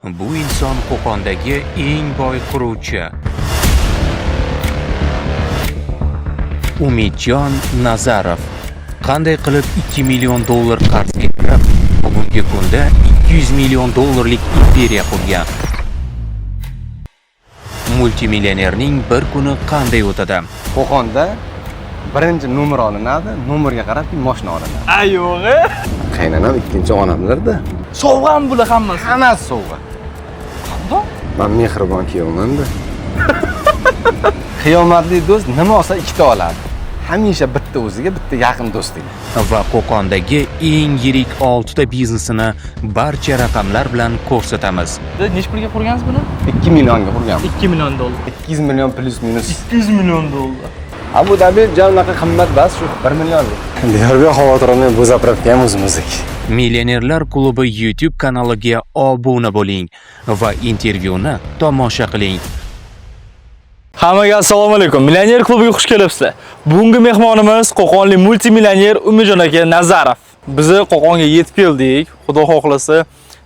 Bu inson Qo'qondagi eng boy quruvchi. Umidjon Nazarov qanday qilib 2 million dollar qarzga kirib, bugungi kunda 200 million dollarlik imperiya qurgan? Multimillionerning bir kuni qanday o'tadi? Qo'qonda birinchi nomer olinadi, nomerga qarab keyin moshina olinadi. A yo'g'i. Qaynonam ikkinchi onamlarda. Sovg'ami bular hammasi? Hammasi sovg'a. Qandoq? Man mehribon kuyovmanda. Qiyomatli do'st nima olsa ikkita oladi. Hamisha bitta o'ziga, bitta yaqin do'stiga. Va Qo'qondagi eng yirik 6 ta biznesini barcha raqamlar bilan ko'rsatamiz. Nechi pulga qurgansiz buni? 2 millionga qurganman. 2 million dollar. 200 million plus minus. 200 million dollar. Abu Dabi ja unaqa qimmat bas, shu 1 millionlik. Diyorbek xavotir olmang, bu zapravka ham o'zimizniki. Millionerlar klubi YouTube kanaliga obuna bo'ling va intervyuni tomosha qiling. Hammaga assalomu alaykum. Millioner klubiga xush kelibsizlar. Bugungi mehmonimiz Qo'qonlik multimillioner Umidjon aka Nazarov. Biz Qo'qonga yetib keldik. Xudo xohlasa,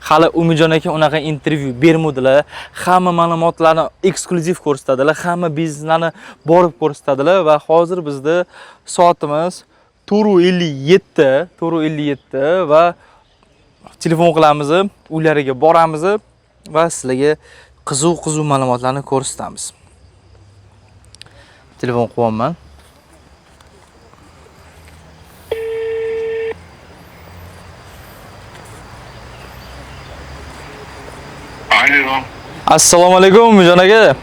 hali Umidjon aka unaqa intervyu bermadilar. Hamma ma'lumotlarni eksklyuziv ko'rsatadilar, hamma bizneslarni borib ko'rsatadilar va hozir bizda soatimiz 4:57, 4:57 va telefon qilamiz, uylariga boramiz va sizlarga qiziq-qiziq ma'lumotlarni ko'rsatamiz. Telefon qilyapman. Alo. Assalomu alaykum Umidjon aka.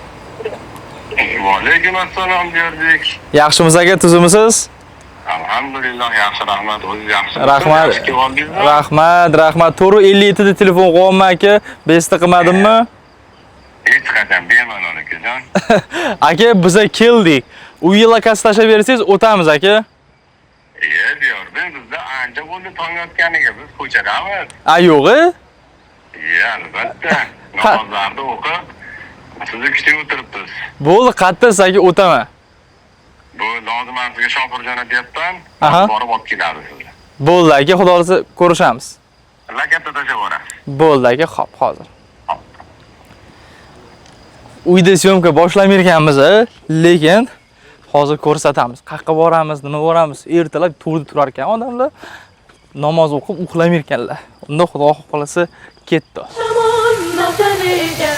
Vaalaykum assalom Diyorbek. Yaxshimisiz aka, tuzukmisiz? Alhamdulillah, yaxshi, rahmat. O'zingiz yaxshimisiz? Rahmat. Yaxshi kelib oldingizmi? Rahmat, rahmat. 4:57 da telefon qilyapman aka. Besta qilmadimmi? Hech qachon bemalol akajon. Aka, biza keldik. Uy lokasi tashlab bersangiz o'tamiz aka. E, Diyorbek, bizda ancha bo'ldi tong otganiga. Biz ko'chadamiz. A yo'g'i? E, albatta. Namozlarni o'qib, sizni kutib o'tiribmiz. Bo'ldi, qayerda aka o'taman. Bu lozim sizga shopir jo'natyapman. Aha. Borib olib keladi sizni. Bo'ldi aka, xudo xolasa ko'rishamiz. Lakatda tashlab yuborasiz. Bo'ldi aka, xo'p, hozir. Uyda syomka boshlamayotganmiz, lekin hozir ko'rsatamiz. Qayerga boramiz, nima boramiz? Ertalab 4da turar ekan odamlar. Namoz o'qib uxlamay ekanlar. Unda xudo xolasa ketdi. Navdanega,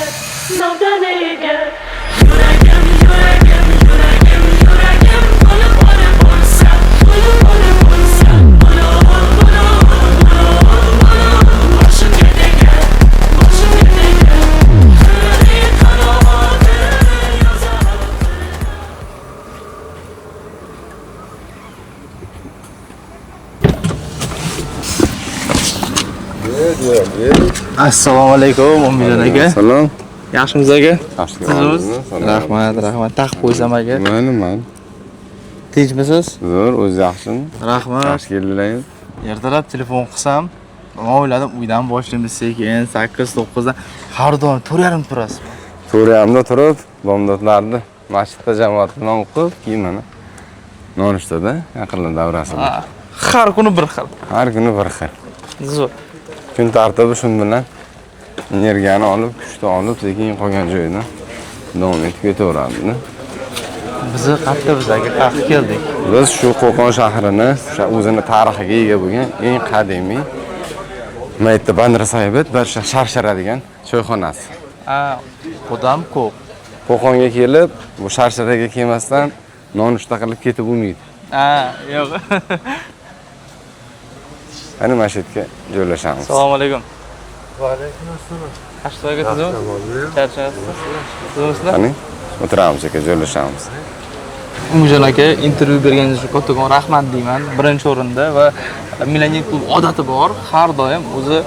navdanega, yuragim, yuragim, yuragim, yuragim, bo'lib bo'lib bo'lsa, bo'lib bo'lib bo'lsa, bo'lib bo'lib bo'lib bo'lib, boshimga tegar, boshimga tegar, qanday qanoti yozar. Assalomu alaykum Umidjon aka. Salom. Yaxshimisiz aka? Yaxshi kelib oldingizmi? Salom. Rahmat, rahmat. Taqib qo'ysam aka. Mayli, mayli. Tinchmisiz? Zo'r, o'zi yaxshimi? Rahmat. Yaxshi keldilaringiz. Ertalab telefon qilsam, men o'yladim uydan boshlaymiz sekin 8-9 dan. Har doim 4:30 turasiz. 4:30da turib, bomdodlarni masjidda jamoat bilan o'qib, keyin mana nonushtada yaqinlar davrasida. Ha, har kuni bir xil. Har kuni bir xil. Zo'r. Kun tartibi shu bilan energiyani olib, kuchni olib, sekin qolgan joyidan davom etib ketaveradi. Bizni qayerda biz aka qayerga keldik? Biz shu Qo'qon shahrini, o'sha o'zini tarixiga ega bo'lgan eng qadimiy Maytda Bandra Sahibat bir Sharshara degan choyxonasi. Ha, odam ko'p. Qo'qonga kelib, bu Sharsharaga kelmasdan nonushta qilib ketib bo'lmaydi. Ha, yo'q. Ana mana shu yerga joylashamiz. Assalomu alaykum. Va alaykum assalom. Yaxshisiz aka, tuzukmi? Charchayapsiz? Tuzukmisizlar? Qani, o'tiramiz aka, joylashamiz. Umidjon aka, intervyu berganingiz uchun kattakon rahmat deyman birinchi o'rinda va Millioner klub odati bor, har doim o'zi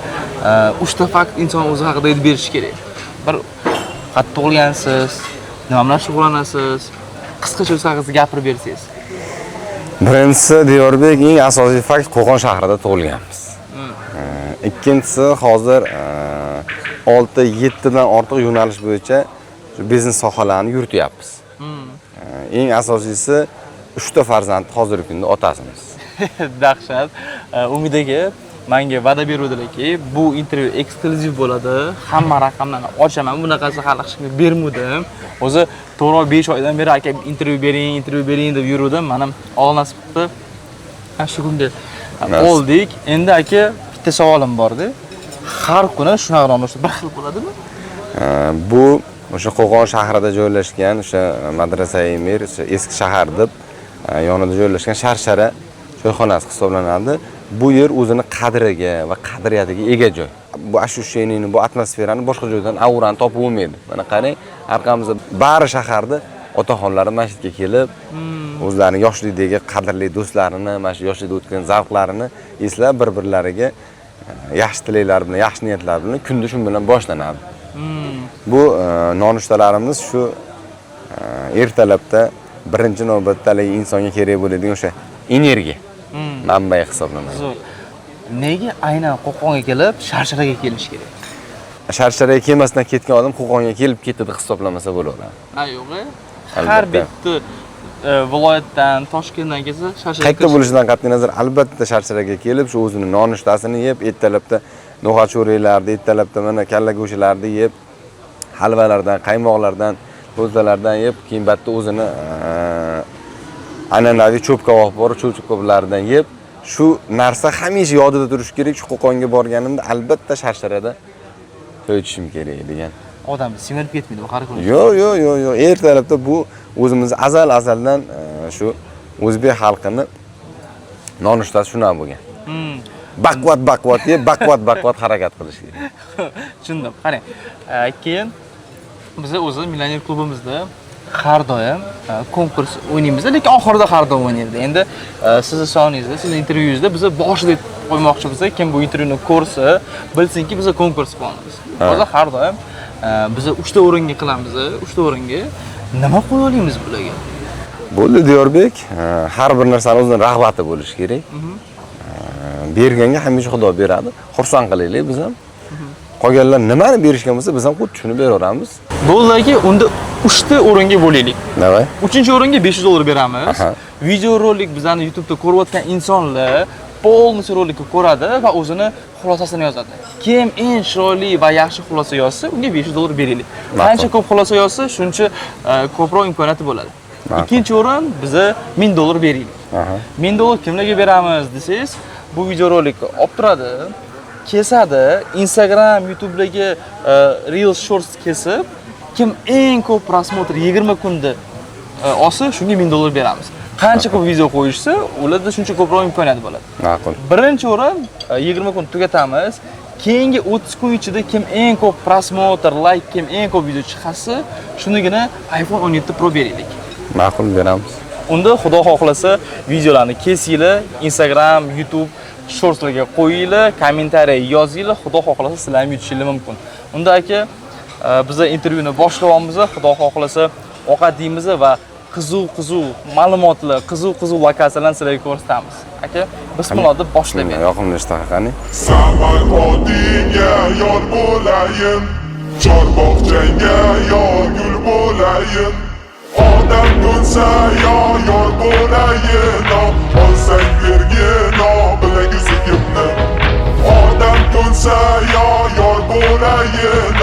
3 ta fakt inson o'zi haqida aytib berishi kerak. Bir qayerda tug'ilgansiz, nima bilan shug'ullanasiz, qisqacha o'z haqingizda gapirib bersangiz. Birinchisi Diyorbek, eng asosiy fakt Qo'qon shahrida tug'ilganmiz. Ikkinchisi hozir 6-7 dan ortiq yo'nalish bo'yicha shu biznes sohalarini yurityapmiz. Eng asosiysi 3 ta farzand hozirgi kunda otasimiz. Dahshat. Umid aka, Menga va'da beruvdilarki, bu intervyu eksklyuziv bo'ladi. Hamma raqamlarni ochaman. Bunaqasi hali hech kimga bermadim. O'zi 4 oy, 5 oydan beri aka intervyu bering, intervyu bering deb yuruvdim. Mana Alloh nasib qildi. Mana shu kunga oldik. Endi aka bitta savolim bor-da. Har kuni shunaqa nonushta bir xil bo'ladimi? Bu o'sha Qo'qon shahrida joylashgan o'sha Madrasai Mir, o'sha eski shahar deb yonida joylashgan Sharshara choyxonasi hisoblanadi. Bu yer o'zini qadriga va qadriyatiga ega joy. Bu ощущениeni, bu atmosferani boshqa joydan aurani topib bo'lmaydi. Mana qarang, orqamizda bari shaharda otaxonlari masjidga kelib, o'zlarini yoshlikdagi qadrli do'stlarini, mana shu yoshlikda o'tgan zavqlarini eslab bir-birlariga yaxshi tilaklar bilan, yaxshi niyatlar bilan kunni shu bilan boshlanadi. Bu nonushtalarimiz shu ertalabda birinchi navbatda haligi insonga kerak bo'ladigan o'sha energiya manbai hisoblanadi. Zo'r. Nega aynan Qo'qonga kelib, Sharsharaga kelish kerak? Sharsharaga kelmasdan ketgan odam Qo'qonga kelib ketdi deb hisoblamasa bo'laveradi. Ha, yo'q. Har bitta viloyatdan, Toshkentdan kelsa Sharsharaga qayerda bo'lishidan qat'iy nazar albatta Sharsharaga kelib, shu o'zini nonushtasini yeb, ertalabda no'g'at cho'raklarni, ertalabda mana kalla go'shtlarni yeb, halvalardan, qaymoqlardan, ko'zalardan yeb, keyin bitta o'zini an'anaviy cho'p kabob bor, cho'p kaboblaridan yeb, shu narsa hamisha yodida turishi kerak. Shu Qo'qonga borganimda albatta Sharsharada choy ichishim kerak degan. Odam semirib ketmaydi har kuni. Yo'q, yo'q, yo'q, yo'q. Ertalabda bu o'zimiz azal-azaldan shu o'zbek xalqini nonushtasi shunaqa bo'lgan. Baquvvat, baquvvat yeb, baquvvat, baquvvat harakat qilish kerak. Tushundim. Qarang. Keyin biz o'zi millioner klubimizda har doim konkurs o'ynaymiz, lekin oxirida har doim o'ynaydi. Endi sizni soningizda, sizni intervyungizda biz boshida qo'ymoqchimiz, kim bu intervyuni ko'rsa, bilsinki biz konkurs qilamiz. O'zi har doim biz 3 ta o'ringa qilamiz, 3 ta o'ringa nima qo'ya olamiz bularga? Bo'ldi Diyorbek, har bir narsani o'zini rag'bati bo'lishi kerak. Berganga hamisha Xudo beradi. Xursand qilaylik biz ham. Qolganlar nimani berishgan bo'lsa, biz ham xuddi shuni beraveramiz. Bo'ldi aka, unda 3 ta o'ringa bo'laylik. Davay. 3-o'ringa $500 beramiz. Video rolik bizani YouTube'da ko'rayotgan insonlar полностью rolikni ko'radi va o'zini xulosasini yozadi. Kim eng chiroyli va yaxshi xulosa yozsa, unga $500 beraylik. Qancha ko'p xulosa yozsa, shuncha ko'proq imkoniyati bo'ladi. 2-o'rin biza $1000 beraylik. $1000 kimlarga beramiz desangiz, bu video rolikni olib turadi, kesadi, Instagram, YouTube'dagi Reels Shorts kesib, kim eng ko'p просмотр 20 kunda olsa, shunga $1000 beramiz. Qancha ko'p video qo'yishsa, ularda shuncha ko'proq imkoniyat bo'ladi. Ma'qul. 1-o'rin 20 kun tugatamiz. Keyingi 30 kun ichida kim eng ko'p просмотр, like, kim eng ko'p video chiqarsa, shunigina iPhone 17 Pro beraylik. Ma'qul, beramiz. Unda Xudo xohlasa videolarni kesinglar, Instagram, YouTube Shortslarga qo'yinglar, kommentariy yozinglar, Xudo xohlasa sizlar ham yutishinglar mumkin. Unda aka, biz intervyuni boshlayapmiz, Xudo xohlasa ovqat yeymiz va qiziq-qiziq ma'lumotlar, qiziq-qiziq lokatsiyalarni sizlarga ko'rsatamiz. Aka, bismillah deb boshlaymiz. Yoqimli ishtaha qani. Samarqandingga yor bo'layin, Chorbog'changga yor gul bo'layin. Odam bo'lsa yo yor bo'layin, olsang bergin bilaguzugimni. Odam bo'lsa yo yor bo'layin,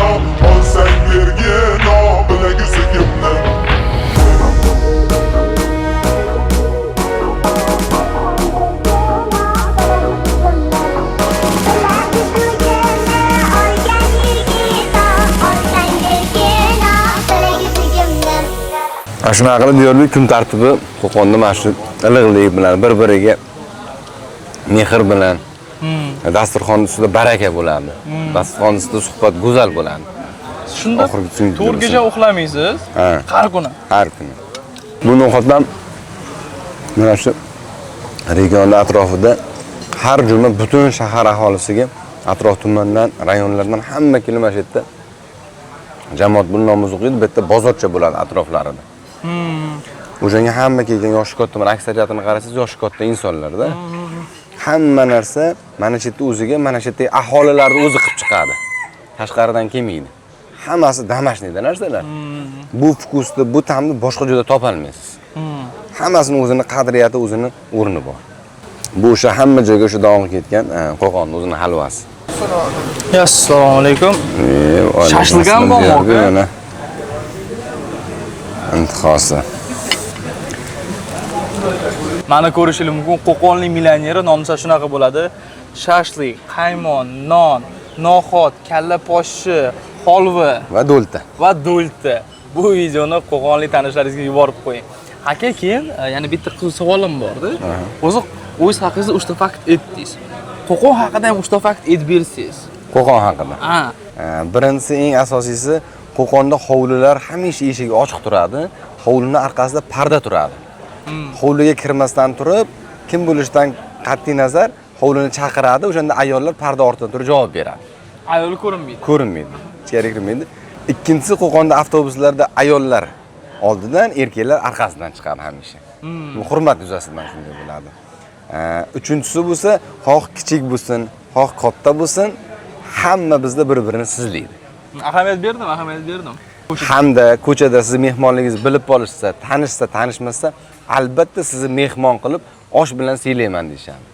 olsang bergin bilaguzugimni. Shunaqa qilib Diyorbek kun tartibi Qo'qonda mana shu iliqlik bilan, bir-biriga mehr bilan dasturxon ustida baraka bo'ladi. Dasturxon ustida suhbat go'zal bo'ladi. Shunda to'rtgacha uxlamaysiz? Har kuni. Har kuni. Bu no'xatdan mana shu regionda atrofida har juma butun shahar aholisiga atrof tumandan, rayonlardan hamma kelib mana shu yerda jamoat bilan namoz o'qiydi, bu yerda bozorcha bo'ladi atroflarida. O'shanga hamma kelgan yoshi katta, mana aksariyatini qarasangiz yoshi katta insonlarda. Hamma narsa mana shu yerda o'ziga, mana shu yerdagi aholilarni o'zi qilib chiqadi. Tashqaridan kelmaydi. Hammasi damashniyda narsalar. Bu vkusni, bu ta'mni boshqa joyda topa olmaysiz. Hammasini o'zini qadriyati, o'zini o'rni bor. Bu o'sha hamma joyga o'sha dog'i ketgan Qo'qonni o'zini halvasi. Assalomu alaykum. Shashlik ham bormi aka? Intihosi. Mana ko'rishingiz mumkin, Qo'qonlik millioneri nomsa shunaqa bo'ladi. Shashlik, qaymon, non, noxot, kalla poshshi, holva va do'lta. Va do'lta. Bu videoni Qo'qonlik tanishlaringizga yuborib qo'ying. Aka, keyin yana bitta qiziq savolim bor-da. O'zi o'z haqingizda 3 ta fakt aytdingiz. Qo'qon haqida ham 3 ta fakt aytib bersangiz. Qo'qon haqida. Ha. Birinchisi, eng asosiysi, Qo'qonda hovlilar hamisha eshigi ochiq turadi. Hovlining orqasida parda turadi. Hovliga kirmasdan turib, kim bo'lishidan qat'iy nazar hovlini chaqiradi, o'shanda ayollar parda ortidan turib javob beradi. Ayol ko'rinmaydi. Ko'rinmaydi. Ichkari kirmaydi. Ikkinchisi, Qo'qonda avtobuslarda ayollar oldidan, erkaklar orqasidan chiqadi hamisha. Bu hurmat yuzasidan shunday bo'ladi. Uchinchisi bo'lsa, xoh kichik bo'lsin, xoh katta bo'lsin, hamma bizda bir-birini sizlaydi. Ahamiyat berdim, ahamiyat berdim. Hamda ko'chada sizni mehmonligingizni bilib olishsa, tanishsa, tanishmasa, albatta sizni mehmon qilib osh bilan siylayman deyishadi.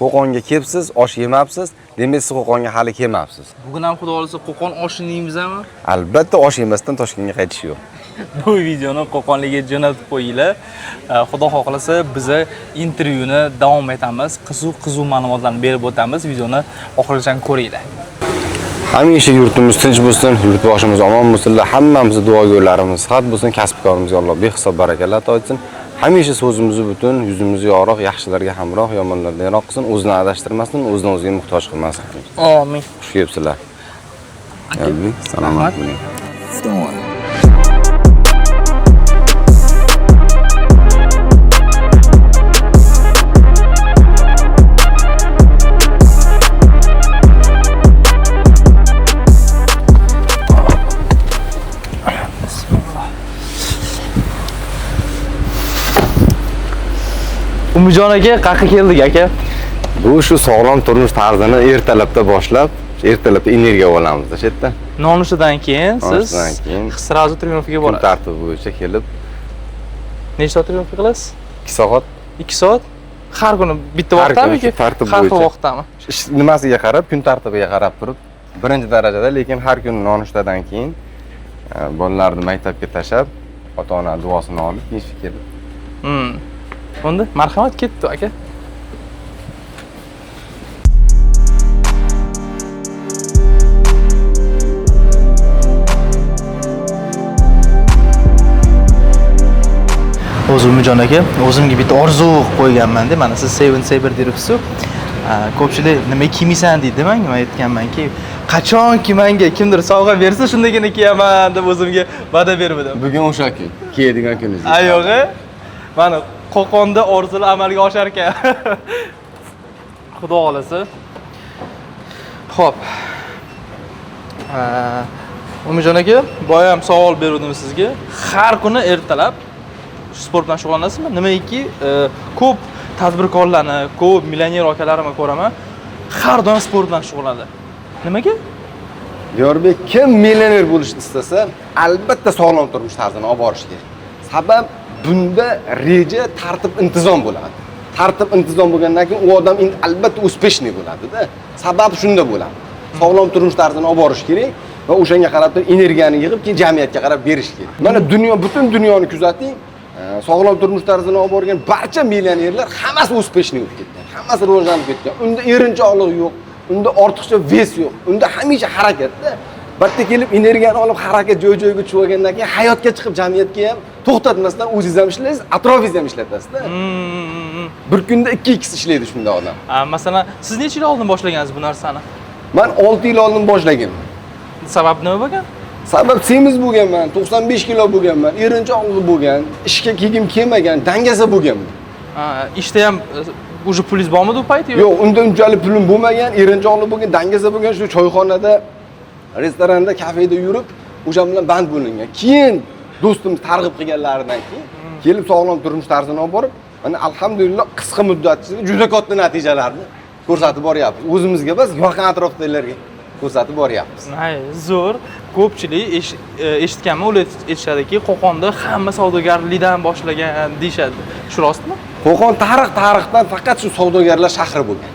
Qo'qonga kelibsiz, osh yemabsiz, demak siz Qo'qonga hali kelmabsiz. Bugun ham xudo xolasa Qo'qon oshini yeymizmi? Albatta osh yemasdan Toshkentga qaytish yo'q. Bu videoni Qo'qonlikka jo'natib qo'yinglar. Xudo xohlasa biza intervyuni davom etamiz. Qiziq-qiziq ma'lumotlarni berib o'tamiz. Videoni oxirigacha ko'ringlar. Hamisha yurtimiz tinch bo'lsin, yurtboshimiz omon bo'lsinlar, hammamizni duogo'ylarimiz sihat bo'lsin, kasbkorimizga Alloh behisob barakalar ato etsin. Hamisha so'zimizni butun, yuzimizni yorug', yaxshilarga hamroh, yomonlardan yiroq qilsin, o'zini adashtirmasin, o'zini o'ziga muhtoj qilmasin. Amin. Xush kelibsizlar. Salomat bo'ling. Umidjon aka, qayerga keldik aka? Bu shu sog'lom turmush tarzini ertalabda boshlab, ertalabda energiya olamiz shu yerda. Nonushtadan keyin siz sразу тренировкаga borasiz. Kun tartibi bo'yicha kelib. Necha soat тренировка qilasiz? 2 soat. 2 soat? Har kuni bitta vaqtdami yoki har xil vaqtdami? Nimasiga qarab, kun tartibiga qarab turib, birinchi darajada, lekin har kuni nonushtadan keyin bolalarni maktabga tashlab, ota-ona duosini olib, ishga kelib. Unda marhamat, ketdi aka. O'zi Umidjon aka, o'zimga bitta orzu qilib qo'yganman-da. Mana siz Seven Saber deyapsiz. Ko'pchilik nima kiymaysan deydi menga. Men aytganmanki, qachonki menga kimdir sovg'a bersa, shundagina kiyaman deb o'zimga va'da berdim. Bugun o'sha kun, kiyadigan kuningiz. A yo'q-e? Mana Qo'qonda orzular amalga oshar ekan. Xudo xolasa. Xo'p. Umidjon aka, boya ham savol berdim sizga. Har kuni ertalab sport bilan shug'ullanasizmi? Nimaiki, ko'p tadbirkorlarni, ko'p millioner akalarimni ko'raman, har doim sport bilan shug'ullanadi. Nimaga? Diyorbek, kim millioner bo'lishni istasa, albatta sog'lom turmush tarzini olib borish kerak. Sabab bunda reja, tartib, intizom bo'ladi. Tartib, intizom bo'lgandan keyin u odam endi albatta uspeshniy bo'ladi-da. Sabab shunda bo'ladi. Sog'lom turmush tarzini olib borish kerak va o'shanga qarab turib energiyani yig'ib, keyin jamiyatga qarab berish kerak. Mana dunyo, butun dunyoni kuzating, sog'lom turmush tarzini olib borgan barcha millionerlar hammasi uspeshniy bo'lib ketgan, hammasi rivojlanib ketgan. Unda erinchoqlik yo'q, unda ortiqcha ves yo'q, unda hamisha harakatda. Bitta kelib energiyani olib harakat joy-joyiga tushib olgandan keyin hayotga chiqib jamiyatga ham to'xtatmasdan o'zingiz ham ishlaysiz, atrofingizni ham ishlatasizda. Bir kunda 2x ishlaydi shunda odam. Masalan, siz necha yil oldin boshlagansiz bu narsani? Men 6 yil oldin boshlaganman. Sabab nima bo'lgan? Sabab semiz bo'lganman, 95 kilo bo'lganman, erinchoqlik bo'lgan, ishga kiygim kelmagan, dangasa bo'lganman. Ishda ham уже pulingiz bormidi u payt? Yo'q, unda unchalik pulim bo'lmagan, erinchoqlik bo'lgan, dangasa bo'lgan, shu choyxonada, restoranda, kafeda yurib, o'sha bilan band bo'lingan. Keyin do'stim targ'ib qilganlaridan keyin kelib sog'lom turmush tarzini olib borib, mana alhamdulillah qisqa muddat ichida juda katta natijalarni ko'rsatib boryapmiz. O'zimizga emas, yaqin atrofdagilarga ko'rsatib boryapmiz. Hay, zo'r. Ko'pchilik eshitganman, ular aytishadiki, Qo'qonda hamma savdogarlikdan boshlagan deyishadi. Shu rostmi? Qo'qon tarixdan faqat shu savdogarlar shahri bo'lgan.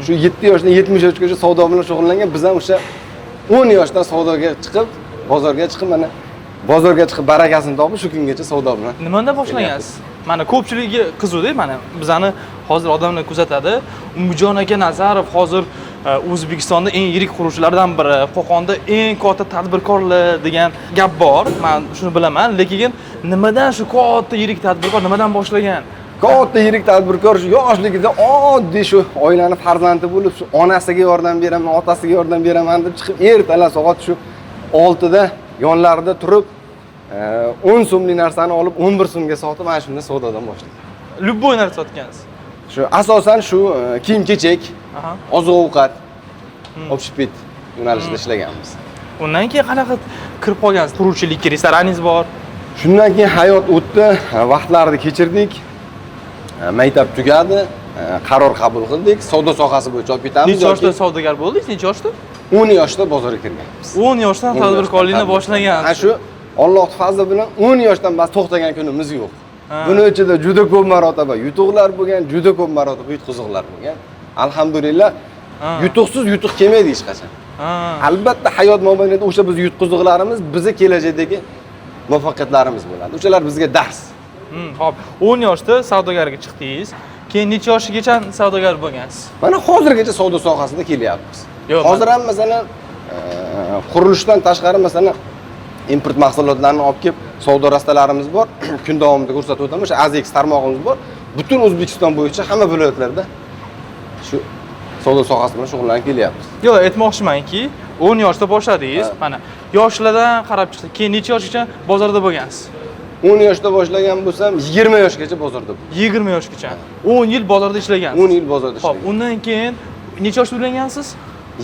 Shu 7 yoshdan 70 yoshgacha savdo bilan shug'ullangan. Biz ham o'sha 10 yoshdan savdoga chiqib, bozorga chiqib, mana bozorga chiqib barakasini topib shu kungacha savdo bilan. Nimadan boshlagansiz? Mana ko'pchiligi qiziqda, mana bizani hozir odamlar kuzatadi. Umidjon aka Nazarov hozir O'zbekistonda eng yirik quruvchilardan biri, Qo'qonda eng katta tadbirkorlar degan gap bor. Men shuni bilaman, lekin nimadan shu katta yirik tadbirkor nimadan boshlagan? Katta yirik tadbirkor shu yoshligida oddiy shu oilani farzandi bo'lib, shu onasiga yordam beraman, otasiga yordam beraman deb chiqib, ertalab soat shu 6 da yonlarida turib, 10 so'mlik narsani olib 11 so'mga sotib, mana shundan savdodan boshlagan. Любой narsa sotgansiz. Shu asosan shu kiyim-kechak, oziq-ovqat, общепит yo'nalishida ishlaganmiz. Undan keyin qanaqa kirib qolgansiz? Quruvchilikka, restoraningiz bor. Shundan keyin hayot o'tdi, vaqtlarni kechirdik. Maktab tugadi, qaror qabul qildik, savdo sohasi bo'yicha olib ketamiz. Necha yoshda savdogar bo'ldingiz? Necha yoshda? 10 yoshda bozorga kirganmiz. 10 yoshdan tadbirkorlikni boshlagan. Ha, shu Alloh fazli bilan 10 yoshdan bas to'xtagan kunimiz yo'q. Buni ichida juda ko'p marotaba yutuqlar bo'lgan, juda ko'p marotaba yutqiziqlar bo'lgan. Alhamdulillah, yutuqsiz yutuq kelmaydi hech qachon. Albatta hayot mobaynida o'sha biz yutqiziqlarimiz bizni kelajakdagi muvaffaqiyatlarimiz bo'ladi. O'shalar bizga dars. Xo'p, 10 yoshda savdogarga chiqdingiz. Keyin necha yoshgacha savdogar bo'lgansiz? Mana hozirgacha savdo sohasida kelyapmiz. Hozir ham masalan, qurilishdan tashqari masalan import mahsulotlarini olib kelib savdo rastalarimiz bor. Kun davomida ko'rsatib o'taman. O'sha AZX tarmog'imiz bor. Butun O'zbekiston bo'yicha hamma viloyatlarda shu savdo sohasi bilan shug'ullanib kelyapmiz. Yo'q, aytmoqchimanki, 10 yoshda boshladingiz. Mana yoshlardan qarab chiqdik. Keyin necha yoshgacha bozorda bo'lgansiz? 10 yoshda boshlagan bo'lsam, 20 yoshgacha bozorda bo'ldim. 20 yoshgacha. 10 yil bozorda ishlagansiz. 10 yil bozorda ishlagan. Xo'p, undan keyin necha yoshda uylangansiz?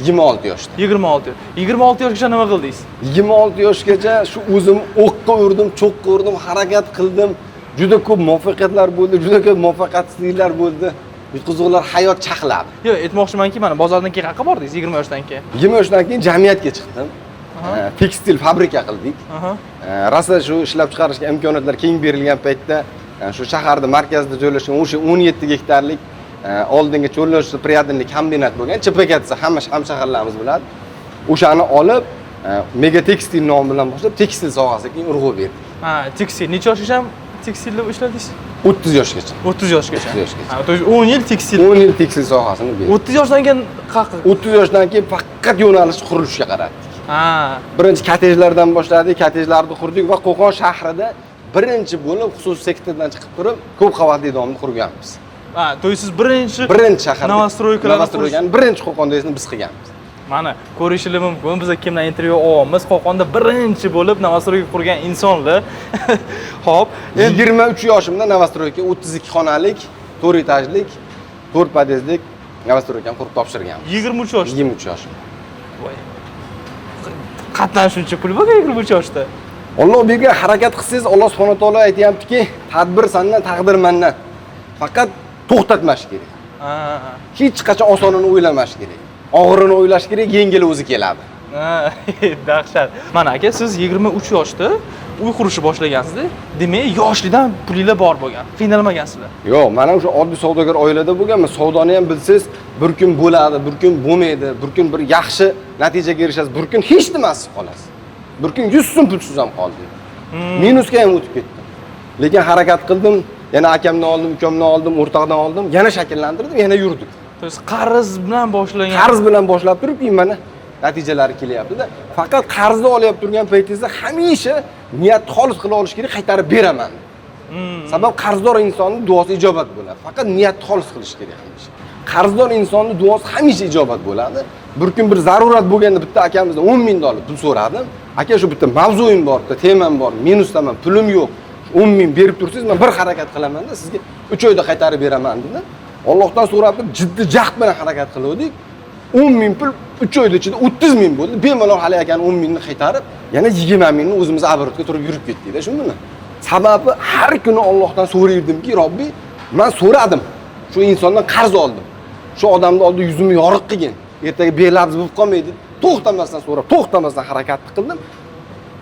26 yoshda. 26. 26 yoshgacha nima qildingiz? 26 yoshgacha shu o'zim o'qqa urdim, cho'qqa urdim, harakat qildim. Juda ko'p muvaffaqiyatlar bo'ldi, juda ko'p muvaffaqiyatsizliklar bo'ldi. Yutqiziqlar hayot chaqladi. Yo'q, aytmoqchimanki, mana bozordan keyin qayerga bordingiz 20 yoshdan keyin? 20 yoshdan keyin jamiyatga chiqdim. Tekstil fabrika qildik. Rosa shu ishlab chiqarishga imkoniyatlar keng berilgan paytda shu shaharda markazida joylashgan o'sha 17 gektarlik oldingi cho'llashli priyadinli kombinat bo'lgan, ChPK desa hamma hamshaharlarimiz biladi. O'shani olib Mega Tekstil nomi bilan boshlab tekstil sohasiga keyin urg'u berdik. Ha, tekstil. Necha yoshgacha tekstilda ishladingiz? 30 yoshgacha. 30 yoshgacha. 30 yoshgacha. Ha, to есть 10 yil tekstil. 10 yil tekstil sohasini berdik. 30 yoshdan keyin qayerga? 30 yoshdan keyin faqat yo'nalish qurilishga qaratdik. Ha. Birinchi kottejlardan boshladik, kottejlarni qurdik va Qo'qon shahrida birinchi bo'lib xususiy sektordan chiqib turib ko'p qavatli domni qurganmiz. Ha, to есть siz birinchi shaharda novostroykalarni birinchi Qo'qonda biz qilganmiz. Mana ko'rishingiz mumkin, biz kimdan intervyu olyapmiz. Qo'qonda birinchi bo'lib novostroyka qurgan insonlar. Xo'p, 23 yoshimda novostroyka 32 xonalik, 4 etajlik, 4 podyezdlik novostroykani qurib topshirganmiz. 23 yoshda. 23 yoshimda. Voy. Qatdan shuncha pul bo'lgan 23 yoshda. Alloh bergan harakat qilsangiz, Alloh subhanahu taolo aytayaptiki, tadbir sandan, taqdir mandan. Faqat to'xtatmash kerak. Hech qachon osonini o'ylamash kerak. Og'irini o'ylash kerak, yengili o'zi keladi. Dahshat. Mana aka, siz 23 yoshda uy qurishni boshlagansizda. Demak, yoshlikdan pulinglar bor bo'lgan, qiynalmagansizlar. Yo'q, mana o'sha oddiy savdogar oilada bo'lganman. Savdoni ham bilsangiz, bir kun bo'ladi, bir kun bo'lmaydi, bir kun bir yaxshi natijaga erishasiz, bir kun hech nimasiz qolasiz. Bir kun 100 so'm pulsiz ham qoldim. Minusga ham o'tib ketdim. Lekin harakat qildim, yana akamdan oldim, ukamdan oldim, o'rtoqdan oldim, yana shakllantirdim, yana yurdik. To есть qarz bilan boshlagan. Qarz bilan boshlab turib, keyin mana natijalari kelyapti-da. Faqat qarzni olyapti turgan paytingizda hamisha niyat xolis qila olish kerak, qaytarib beraman. Sabab qarzdor insonning duosi ijobat bo'ladi. Faqat niyat xolis qilish kerak hamisha. Qarzdor insonning duosi hamisha ijobat bo'ladi. Bir kun bir zarurat bo'lganda bitta akamizdan 10 ming dollar pul so'radim. Aka, shu bitta mavzuim bor, bitta temam bor, minusdaman, pulim yo'q. 10 ming berib tursangiz, men bir harakat qilaman-da, sizga 3 oyda qaytarib beraman dedi. Allohdan so'rab turib, jiddiy jahd bilan harakat qildik. 10 ming pul 3 oyda ichida 30 ming bo'ldi. Bemalol hali akani 10 mingni qaytarib, yana 20 mingni o'zimiz abrotga turib yurib ketdik-da shu bilan. Sababi har kuni Allohdan so'rayrdimki, Robbi, men so'radim. Shu insondan qarz oldim. Shu odamning oldida yuzimni yorug' qilgin. Ertaga belabz bo'lib qolmaydi. To'xtamasdan so'rab, to'xtamasdan harakat qildim.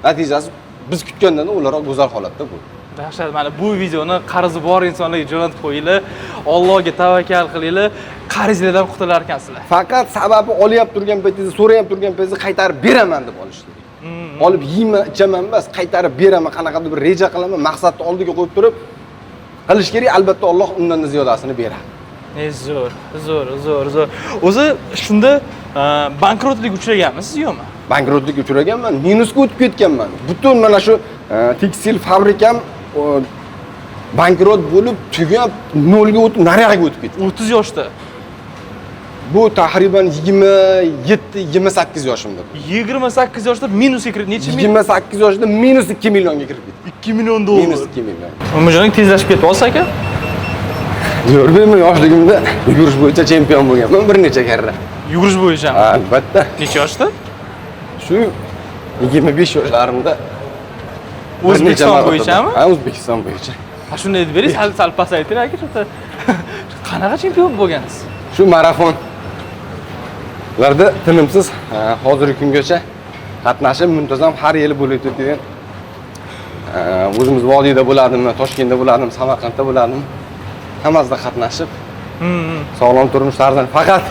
Natijasi biz kutgandan ular go'zal holatda bo'ldi. Dahshat, mana bu videoni qarzi bor insonlarga jo'natib qo'yinglar. Allohga tavakkal qilinglar, qarzlardan qutular ekansizlar. Faqat sababi olyap turgan paytingizda, so'rayap turgan paytingizda qaytarib beraman deb olish kerak. Olib yeyman, ichaman emas, qaytarib beraman, qanaqadir bir reja qilaman, maqsadni oldiga qo'yib turib qilish kerak, albatta Alloh undan ziyodasini beradi. Zo'r, zo'r, zo'r, zo'r. O'zi shunda bankrotlikka uchraganmisiz yo'qmi? Bankrotlikka uchraganman, minusga o'tib ketganman. Butun mana shu tekstil fabrikam bankrot bo'lib, tugab, nolga o'tib, nariyog'iga o'tib ketdi. 30 yoshda. Bu taxriban 27-28 yoshimda. 28 yoshda minusga kirib, necha ming? 28 yoshida minus 2 millionga kirib ketdi. 2 million dollar. Minus 2 million. Umidjoning tezlashib ketdi, aka. Yo'rbayman, yoshligimda yugurish bo'yicha chempion bo'lganman bir necha karra. Yugurish bo'yicha? Albatta. Necha yoshda? Shu 25 yoshlarimda. O'zbekiston bo'yichami? Ha, O'zbekiston bo'yicha. Ha, shuni aytib bering, sal pasaytiring aka, shu qanaqa chempion bo'lgansiz? Shu marafonlarda tinimsiz hozirgi kungacha qatnashib, muntazam har yili bo'lib o'tadigan o'zimiz vodiyda bo'ladimi, Toshkentda bo'ladimi, Samarqandda bo'ladimi, hammasida qatnashib, sog'lom turmush tarzini faqat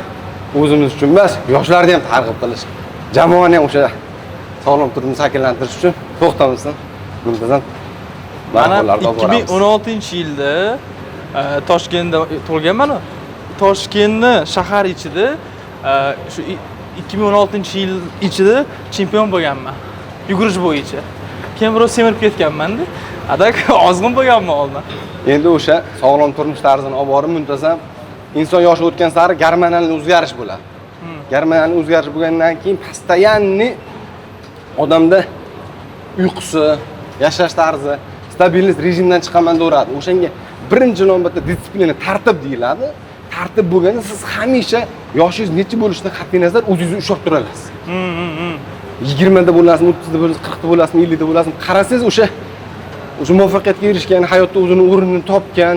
o'zimiz uchun emas, yoshlarni ham targ'ib qilish, jamoani ham o'sha sog'lom turmushni shakllantirish uchun to'xtamasdan muntazam marafonlarda olib boramiz. 2016-yilda Toshkentda tug'ilganman. Toshkentni shahar ichida shu 2016-yil ichida chempion bo'lganman. Yugurish bo'yicha. Keyin biroz semirib ketganman-da. Adak ozg'in bo'lganman oldin. Endi o'sha sog'lom turmush tarzini olib borib muntazam inson yoshi o'tgan sari gormonal o'zgarish bo'ladi. Gormonal o'zgarish bo'lgandan keyin постоянно odamda uyqusi, yashash tarzi, stabillik rejimdan chiqaman deyaveradi. O'shanga birinchi navbatda disiplina, tartib deyiladi. Tartib bo'lganda siz hamisha yoshingiz necha bo'lishidan qat'iy nazar o'zingizni ushlab tura olasiz. 20 da bo'lasizmi, 30 da bo'lasizmi, 40 da bo'lasizmi, 50 da bo'lasizmi, qarasangiz o'sha muvaffaqiyatga erishgan, hayotda o'zini o'rnini topgan,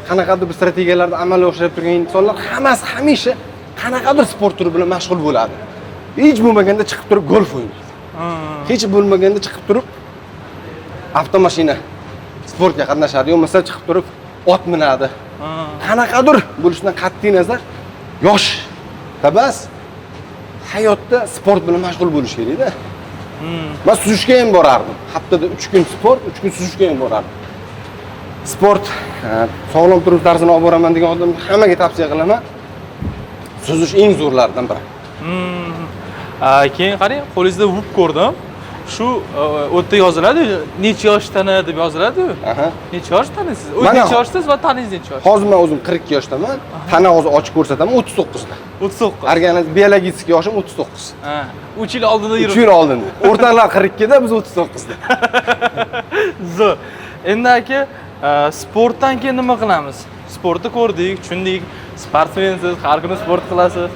qanaqadir bir strategiyalarda amalga oshirib turgan insonlar hammasi hamisha qanaqadir sport turi bilan mashg'ul bo'ladi. Hech bo'lmaganda chiqib turib golf o'ynaydi. Hech bo'lmaganda chiqib turib avtomashina sportga qatnashadi, yo bo'lmasa chiqib turib ot minadi. Qanaqadir bo'lishidan qat'iy nazar yosh tabas hayotda sport bilan mashg'ul bo'lish kerak-da. Men suzishga ham borardim. Haftada 3 kun sport, 3 kun suzishga ham borardim. Sport, sog'lom turmush tarzini olib boraman degan odamga hammaga tavsiya qilaman. Suzish eng zo'rlaridan biri. Keyin qarang, qo'lingizda vup ko'rdim. Shu o'tda yoziladi, necha yoshdani deb yoziladi-ku. Necha yoshdasiz? O'zi necha yoshdasiz va taningiz necha yosh? Hozir men o'zim 42 yoshdaman. Tana hozir ochib ko'rsataman 39 da. 39. Organizm biologik yoshim 39. Ha. 3 yil oldinda yurib. 3 yil oldin. O'rtoqlar 42 da, biz 39 da. Zo'r. Endi aka, sportdan keyin nima qilamiz? Sportni ko'rdik, tushundik. Sportsmensiz, har kuni sport qilasiz.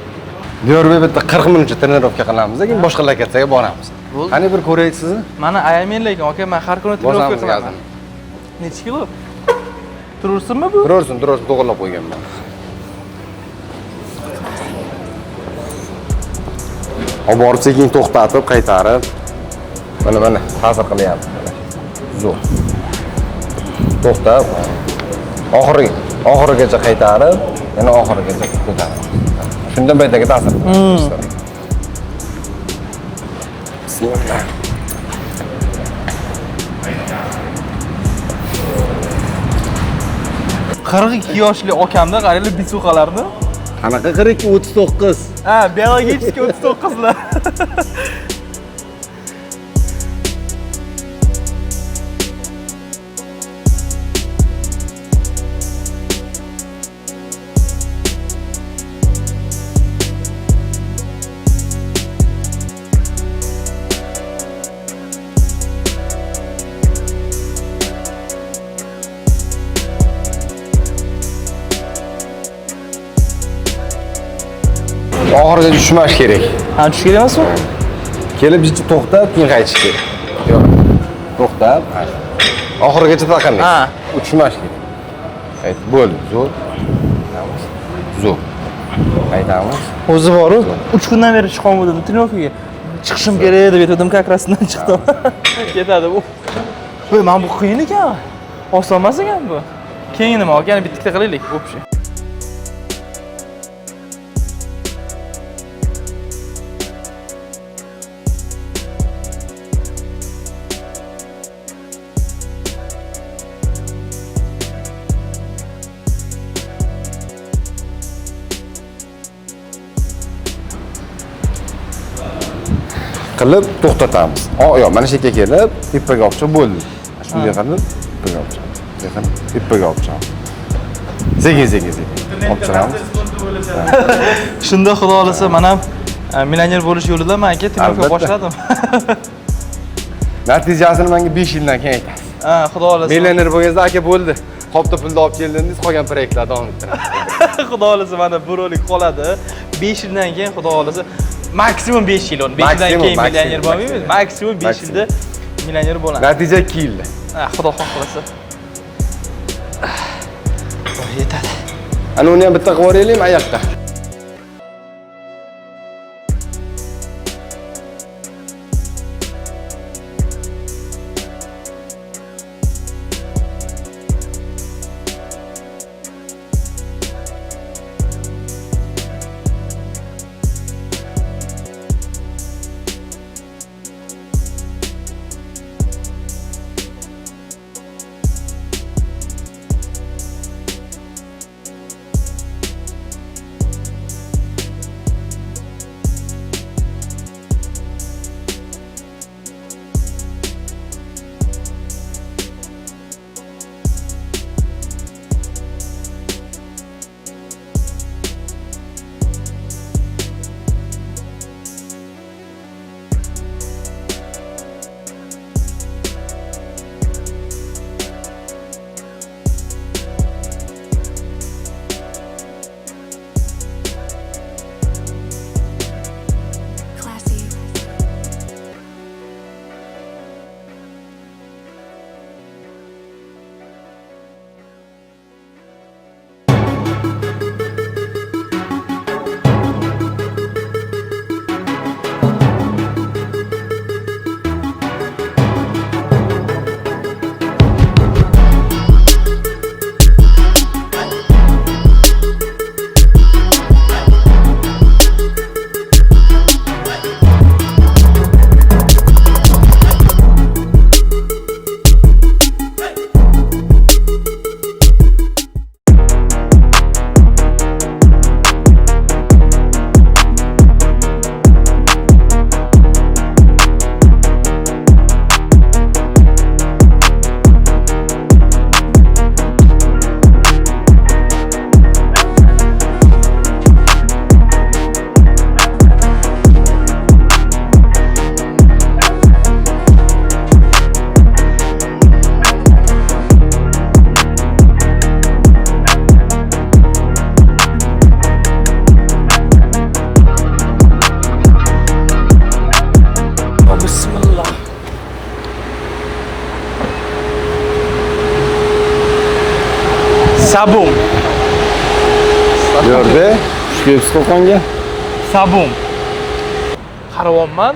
Diyorbek bitta 40 minutcha trenirovka qilamiz, keyin boshqa lokatsiyaga boramiz. Qani bir ko'raylik sizni. Mana ayamen lekin aka, men har kuni trenirovka qilaman. Necha kilo? Turursinmi bu? Turursin, turursin, to'g'rilab qo'yganman. Olib borib sekin to'xtatib, qaytarib. Mana mana ta'sir qilyapti. Zo'r. To'xtab, oxirigacha qaytarib, yana oxirigacha ko'tarib. Shundan baytaga ta'sir qiladi. Bismillah. 42 yoshli okamda qaranglar bitsuxalarni. Qanaqa 42 39? Ha, biologik 39lar. Oxiriga tushmash kerak. Ha, tushish kerak emasmi? Kelib jicha to'xtab, keyin qaytish kerak. Yo'q. To'xtab, oxirigacha taqilmaysiz. Ha. Tushmash kerak. Ayt, bo'ldi, zo'r. Zo'r. Qaytamiz. O'zi bor-u, 3 kundan beri chiqolmadim trenirovkaga. Chiqishim kerak deb aytdim, как раз undan chiqdim. Ketadi. Voy, mana bu qiyin ekan. Oson emas ekan bu. Keyin nima aka, yana bitta qilaylik, общий. Qilib to'xtatamiz. Yo'q, mana shu yerga kelib, tepaga olib chiqib bo'ldi. Shunday qilib, tepaga olib chiqamiz. Sekin tepaga olib chiqamiz. Sekin sekin sekin olib chiqamiz. Shunda xudo xolasa men ham millioner bo'lish yo'lidaman aka, trenirovka boshladim. Natijasini menga 5 yildan keyin aytasiz. Ha, xudo xolasa. Millioner bo'lganingizda aka bo'ldi. Qopda pulni olib keldingiz, qolgan proyektlar davom ettiramiz. Xudo xolasa mana bu rolik qoladi. 5 yildan keyin xudo xolasa maksimum 5 yil, 5 yildan keyin millioner bo'lmaymiz. Maksimum 5 yilda millioner bo'lamiz. Natija 2 yilda. Ha, xudo xolasa. Yetadi. Ana uni ham bitta qilib yuboraylikmi oyoqqa? Sabun. Yo'rda, xush kelibsiz Qo'qonga. Sabun. Qaravonman.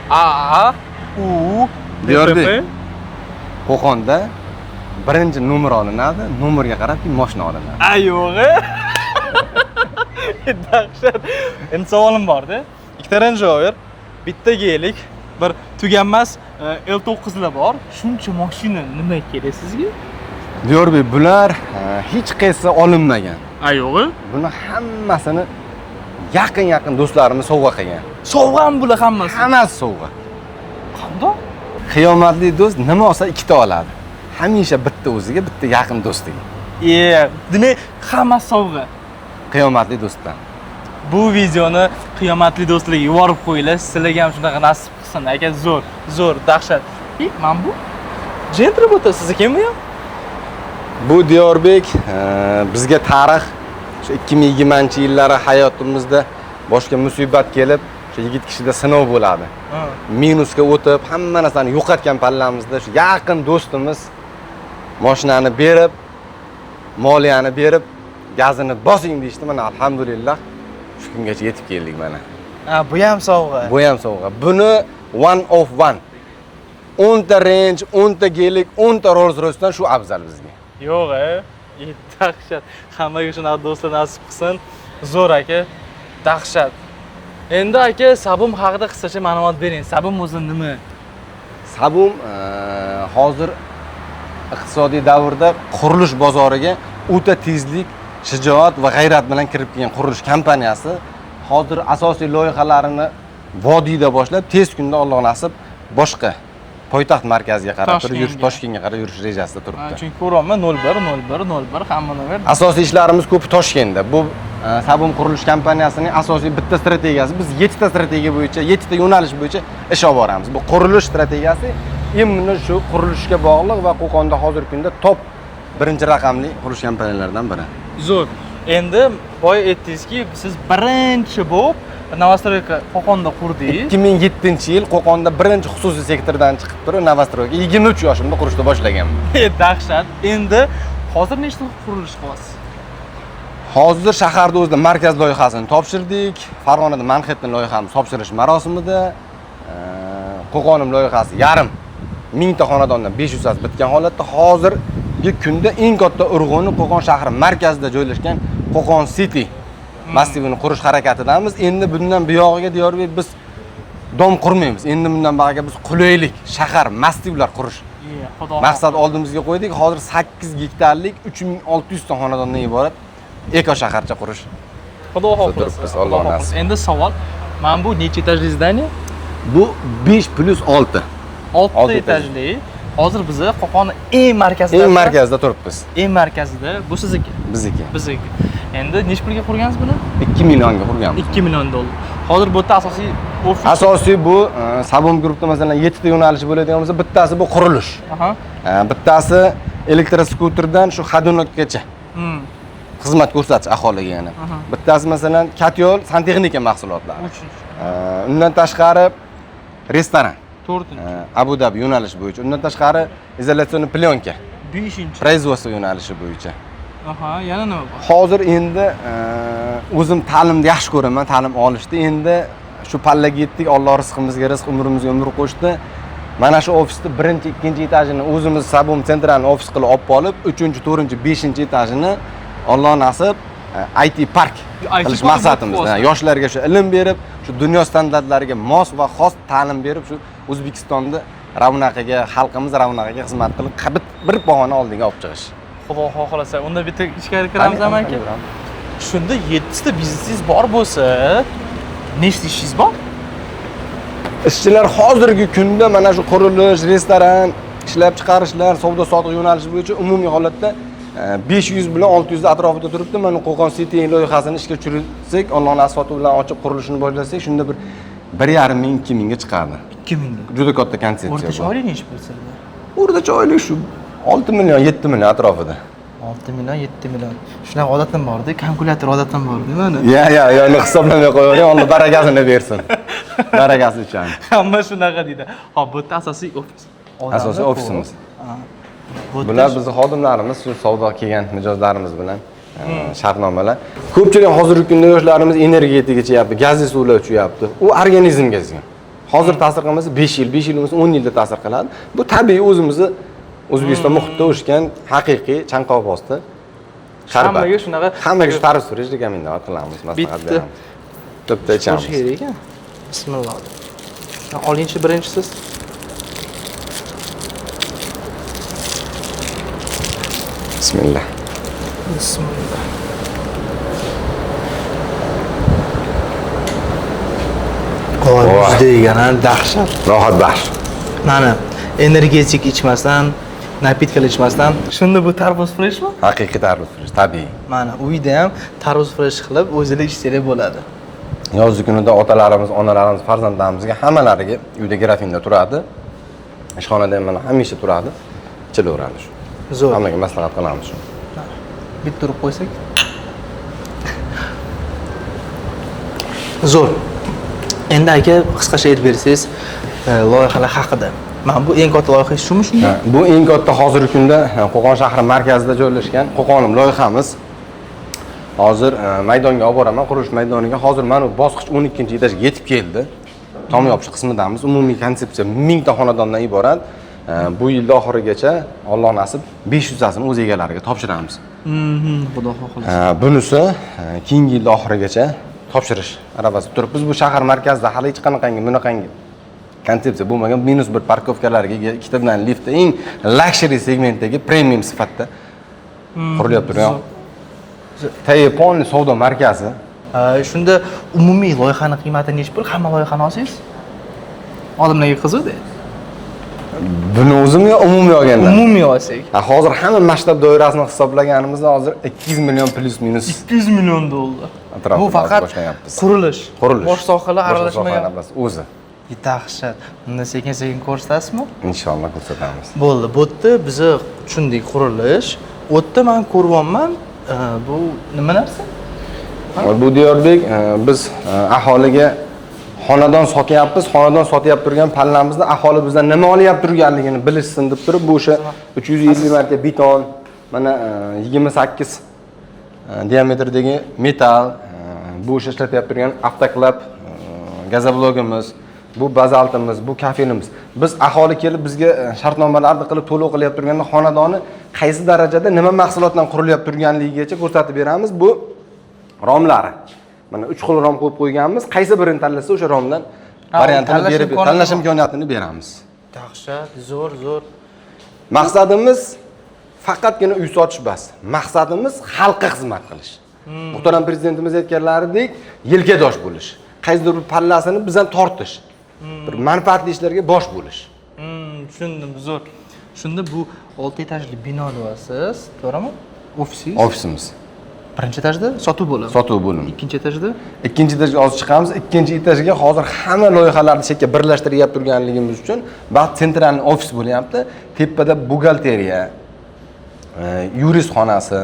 A U Diyorbek. Qo'qonda birinchi nomer olinadi, nomerga qarab keyin mashina olinadi. A yo'g'i. Dahshat. Endi savolim bor-da. Ikkita Range Rover, bitta Gelik, bir tuganmas L9lar bor. Shuncha mashina nima kerak sizga? Diyorbek, bular hech qaysi olinmagan. A yo'g'i. Buni hammasini yaqin-yaqin do'stlarimiz sovg'a qilgan. Sovg'ami bular hammasi? Hammasi sovg'a. Qandoq? Qiyomatli do'st nima olsa ikkita oladi. Hamisha bitta o'ziga, bitta yaqin do'stiga. Demak, hammasi sovg'a. Qiyomatli do'stdan. Bu videoni qiyomatli do'stlarga yuborib qo'yinglar, sizlarga ham shunaqa nasib qilsin. Aka, zo'r, zo'r, dahshat. Mana bu Gentra bu sizniki bu ham? Bu Diyorbek bizga tarix shu 2020-yillari hayotimizda boshqa musibat kelib, shu yigit kishida sinov bo'ladi. Minusga o'tib, hamma narsani yo'qotgan pallamizda shu yaqin do'stimiz mashinani berib, moliyani berib, gazini bosing deyishdi. Mana alhamdulillah shu kungacha yetib keldik mana. Ha, bu ham sovg'a. Bu ham sovg'a. Buni one of one. 10 ta Range, 10 ta Gelik, 10 ta Rolls Royce'dan shu afzal bizga. Yo'q, dahshat. Hammaga shunaqa do'stlar nasib qilsin. Zo'r aka, dahshat. Endi aka, Sabum haqida qisqacha ma'lumot bering. Sabum o'zi nima? Sabum hozir iqtisodiy davrda qurilish bozoriga o'ta tezlik, shijoat va g'ayrat bilan kirib kelgan qurilish kompaniyasi. Hozir asosiy loyihalarini vodiyda boshlab, tez kunda Alloh nasib boshqa poytaxt markaziga qarab turib yurish, Toshkentga qarab yurish rejasida turibdi. Chunki ko'ryapman 01 01 01 hamma nomer. Asosiy ishlarimiz ko'pi Toshkentda. Bu Sabum qurilish kompaniyasining asosiy bitta strategiyasi. Biz 7 ta strategiya bo'yicha, 7 ta yo'nalish bo'yicha ish olib boramiz. Bu qurilish strategiyasi imенно shu qurilishga bog'liq va Qo'qonda hozirgi kunda top birinchi raqamli qurilish kompaniyalaridan biri. Zo'r. Endi boya aytdingizki, siz birinchi bo'lib Novostroyka Qo'qonda qurdingiz. 2007-yil Qo'qonda birinchi xususiy sektordan chiqib turib Novostroyka 23 yoshimda qurishni boshlaganman. Dahshat. Endi hozir nechta qurilish qilyapsiz? Hozir shaharda o'zida markaz loyihasini topshirdik. Farg'onada Manhattan loyihamiz topshirish marosimida, Qo'qonim loyihasi yarim mingta xonadondan 500 tasi bitgan holatda hozirgi kunda eng katta urg'uni Qo'qon shahri markazida joylashgan Qo'qon City massivini qurish harakatidamiz. Endi bundan buyog'iga Diyorbek biz dom qurmaymiz. Endi bundan buyog'iga biz qulaylik, shahar, massivlar qurish maqsad oldimizga qo'ydik. Hozir 8 gektarlik 3600 ta xonadondan iborat eko shaharcha qurish. Xudo xohlasa. Alloh nasib. Endi savol, mana bu necha etajli zdание? Bu 5 + 6. 6 etajli. Hozir biz Qo'qonning eng markazida. Eng markazida turibmiz. Eng markazida. Bu sizniki? Bizniki. Bizniki. Endi necha pulga qurgansiz buni? 2 millionga qurganmiz. 2 million dollar. Hozir bu yerda asosiy ofis. Asosiy bu Sabum Groupda masalan 7 ta yo'nalish bo'ladigan bo'lsa, bittasi bu qurilish. Bittasi elektroskuterdan shu Hadunokgacha. Xizmat ko'rsatish aholiga yana. Bittasi masalan katyo'l santexnika mahsulotlari. Undan tashqari restoran. 4-inchi. Abu Dabi yo'nalishi bo'yicha. Undan tashqari izolyatsion plyonka. 5-inchi. Производство yo'nalishi bo'yicha. Yana nima bor? Hozir endi o'zim ta'limni yaxshi ko'raman, ta'lim olishni. Endi shu pallaga yetdik, Alloh rizqimizga rizq, umrimizga umr qo'shdi. Mana shu ofisni birinchi, ikkinchi etajini o'zimiz Sabum sentralni ofis qilib olib olib, 3-chi, 4-chi, 5-chi etajini Alloh nasib IT park qilish maqsadimiz. Yoshlarga shu ilm berib, shu dunyo standartlariga mos va xos ta'lim berib, shu O'zbekistonda ravnaqiga, xalqimiz ravnaqiga xizmat qilib, bir pog'ona oldinga olib chiqish. Xudo xohlasa, unda bitta ichkari kiramiz aka. Shunda 7 ta biznesingiz bor bo'lsa, nechta ishingiz bor? Ishchilar hozirgi kunda mana shu qurilish, restoran, ishlab chiqarishlar, savdo-sotiq yo'nalishi bo'yicha umumiy holatda 500 bilan 600 atrofida turibdi. Mana Qo'qon City loyihasini ishga tushirsak, Allohning nasibati bilan ochib qurilishini boshlasak, shunda bir 1,5 ming, 2 mingga chiqadi. 2 mingga. Juda katta konsepsiya. O'rtacha oylik necha pul sizda? O'rtacha oylik shu 6 million, 7 million atrofida. 6 million, 7 million. Shunaqa odatim bor-da, kalkulyator odatim bor-da mani. Ya, uni hisoblamay qo'yavering, Alloh barakasini bersin. Barakasi uchun. Hamma shunaqa deydi. Xo'p, bu yerda asosiy ofis. Asosiy ofisimiz. Bular bizning xodimlarimiz, shu savdo kelgan mijozlarimiz bilan shartnomalar. Ko'pchilik hozirgi kunda yoshlarimiz energetika ichyapti, gazli suvlar ichyapti. U organizmga ziyon. Hozir ta'sir qilmasa 5 yil, 5 yil bo'lmasa 10 yilda ta'sir qiladi. Bu tabiiy o'zimizni O'zbekiston muhitida o'sgan haqiqiy chanqoq-posti sharbat. Hammaga shunaqa, hammaga shu tarif surish rekomendatsiya qilamiz, maslahat beramiz. Bitta ichamiz. Kerak ekan. Bismillah. Olingchi birinchi siz. Bismillah. Bismillah. Voy, degan dahshat. Rohat baxsh. Mana energetik ichmasdan, napitkalar ichmasdan. Shunda bu tarvuz freshmi? Haqiqiy tarvuz fresh, tabiiy. Mana uyda ham tarvuz fresh qilib o'zinglar ichsanglar bo'ladi. Yozgi kunida otalarimiz, onalarimiz, farzandlarimizga hammalariga uyda grafinda turadi. Ishxonada ham mana hamisha turadi. Ichilaveradi shu. Zo'r. Hammaga maslahat qilamiz shu. Bitta urib qo'ysak. Zo'r. Endi aka qisqacha aytib bersangiz, loyihalar haqida. Mana bu eng katta loyiha shumi shunda? Bu eng katta hozirgi kunda Qo'qon shahri markazida joylashgan Qo'qonim loyihamiz. Hozir maydonga olib boraman, qurilish maydoniga. Hozir mana bu bosqich 12-etajga yetib keldi. Tom yopish qismidamiz. Umumiy konsepsiya 1000 ta xonadondan iborat. Bu yilda oxirigacha Alloh nasib 500 tasini o'z egalariga topshiramiz. Xudo xohlasa. Bunisi keyingi yilda oxirigacha topshirish arafasida turibmiz. Bu shahar markazida hali hech qanaqangi bunaqangi konsepsiya bo'lmagan, -1 parkovkalarga ega, ikkita bilan lift, eng luxury segmentdagi premium sifatda qurilyapti turgan Taypon savdo markazi. Shunda umumiy loyihani qiymati nechi pul? Hamma loyihani olsangiz odamlarga qiziqda. Buni o'zimi yo umumiy olganda? Umumiy olsak. Hozir hamma masshtab doirasini hisoblaganimizda hozir 200 million plus minus 200 million dollar. Bu faqat qurilish. Qurilish. Bosh sohalar aralashmagan. O'zi. Dahshat. Unda sekin-sekin ko'rsatasizmi? Inshaalloh ko'rsatamiz. Bo'ldi. Bu yerda biz tushundik qurilish. U yerda men ko'ryapman, bu nima narsa? Bu Diyorbek, biz aholiga xonadon sotyapmiz, xonadon sotyapti turgan pallamizda aholi bizdan nima olyapti turganligini bilishsin deb turib, bu o'sha 350 marta beton, mana 28 diametrdagi metal, bu o'sha ishlatyapti turgan avtoklab gazoblogimiz, bu bazaltimiz, bu kafelimiz. Biz aholi kelib bizga shartnomalarni qilib to'lov qilyapti turganda xonadoni qaysi darajada nima mahsulotdan qurilyapti turganligigacha ko'rsatib beramiz. Bu romlari. Mana 3 xil rom qo'yib qo'yganmiz. Qaysi birini tanlasa o'sha romdan variantini berib, tanlash imkoniyatini beramiz. Dahshat, zo'r, zo'r. Maqsadimiz faqatgina uy sotish bas. Maqsadimiz xalqqa xizmat qilish. Muhtaram prezidentimiz aytganlaridek, yelkadosh bo'lish. Qaysidir bir pallasini bizdan tortish. Bir manfaatli ishlarga bosh bo'lish. Tushundim, zo'r. Shunda bu 6 etajli bino deyapsiz, to'g'rimi? Ofisingiz? Ofisimiz. Birinchi etajda sotuv bo'limi. Sotuv bo'limi. Ikkinchi etajda? Ikkinchi etajga hozir chiqamiz. Ikkinchi etajga hozir hamma loyihalarni chekka birlashtiryapti turganligimiz uchun ba'zi sentralniy ofis bo'lyapti. Tepada buxgalteriya, yurist xonasi,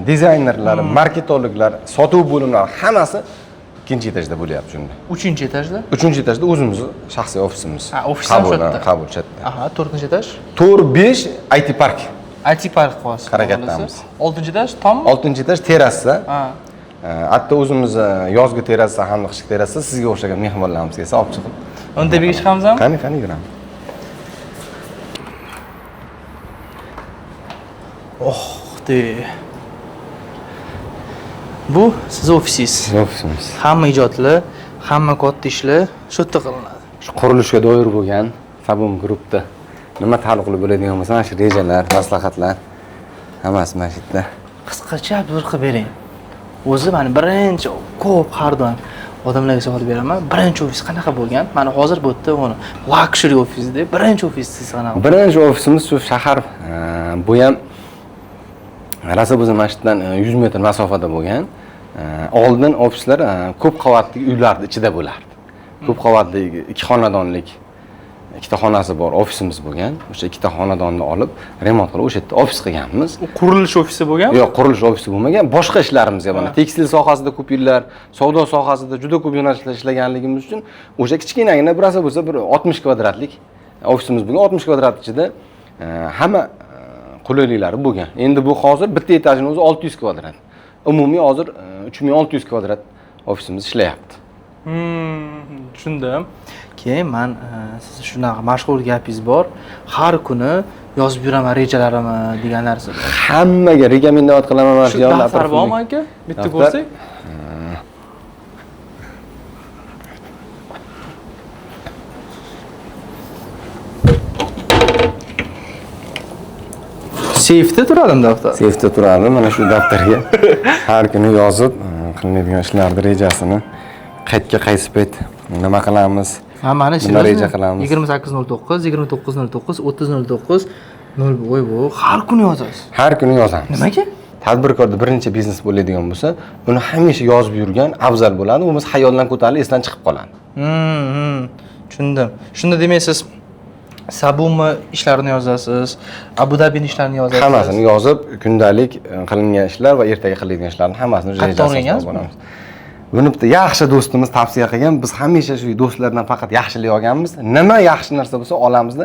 dizaynerlar, marketologlar, sotuv bo'limlari hammasi ikkinchi etajda bo'lyapti shunda. Uchinchi etajda? Uchinchi etajda o'zimizni shaxsiy ofisimiz. Ha, ofis ham shu yerda. Qabul shu yerda. Aha, to'rtinchi etaj? 4 5 IT park. IT park qilyapsiz. Harakatdamiz. 6 etaj tommi? 6 etaj terrasa. Ha. Hatto o'zimiz yozgi terrasa hamda qishki terrasa sizga o'xshagan mehmonlarimiz kelsa olib chiqib. Unda tepaga chiqamizmi? Qani, qani yuramiz. Oh, de. Bu siz ofisingiz. Ofisimiz. Hamma ijodlar, hamma katta ishlar shu yerda qilinadi. Shu qurilishga doir bo'lgan Sabum Groupda nima taalluqli bo'ladigan bo'lsa, mana shu rejalar, maslahatlar hammasi mana shu yerda. Qisqacha bir qilib bering. O'zi mana birinchi ko'p har doim odamlarga savol beraman. Birinchi ofis qanaqa bo'lgan? Mana hozir bu yerda uni luxury ofis deb, birinchi ofisingiz qanaqa? Birinchi ofisimiz shu shahar, bu ham rosa bo'lsa mana shu yerdan 100 metr masofada bo'lgan. Oldin ofislar ko'p qavatli uylarning ichida bo'lardi. Ko'p qavatli 2 xonadonlik ikkita xonasi bor ofisimiz bo'lgan. O'sha ikkita xonadonni olib remont qilib o'sha yerda ofis qilganmiz. U qurilish ofisi bo'lganmi? Yo'q, qurilish ofisi bo'lmagan. Boshqa ishlarimizga mana tekstil sohasida ko'p yillar, savdo sohasida juda ko'p yo'nalishlarda ishlaganligimiz uchun o'sha kichkinagina bir rosa bo'lsa bir 60 kvadratlik ofisimiz bo'lgan. 60 kvadrat ichida hamma qulayliklari bo'lgan. Endi bu hozir bitta etajning o'zi 600 kvadrat. Umumiy hozir 3600 kvadrat ofisimiz ishlayapti. Tushundim. Keyin men siz shunaqa mashhur gapingiz bor. Har kuni yozib yuraman rejalarimni degan narsa bor. Hammaga rekomendovat qilaman mana shu daftar bormi aka? Bitta ko'rsak. Seyfda turadimi daftar? Seyfda turadi. Mana shu daftarga har kuni yozib qilinadigan ishlarning rejasini, qayerga qaysi payt nima qilamiz? Ha, mana nima reja qilamiz? 28.09, 29.09, 30.09, 0 voy bu har kuni yozasiz. Har kuni yozamiz. Nimaga? Tadbirkorda birinchi biznes bo'ladigan bo'lsa, uni hamisha yozib yurgan afzal bo'ladi. Bo'lmasa xayoldan ko'tarilib esdan chiqib qoladi. Tushundim. Shunda demak siz Sabumi ishlarini yozasiz, Abu Dabini ishlarini yozasiz. Hammasini yozib, kundalik qilingan ishlar va ertaga qilinadigan ishlarning hammasini rejasini qilamiz. Buni bitta yaxshi do'stimiz tavsiya qilgan. Biz hamisha shu do'stlardan faqat yaxshilik olganmiz. Nima yaxshi narsa bo'lsa olamizda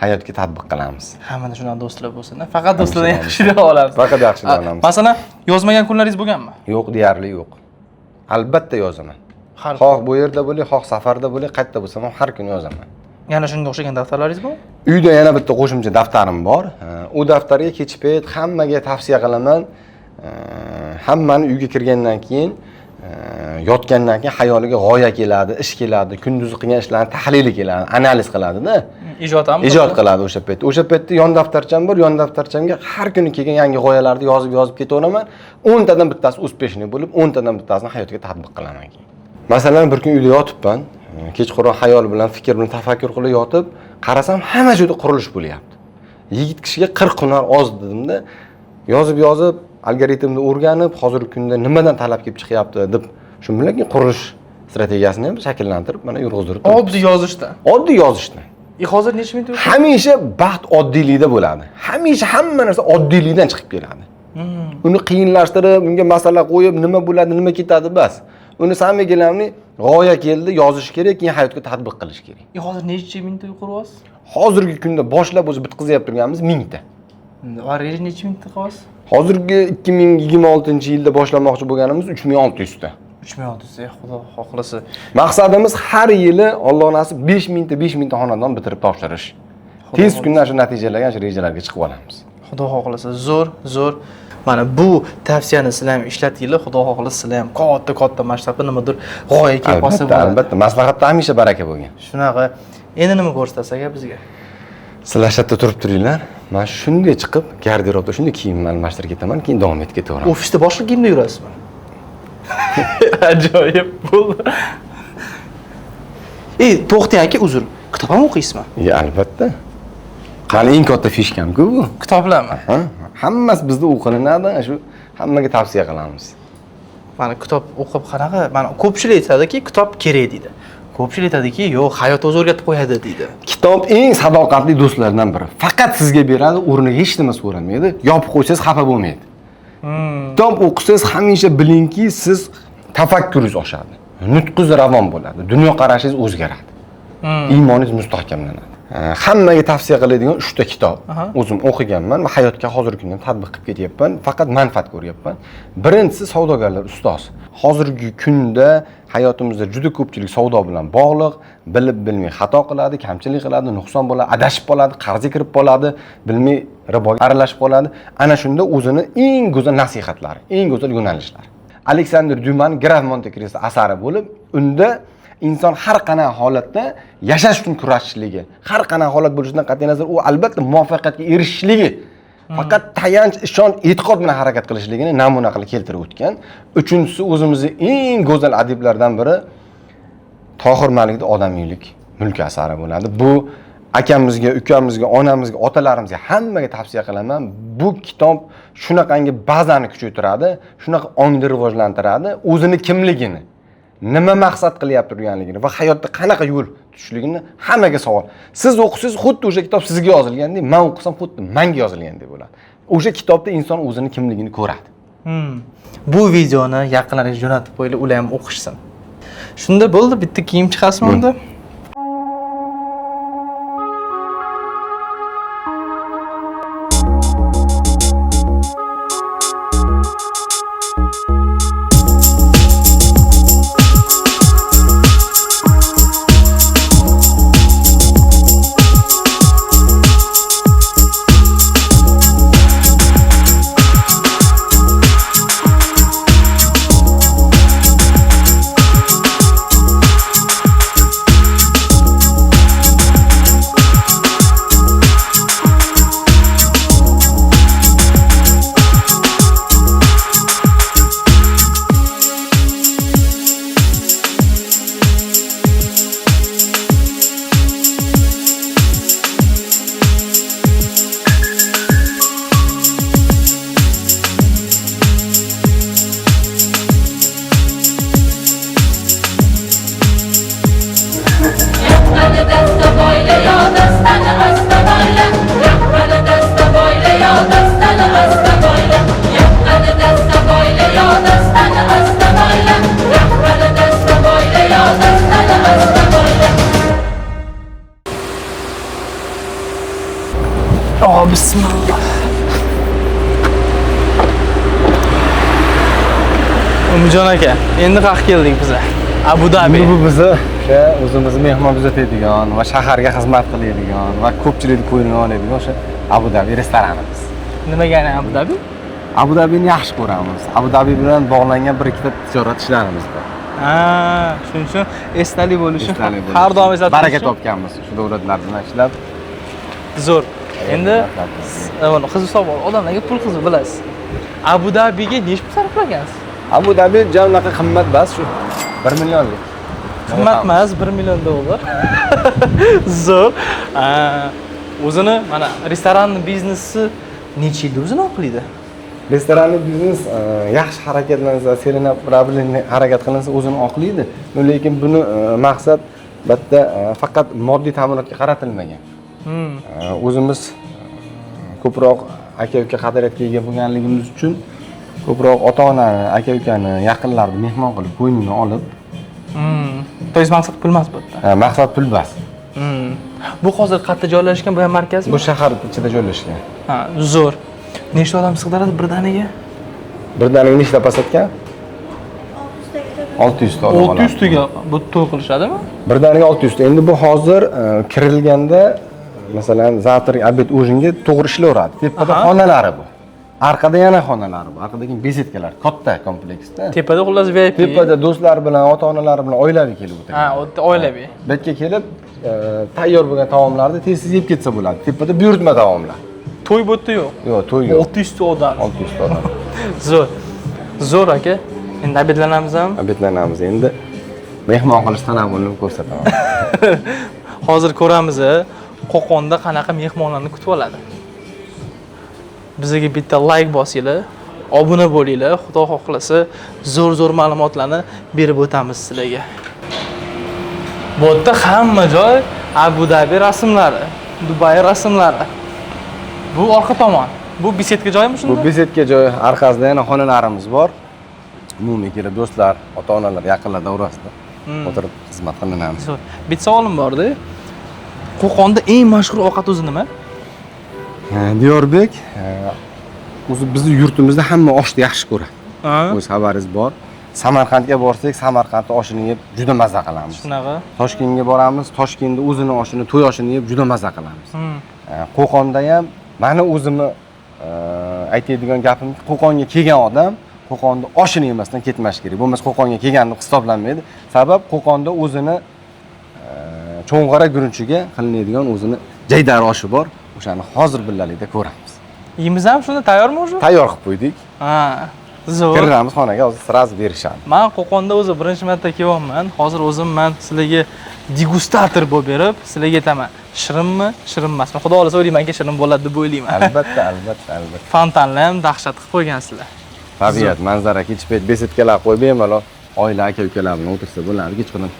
hayotga tatbiq qilamiz. Hammada shunaqa do'stlar bo'lsin, faqat do'stlardan yaxshilik olamiz. Faqat yaxshilik olamiz. Masalan, yozmagan kunlaringiz bo'lganmi? Yo'q, deyarli yo'q. Albatta yozaman. Har Xoh bu yerda bo'lay, xoh safarda bo'lay, qayerda bo'lsam ham har kuni yozaman. Yana shunga o'xshagan daftarlaringiz bormi? Uyda yana bitta qo'shimcha daftarim bor. U daftarga kech payt hammaga tavsiya qilaman. Hammani uyga kirgandan keyin, yotgandan keyin xayoliga g'oya keladi, ish keladi, kunduzi qilgan ishlarni tahlili keladi, analiz qiladida. Ijod ham Ijod qiladi o'sha paytda. O'sha paytda yon daftarcham bor, yon daftarchamga har kuni kelgan yangi g'oyalarni yozib-yozib ketaveraman. 10 tadan bittasi uspeshniy bo'lib, 10 tadan bittasini hayotga tatbiq qilaman keyin. Masalan, bir kun uyda yotibman, kechqurun xayol bilan, fikr bilan tafakkur qilib yotib, qarasam hamma joyda qurilish bo'lyapti. Yigit kishiga 40 hunar oz dedimda, yozib-yozib algoritmni o'rganib, hozirgi kunda nimadan talab kelib chiqyapti deb shu bilan keyin qurilish strategiyasini ham shakllantirib, mana yurg'izdirib. Oddiy yozishdan. Oddiy yozishdan. Hozir necha ming? Hamisha baxt oddiylikda bo'ladi. Hamisha hamma narsa oddiylikdan chiqib keladi. Uni qiyinlashtirib, unga masala qo'yib, nima bo'ladi, nima ketadi bas. Uni samga kelamni g'oya keldi, yozish kerak, keyin hayotga tatbiq qilish kerak. Hozir necha mingta quryapsiz? Hozirgi kunda boshlab o'zi bitqizyapti turganimiz 1000 ta. Va reja necha mingta qilyapsiz? Hozirgi 2026-yilda boshlamoqchi bo'lganimiz 3600 ta. 3600 ta, Xudo xohlasa. Maqsadimiz har yili Alloh nasib 5000 ta 5000 ta xonadon bitirib topshirish. Tez kunda shu natijalarga, shu rejalarga chiqib olamiz. Xudo xohlasa, zo'r, zo'r. Mana bu tavsiyani sizlar ham ishlatinglar, Xudo xohlasa sizlar ham katta-katta masshtabda nimadir g'oya kelib qolsa bo'ladi. Albatta, maslahatda hamisha baraka bo'lgan. Shunaqa. Endi nima ko'rsatasiz aka bizga? Sizlar shu yerda turib turinglar. Men shunday chiqib, garderobda shunday kiyimimni almashtirib ketaman, keyin davom etib ketaveraman. Ofisda boshqa kiyimda yurasizmi? Ajoyib bo'ldi. To'xtang aka, uzr. Kitob ham o'qiysizmi? Ya, albatta. Hali eng katta fishkam-ku bu. Kitoblarmi? Ha, hammasi bizda o'qilinadi, shu hammaga tavsiya qilamiz. Mana kitob o'qib qanaqa? Mana ko'pchilik aytadiki, kitob kerak deydi. Ko'pchilik aytadiki, yo'q, hayot o'zi o'rgatib qo'yadi deydi. Kitob eng sadoqatli do'stlardan biri. Faqat sizga beradi, o'rniga hech nima so'ramaydi. Yopib qo'ysangiz xafa bo'lmaydi. Kitob o'qisangiz hamisha bilingki, siz tafakkuringiz oshadi. Nutqingiz ravon bo'ladi, dunyoqarashingiz o'zgaradi. Iymoningiz mustahkamlanadi. Hammaga tavsiya qiladigan 3 ta kitob. O'zim o'qiganman va hayotga hozirgi kunda tatbiq qilib ketyapman, faqat manfaat ko'ryapman. Birinchisi savdogarlar ustozi. Hozirgi kunda hayotimizda juda ko'pchilik savdo bilan bog'liq, bilib bilmay xato qiladi, kamchilik qiladi, nuqson bo'ladi, adashib qoladi, qarzga kirib qoladi, bilmay riboga aralashib qoladi. Ana shunda o'zini eng go'zal nasihatlari, eng go'zal yo'nalishlari. Aleksandr Dyuman Graf Monte-Kristo asari bo'lib, unda inson har qanday holatda yashash uchun kurashishligi, har qanday holat bo'lishidan qat'iy nazar u albatta muvaffaqiyatga erishishligi, faqat tayanch, ishonch, e'tiqod bilan harakat qilishligini namuna qilib keltirib o'tgan. Uchinchisi o'zimizning eng go'zal adiblardan biri Tohir Malikning Odamiylik mulki asari bo'ladi. Bu akamizga, ukamizga, onamizga, otalarimizga hammaga tavsiya qilaman. Bu kitob shunaqangi bazani kuchaytiradi, shunaqa ongni rivojlantiradi, o'zini kimligini, nima maqsad qilyapti turganligini va hayotda qanaqa yo'l tutishligini hammaga savol. Siz o'qisangiz xuddi o'sha kitob sizga yozilgandek, men o'qisam xuddi menga yozilgandek bo'ladi. O'sha kitobda inson o'zini kimligini ko'radi. Bu videoni yaqinlariga jo'natib qo'yinglar, ular ham o'qishsin. Shunda bo'ldi, bitta kiyim chiqasizmi unda? Bismillah. Umidjon aka, endi qayerga keldik biz? Abu Dabi. Bu bizni o'sha o'zimizni mehmon kuzatadigan va shaharga xizmat qiladigan va ko'pchilikni ko'nglini oladigan o'sha Abu Dabi restoranimiz. Nimaga aynan Abu Dabi? Abu Dabini yaxshi ko'ramiz. Abu Dabi bilan bog'langan bir ikkita tijorat ishlarimiz bor. Ha, shuning uchun esdalik bo'lishi, Esdalik bo'lishi. har doim eslatib Baraka turish. topganmiz shu davlatlar bilan ishlab. Zo'r. Endi mana qiziq savol, odamlarga pul qiziq bilasiz. Abu Dabiga necha pul sarflagansiz? Abu Dabi ja unaqa qimmat emas shu. 1 millionlik. Qimmat emas, 1 million dollar. Zo'r. O'zini mana restoranni biznesi necha yilda o'zini oqlaydi? Restoranli biznes yaxshi harakatlansa, целенаправленно harakat qilinsa o'zini oqlaydi. Lekin buni maqsad bitta faqat moddiy ta'minotga qaratilmagan. O'zimiz ko'proq aka-uka qadriyatga ega bo'lganligimiz uchun ko'proq ota-onani, aka-ukani, yaqinlarni mehmon qilib, ko'nglini olib, То есть maqsad pul emas bu yerda. Maqsad pul emas. Bu hozir qayerda joylashgan? Bu ham markazmi? Bu shahar ichida joylashgan. Ha, zo'r. Nechta odam sig'diradi birdaniga? Birdaniga nechta pasatgan? 600 ta odam oladi. 600 taga bu to'y qilishadimi? Birdaniga 600 ta. Endi bu hozir kirilganda, masalan, завтрак, обед, ужин ga to'g'ri ishlayveradi. Tepada xonalari bu. Orqada yana xonalari bor. Orqada keyin besetkalar, katta kompleksda. Tepada xullas VIP. Tepada do'stlar bilan, ota-onalari bilan oilaviy kelib o'tiradi. Ha, u yerda oilaviy. Bu yerga kelib, tayyor bo'lgan taomlarni tez-tez yeb ketsa bo'ladi. Tepada buyurtma taomlar. To'y bu yerda yo'q. Yo'q, to'y yo'q. 600 ta odam. 600 ta odam. Zo'r. Zo'r aka. Endi obedlanamiz ham. Obedlanamiz endi. Mehmon qilish tanovvulini ko'rsataman. Hozir ko'ramiz, Qo'qonda qanaqa mehmonlarni kutib oladi. Bizga bitta like bosinglar, obuna bo'linglar. Xudo xohlasa zo'r-zo'r ma'lumotlarni berib o'tamiz sizlarga. Bu yerda hamma joy Abu Dabi rasmlari, Dubay rasmlari. Bu orqa tomon. Bu besetka joyimi shunda? Bu besetka joyi, orqasida yana xonalarimiz bor. Umumiy kelib do'stlar, ota-onalar, yaqinlar davrasida o'tirib xizmat qilinamiz. Zo'r. Bitta savolim bor-da. Qo'qonda eng mashhur ovqat o'zi nima? Diyorbek, o'zi bizni yurtimizda hamma oshni yaxshi ko'radi. O'z xabaringiz bor. Samarqandga borsak, Samarqandda oshini yeb juda maza qilamiz. Shunaqa. Toshkentga boramiz, Toshkentda o'zini oshini, to'y oshini yeb juda maza qilamiz. Qo'qonda ham meni o'zimni aytadigan gapim, Qo'qonga kelgan odam Qo'qonda oshini yemasdan ketmash kerak. Bo'lmasa Qo'qonga kelgan deb hisoblanmaydi. Sabab Qo'qonda o'zini cho'ng'ara guruchiga qilinadigan o'zini jaydari oshi bor. O'shani hozir birgalikda ko'ramiz. Yeymiz ham shunda tayyormi o'zi? Tayyor qilib qo'ydik. Ha, zo'r. Kiramiz xonaga, hozir sразу berishadi. Men Qo'qonda o'zi birinchi marta kelyapman. Hozir o'zim men sizlarga degustator bo'lib berib, sizlarga aytaman, shirinmi, shirin emasmi? Xudo xolasa o'ylaymanki, shirin bo'ladi deb o'ylayman. Albatta, albatta, albatta. Fontanlar ham dahshat qilib qo'ygansizlar. Tabiat, manzara, kech payt besetkalar qo'yib bemalol oila aka-ukalar bilan o'tirsa bo'ladi, kechqurun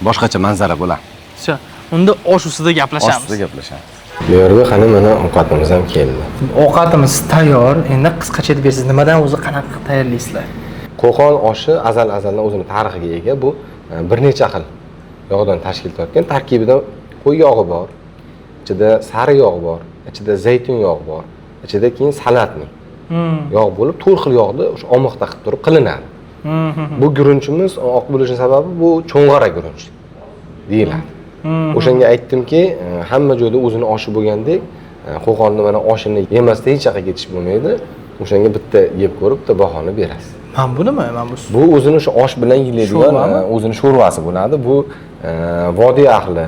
boshqacha manzara bo'ladi. Shu, unda osh ustida gaplashamiz. Osh ustida gaplashamiz. Bu yerga qani mana ovqatimiz ham keldi. Ovqatimiz tayyor. Endi qisqacha aytib bersangiz, nimadan o'zi qanaqa qilib tayyorlaysizlar? Qo'qon oshi azal-azaldan o'zini tarixiga ega. Bu bir necha xil yog'dan tashkil topgan. Tarkibida qo'y yog'i bor, ichida sari yog' bor, ichida zaytun yog'i bor, ichida keyin salatning yog' bo'lib, to'rt xil yog'ni o'sha omoqda qilib turib qilinadi. Bu guruchimiz oq bo'lishining sababi bu cho'ng'ara guruch deyiladi. O'shanga aytdimki, hamma joyda o'zini oshi bo'lgandek, Qo'qonni mana oshini yemasdan hech qayerga ketish bo'lmaydi. O'shanga bitta yeb ko'rib, bitta bahoni berasiz. Mana bu nima? Mana bu Bu o'zini o'sha osh bilan yeyiladigan o'zini sho'rvasi bo'ladi. Bu vodiy ahli,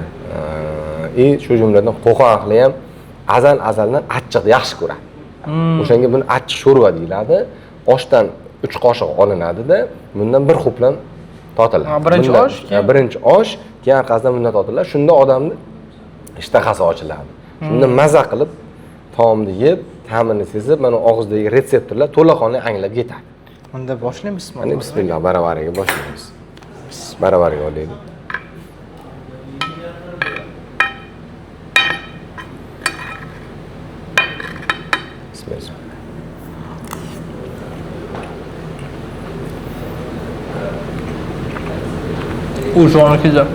shu jumladan Qo'qon ahli ham azal-azaldan achchiq yaxshi ko'radi. O'shanga buni achchiq sho'rva deyiladi. Oshdan 3 qoshiq olinadi-da, bundan bir ho'plam tortiladi. Birinchi osh, keyin birinchi osh, keyin orqasidan bundan tortiladi. Shunda odamni ishtahasi ochiladi. Shunda maza qilib taomni yeb, ta'mini sezib, mana og'izdagi retseptorlar to'laqonli anglab yetadi. Unda boshlaymiz. Mana bismillah, baravariga boshlaymiz. Baravariga olaylik. Bismillah. O'shani kizim.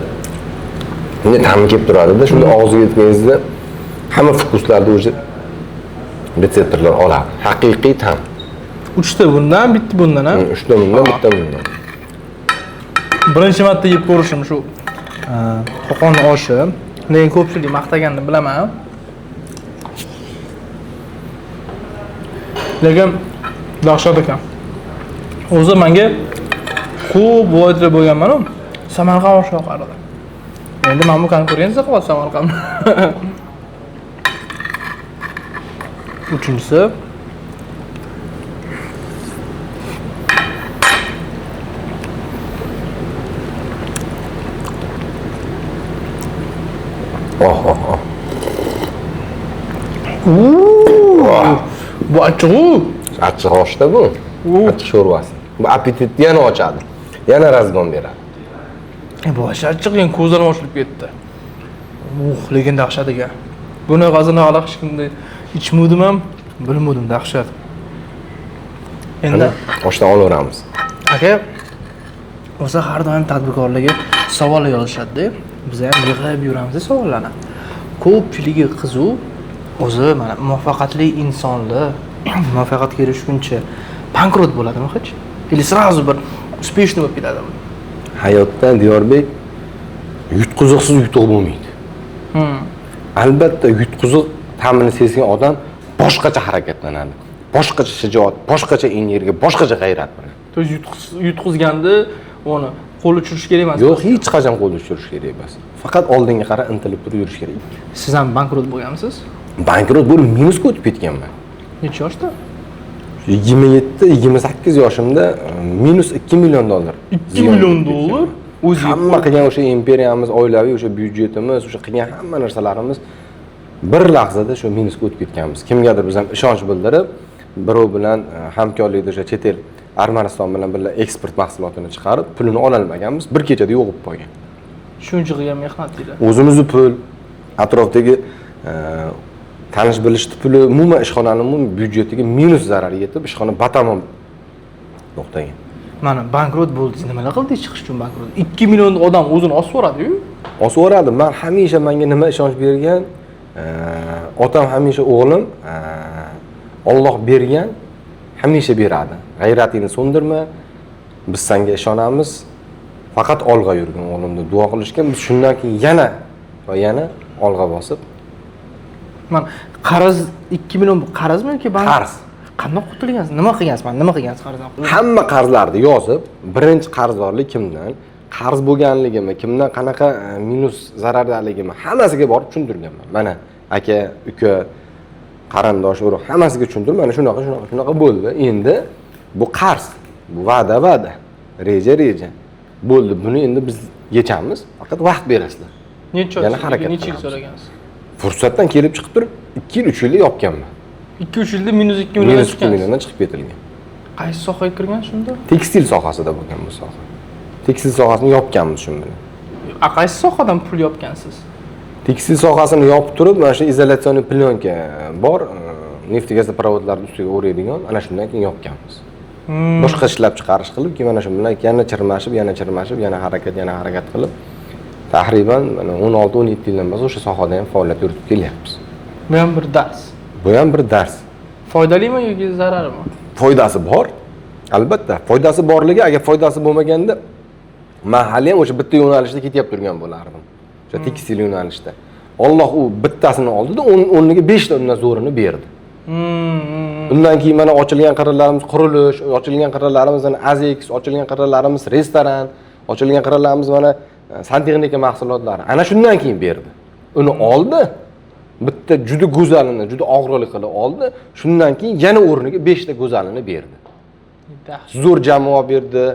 Bunga ta'mi kelib turadi-da, shunda og'izga yetganingizda hamma fokuslarni o'zi retseptorlar oladi. Haqiqiy ta'm. 3 ta bundan, bitta bundan, ha? 3 ta bundan, bitta bundan. Birinchi marta yeb ko'rishim shu Qo'qon oshi. Lekin ko'pchilik maqtaganini bilaman. Lekin dahshat ekan. O'zi menga ko'p viloyatda bo'lganman-u, Samarqand oshi yoqardi. Endi mana bu konkurensiya qilyapti Samarqand. Uchinchisi Oh, oh, oh. Bu achchig'u. Achchiq oshda bu. Achchiq sho'rvasi. Bu appetitni yana ochadi. Yana razgon beradi. Bu achchiq, endi ko'zlarim ochilib ketdi. Lekin dahshat ekan. Buni g'azini hali hech kimda ichmudim ham, bilmadim, dahshat. Endi oshdan olaveramiz. Aka, o'zi har doim tadbirkorlarga savol yozishadi-da. Biz ham yig'ib yuramiz savollarni. Ko'pchiligi qiziq, o'zi mana muvaffaqiyatli insonlar muvaffaqiyatga erishguncha bankrot bo'ladimi hech? Или сразу bir успешный bo'lib ketadimi? Hayotda Diyorbek yutqiziqsiz yutuq bo'lmaydi. Albatta yutqiziq ta'mini sezgan odam boshqacha harakatlanadi. Boshqacha shijoat, boshqacha energiya, boshqacha g'ayrat bilan. To есть yutqizganda uni qo'l uchirish kerak emas. Yo'q, hech qachon qo'l uchirish kerak emas. Faqat oldinga qarab intilib turib yurish kerak. Siz ham bankrot bo'lganmisiz? Bankrot bo'lib minusga o'tib ketganman. Necha yoshda? 27-28 yoshimda minus 2 million dollar. 2 million dollar? O'zi hamma qilgan o'sha imperiyamiz, oilaviy o'sha byudjetimiz, o'sha qilgan hamma narsalarimiz bir lahzada shu minusga o'tib ketganmiz. Kimgadir biz ham ishonch bildirib, birov bilan hamkorlikda o'sha chet el Armaniston bilan birga eksport mahsulotini chiqarib, pulini ola olmaganmiz, bir kechada yo'qib qolgan. Shuncha qilgan mehnat deydi. O'zimizni pul, atrofdagi tanish bilishni puli, umuman ishxonaning umumiy byudjetiga minus zarar yetib, ishxona batamom to'xtagan. Mana bankrot bo'ldingiz, nimalar qildingiz chiqish uchun bankrot? 2 million odam o'zini osib yuboradi-yu. Osib yuboradi. Men hamisha menga nima ishonch bergan? Otam hamisha o'g'lim, Alloh bergan, hamisha beradi. G'ayratingni so'ndirma, biz senga ishonamiz. Faqat olg'a yurgin o'g'lim deb duo qilishgan. Biz shundan keyin yana va yana olg'a bosib. Mana qarz 2 million qarzmi yoki bank? Qarz. Qanday qutulgansiz? Nima qilgansiz? Mana nima qilgansiz qarzdan? Hamma qarzlarni yozib, birinchi qarzdorlik kimdan, qarz bo'lganligimi, kimdan qanaqa minus zarardaligimi, hammasiga borib tushuntirganman. Mana aka, uka, qarindosh, urug' hammasiga tushuntirib, mana shunaqa, shunaqa, shunaqa bo'ldi. Endi bu qarz, bu va'da, va'da, reja, reja. Bo'ldi, buni endi biz yechamiz, faqat vaqt berasizlar. Necha Yana harakat necha yil qilamiz. so'ragansiz? Fursatdan kelib chiqib turib 2-3 yilda yopganman. 2-3 yilda minus 2 milliondan Minus 2 chiqqansiz. milliondan chiqib ketilgan. Qaysi sohaga kirgan shunda? Tekstil sohasida bo'lgan bu soha. Tekstil sohasini yopganmiz shu bilan. Qaysi sohadan pul yopgansiz? Tekstil sohasini yopib turib, mana shu izolyatsion plyonka bor, neft gaz provodlarni ustiga o'raydigan, ana shundan keyin yopganmiz. Boshqa ishlab chiqarish qilib, keyin mana shu bilan yana chirmashib, yana chirmashib, yana harakat, yana harakat qilib, taxriban mana 16-17 yildan beri o'sha sohada ham faoliyat yuritib kelyapmiz. Bu ham bir dars. Bu ham bir dars. Foydalimi yoki zararmi? Foydasi bor. Albatta, foydasi borligi, agar foydasi bo'lmaganda men hali ham o'sha bitta yo'nalishda ketyap turgan bo'lardim. O'sha tekstil yo'nalishda. Alloh u bittasini oldida, o'rniga 5 ta undan zo'rini berdi. Undan keyin mana ochilgan qirralarimiz qurilish, ochilgan qirralarimiz mana Azex, ochilgan qirralarimiz restoran, ochilgan qirralarimiz mana santexnika mahsulotlari. Ana shundan keyin berdi. Uni oldi, bitta juda go'zalini, juda og'irlik qilib oldi. Shundan keyin yana o'rniga 5 ta go'zalini berdi. Zo'r jamoa berdi,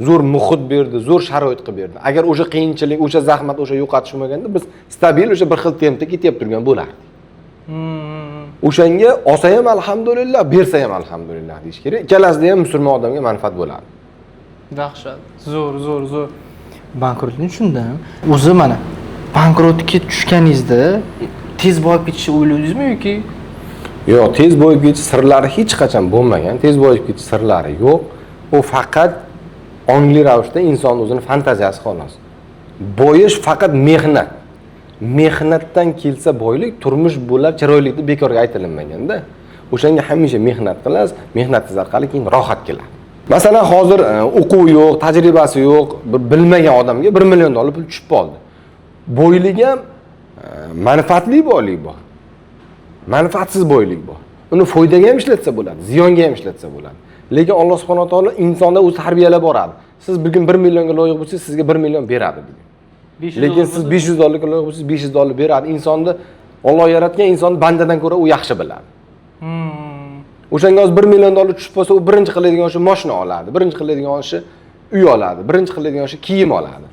zo'r muhit berdi, zo'r sharoit qilib berdi. Agar o'sha qiyinchilik, o'sha zahmat, o'sha yo'qotish bo'lmaganda biz stabil o'sha bir xil tempda ketyap turgan bo'lardik. O'shanga olsa ham alhamdulillah, bersa ham alhamdulillah deyish kerak. Ikkalasida ham musulmon odamga manfaat bo'ladi. Dahshat. Zo'r, zo'r, zo'r. Bankrotni tushundim. O'zi mana bankrotga tushganingizda tez boyib ketishni o'yladingizmi yoki? Yo'q, tez boyib ketish sirlari hech qachon bo'lmagan. Tez boyib ketish sirlari yo'q. U faqat ongli ravishda inson o'zini fantaziyasi xolos. Boyish faqat mehnat. Mehnatdan kelsa boylik, turmush bo'lar chiroyli deb bekorga aytilinmaganda. O'shanga hamisha mehnat qilasiz, mehnatingiz orqali keyin rohat keladi. Masalan, hozir o'quvi yo'q, tajribasi yo'q, bir bilmagan odamga 1 million dollar pul tushib qoldi. Boylik ham manfaatli boylik bor. Manfaatsiz boylik bor. Uni foydaga ham ishlatsa bo'ladi, ziyonga ham ishlatsa bo'ladi. Lekin Alloh subhanahu va taolo insonda o'zi tarbiyalab boradi. Siz bugun 1 millionga loyiq bo'lsangiz, sizga 1 million beradi bugun. Lekin siz 500 dollarga loyiq bo'lsangiz, 500 dollar beradi. Insonni Alloh yaratgan insonni bandadan ko'ra u yaxshi biladi. O'shanga hozir 1 million dollar tushib qolsa, u birinchi qiladigan ishi mashina oladi, birinchi qiladigan ishi uy oladi, birinchi qiladigan ishi kiyim oladi.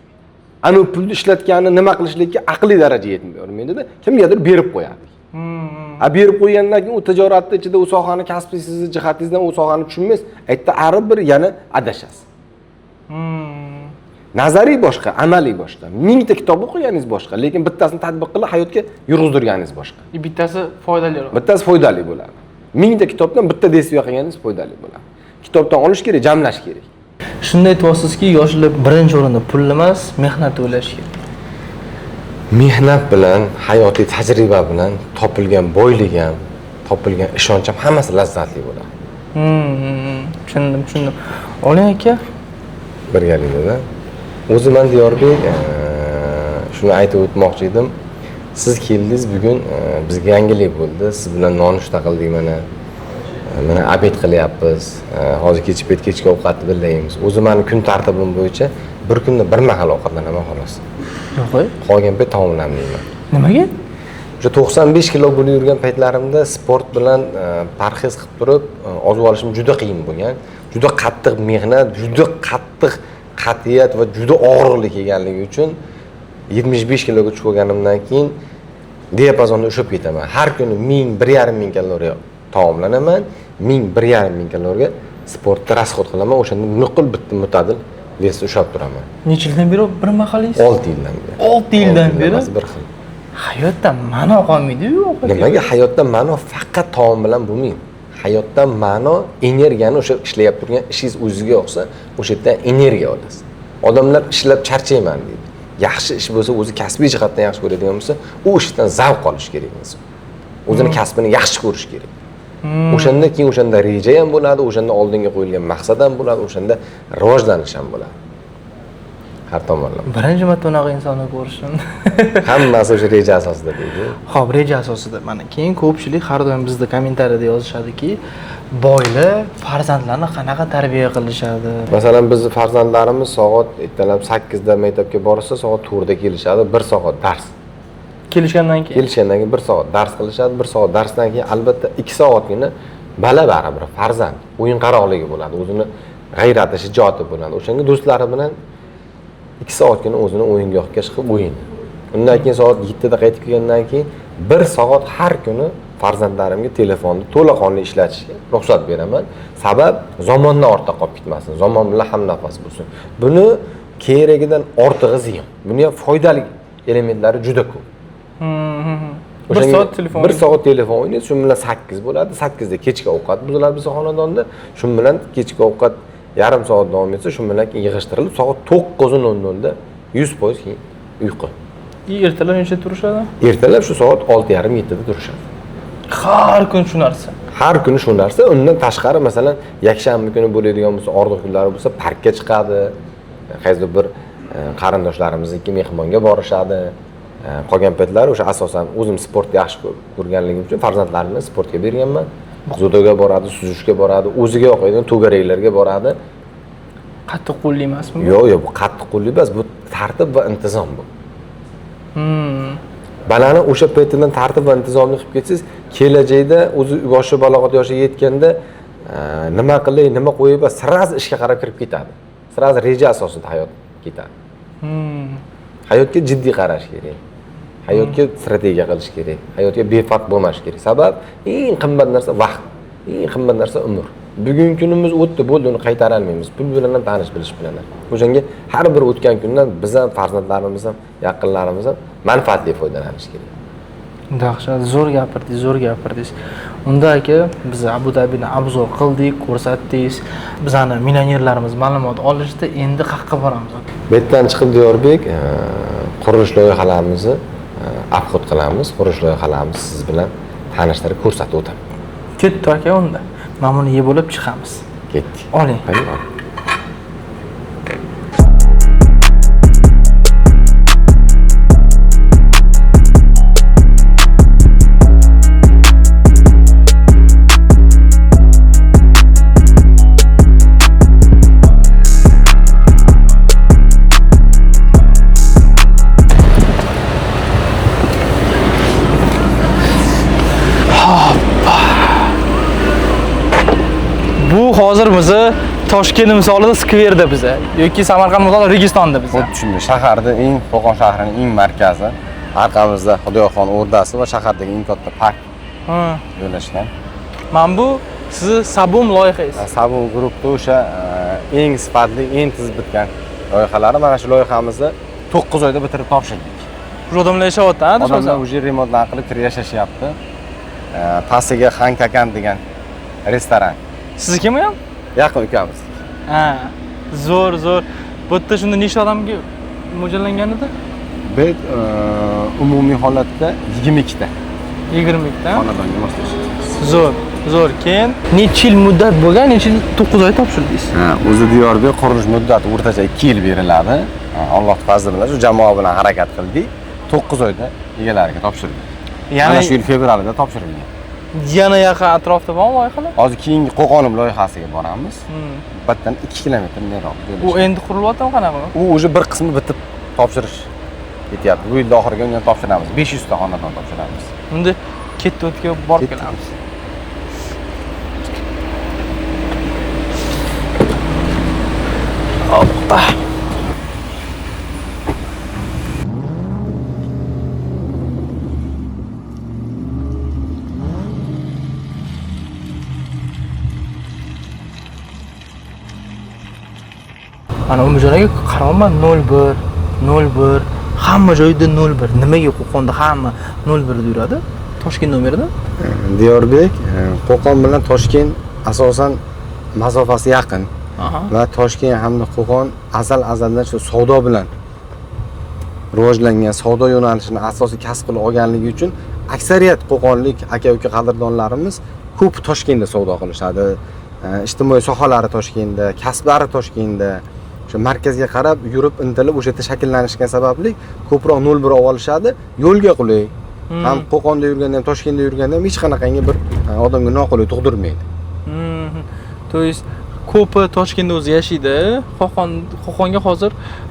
Ana u pulni ishlatganini nima qilishlikka aqliy daraja yetmaydi-da, kimgadir berib qo'yadi. A berib qo'ygandan keyin u tijoratni ichida u sohani kasbiy sizni jihatingizdan u sohani tushunmaysiz, aytda ari bir yana adashasiz. Nazariy boshqa, amaliy boshqa. Mingta kitob o'qiganingiz boshqa, lekin bittasini tatbiq qilib hayotga yurg'izdirganingiz boshqa. Bittasi foydaliroq. Bittasi foydali bo'ladi. Mingta kitobdan bitta действие qilganingiz foydali bo'ladi. Kitobdan olish kerak, jamlash kerak. Shunda aytyapsizki, yoshlar birinchi o'rinda pul emas, mehnat o'ylash kerak. Mehnat bilan, hayotiy tajriba bilan topilgan boylik ham, topilgan ishonch ham hammasi lazzatli bo'ladi. Tushundim, tushundim. Oling aka. Birgalikda. O'zi men Diyorbek, shuni aytib o'tmoqchi edim. Siz keldingiz bugun, bizga yangilik bo'ldi. Siz bilan nonushta qildik mana. Mana obed qilyapmiz. Hozir kech payt kechki ovqatni birga yeymiz. O'zi meni kun tartibim bo'yicha bir kunda bir mahal ovqatlanaman xolos. Yo'q. Qolgan payt taomlanmayman. Nimaga? O'sha 95 kilo bo'lib yurgan paytlarimda sport bilan parhez qilib turib, ozib olishim juda qiyin bo'lgan. Juda qattiq mehnat, juda qattiq qat'iyat va juda og'riqli kelganligi uchun 75 kiloga tushib olganimdan keyin diapazonda ushlab ketaman. Har kuni 1000, 1,5 ming kaloriya taomlanaman, 1000, 1,5 ming kaloriya sportda rasxod qilaman. O'shanda nuqul bitta mutadil vesni ushlab turaman. Necha yildan beri bir mahal yeysiz? 6 yildan beri. 6 yildan beri? Bir xil. Hayotda ma'no qolmaydi-yu. Nimaga hayotda ma'no faqat taom bilan bo'lmaydi? Hayotda ma'no energiyani o'sha ishlayap turgan ishingiz o'zizga yoqsa, o'sha yerdan energiya olasiz. Odamlar ishlab charchayman deydi. Yaxshi ish bo'lsa, o'zi kasbiy jihatdan yaxshi ko'radigan bo'lsa, u ishdan zavq olish kerak inson. O'zini kasbini yaxshi ko'rish kerak. O'shanda keyin o'shanda reja ham bo'ladi, o'shanda oldinga qo'yilgan maqsad ham bo'ladi, o'shanda rivojlanish ham bo'ladi. Har tomonlama. Birinchi marta unaqa insonni ko'rishim. Hammasi o'sha reja asosida deydi. Xo'p, reja asosida. Mana keyin ko'pchilik har doim bizda kommentariyada yozishadiki, boylar farzandlarini qanaqa tarbiya qilishadi? Masalan, bizni farzandlarimiz soat ertalab 8 da maktabga borsa, soat 4 da kelishadi, 1 soat dars. Kelishgandan keyin. Kelishgandan keyin 1 soat dars qilishadi, 1 soat darsdan keyin albatta 2 soatgina bola baribir farzand o'yin qaroqligi bo'ladi, o'zini g'ayrati, shijoati bo'ladi. O'shanga do'stlari bilan 2 soatgina o'zini o'yingohga chiqib o'yin. Undan keyin soat 7 da qaytib kelgandan keyin 1 soat har kuni farzandlarimga telefonni to'laqonli ishlatishga ruxsat beraman. Sabab zamondan ortda qolib ketmasin, zamon bilan hamnafas bo'lsin. Buni keragidan ortig'i ziyon. Buni ham foydali elementlari juda ko'p. 1 soat telefon. 1 soat telefon o'ynaysiz, shu bilan 8 bo'ladi. 8 da kechki ovqat buziladi bizning xonadonda. Shu bilan kechki ovqat yarim soat davom etsa, shu bilan keyin yig'ishtirilib soat 9:00 da 100% keyin uyqu. Ertalab nechada turishadi? Ertalab shu soat 6:30-7 da turishadi. Har kun shu narsa. Har kuni shu narsa. Undan tashqari, masalan, yakshanba kuni bo'ladigan bo'lsa, orduq kunlari bo'lsa, parkka chiqadi. Qaysidir bir qarindoshlarimizniki mehmonga borishadi. Qolgan paytlari o'sha asosan o'zim sportni yaxshi ko'rganligim uchun farzandlarimni sportga berganman. Dzyudoga boradi, suzishga boradi, o'ziga yoqadigan to'garaklarga boradi. Qattiq qo'lli emasmi? Yo'q, yo'q, bu qattiq qo'lli emas, bu tartib va intizom bu. Balani o'sha paytidan tartib va intizomli qilib ketsangiz, kelajakda o'zi yoshi balog'at yoshiga yetganda nima qilay, nima qo'yay, sразу ishga qarab kirib ketadi. Sразу reja asosida hayot ketadi. Hayotga jiddiy qarash kerak. Hayotga strategiya qilish kerak. Hayotga befarq bo'lmash kerak. Sabab eng qimmat narsa vaqt, eng qimmat narsa umr. Bugungi kunimiz o'tdi, bo'ldi, uni qaytara olmaymiz. Pul bilan ham, tanish bilish bilan ham. O'shanga har bir o'tgan kundan biz ham, farzandlarimiz ham, yaqinlarimiz ham manfaatli foydalanish kerak. Dahshat, zo'r gapirdingiz, zo'r gapirdingiz. Unda aka, biz Abu Dabini obzor qildik, ko'rsatdingiz. Bizani millionerlarimiz ma'lumot olishdi, endi qayerga boramiz? Bu yerdan chiqib Diyorbek, qurilish loyihalarimizni obxod qilamiz, qurilish loyihalarimizni siz bilan tanishtirib ko'rsatib o'taman. Ketdi aka unda. Mana buni yeb bo'lib chiqamiz. Ketdik. Oling. Bu hozir bizni Toshkent misolida skverda biza yoki Samarqand misolida Registonda biza. Xuddi shunday, shaharda eng Qo'qon shahrining eng markazi. Arqamizda Xudoyorxon o'rdasi va shahardagi eng katta park joylashgan. Mana bu sizni Sabum loyihangiz. Sabum Groupda o'sha eng sifatli, eng tez bitgan loyihalari. Mana shu loyihamizni 9 oyda bitirib topshirdik. Shu odamlar yashayapti, ha? Odamlar уже remontlar qilib kirib yashashyapti. Pastiga Xankakan degan restoran. Siznikimi ham? Yaqin ukamiz. Ha, zo'r, zo'r. Bu yerda shunda nechta odamga mo'ljallangan edi? Biz umumiy holatda 22 ta. 22 ta. Xonadonga moslashdik. Zo'r, zo'r. Keyin necha yil muddat bo'lgan, necha yil 9 oy topshirdingiz? Ha, o'zi Diyorbek qurilish muddati o'rtacha 2 yil beriladi. Alloh fazli bilan shu jamoa bilan harakat qildik. 9 oyda egalariga topshirdik. Yana shu yil fevralida topshirilgan. Yana yaqin atrofda bormi loyihalar? Hozir keyingi Qo'qonim loyihasiga boramiz. Batdan 2 kilometr nariroq joylashgan. U endi qurilyaptimi qanaqa? U уже bir qismi bitib topshirish ketyapti. Bu yil oxiriga uni ham topshiramiz. 500 ta xonadon topshiramiz. Unda ketdi o'tga borib kelamiz. Hoppa. Mana Umijon aka qarayapman 01 01 hamma joyda 01. Nimaga Qo'qonda hamma 01 deb yuradi? Toshkent nomerida? Diyorbek, Qo'qon bilan Toshkent asosan masofasi yaqin. Va Toshkent hamda Qo'qon azal-azaldan shu savdo bilan rivojlangan, savdo yo'nalishini asosiy kasb qilib olganligi uchun aksariyat qo'qonlik aka-uka qadrdonlarimiz ko'p Toshkentda savdo qilishadi. Ijtimoiy sohalari Toshkentda, kasblari Toshkentda. O'sha markazga qarab yurib intilib o'sha yerda shakllanishgan sababli ko'proq 01 olib olishadi. Yo'lga qulay. Ham Qo'qonda yurganda ham Toshkentda yurganda ham hech qanaqangi bir odamga noqulay tug'dirmaydi. То есть ko'pi Toshkentda o'zi yashaydi, Qo'qonga hozir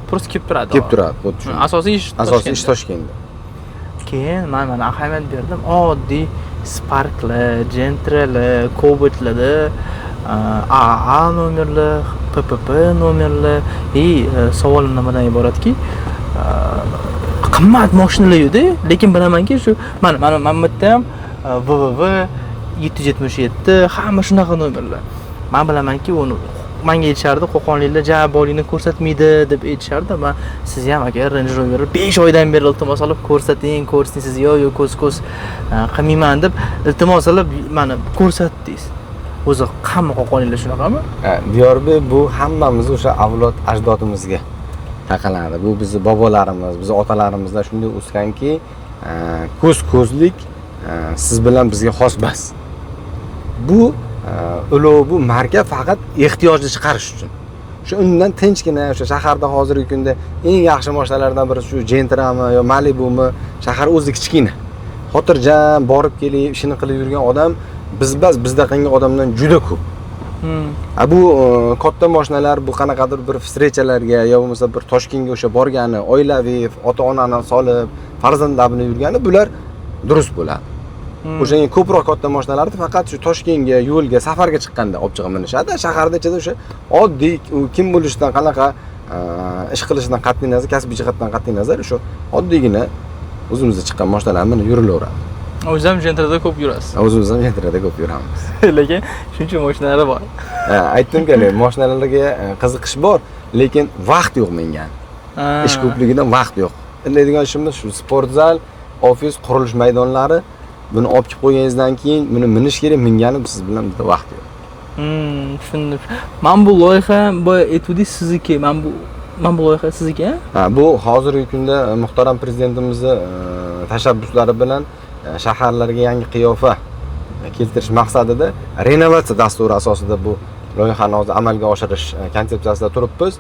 просто kelib turadi. Kelib turadi, xuddi shunday. Asosiy ish Toshkentda. Asosiy ish Toshkentda. Keyin men mana ahamiyat berdim. Oddiy Sparklar, Gentralar, Cobaltlarda AA nomerli, PPP nomerli и savolim nimadan iboratki, qimmat mashinalar yo'q-da, lekin bilamanki shu mana bu yerda ham VVV 777 hamma shunaqa nomerlar. Men bilamanki uni menga aytishardi, qo'qonliklar ja boylikni ko'rsatmaydi deb aytishardi. Men siz ham aka Range Rover 5 oydan beri iltimos olib ko'rsating, ko'rsating, siz yo'q, yo'q, ko'z qilmayman deb iltimos olib mana ko'rsatdingiz. O'zi hamma qo'qonliklar shunaqami? Diyorbek bu hammamiz o'sha avlod ajdodimizga taqaladi. Bu bizni bobolarimiz, bizni otalarimizdan shunday o'sganki, ko'z ko'zlik siz bilan bizga xos emas. Bu ulov, bu marka faqat ehtiyojni chiqarish uchun. O'sha undan tinchgina o'sha shaharda hozirgi kunda eng yaxshi mashinalardan biri shu Gentrami yo Malibu'mi, shahar o'zi kichkina. Xotirjam borib kelib, ishini qilib yurgan odam bizdaqangi odamdan juda ko'p. Bu katta mashinalar bu qanaqadir bir встречаlarga yo bo'lmasa bir Toshkentga o'sha borgani, oilaviy, ota-onani solib, farzandlar bilan yurgani bular durust bo'ladi. O'shanga ko'proq katta mashinalarni faqat shu Toshkentga, yo'lga, safarga chiqqanda olib chiqib minishadi. Shaharda ichida o'sha oddiy u kim bo'lishidan, qanaqa ish qilishidan qat'iy nazar, kasbiy jihatdan qat'iy nazar o'sha oddiygina o'zimizda chiqqan mashinalar bilan yurilaveradi. O'zingiz ham Gentrada ko'p yurasiz. O'zimiz ham Gentrada ko'p yuramiz. Lekin shuncha mashinalar bor. Aytdim-ku, mashinalarga qiziqish bor, lekin vaqt yo'q menga. Ish ko'pligidan vaqt yo'q. Illaydigan ishimiz shu sport zal, ofis, qurilish maydonlari. Buni olib kelib qo'yganingizdan keyin buni minish kerak, mingani siz bilan bitta vaqt yo'q. Tushundim. Mana bu loyiha boya aytdingiz sizniki, mana bu loyiha sizniki, ha? Bu hozirgi kunda muhtaram prezidentimizning tashabbuslari bilan shaharlarga yangi qiyofa keltirish maqsadida renovatsiya dasturi asosida bu Loyihani hozir amalga oshirish konsepsiyasida turibmiz.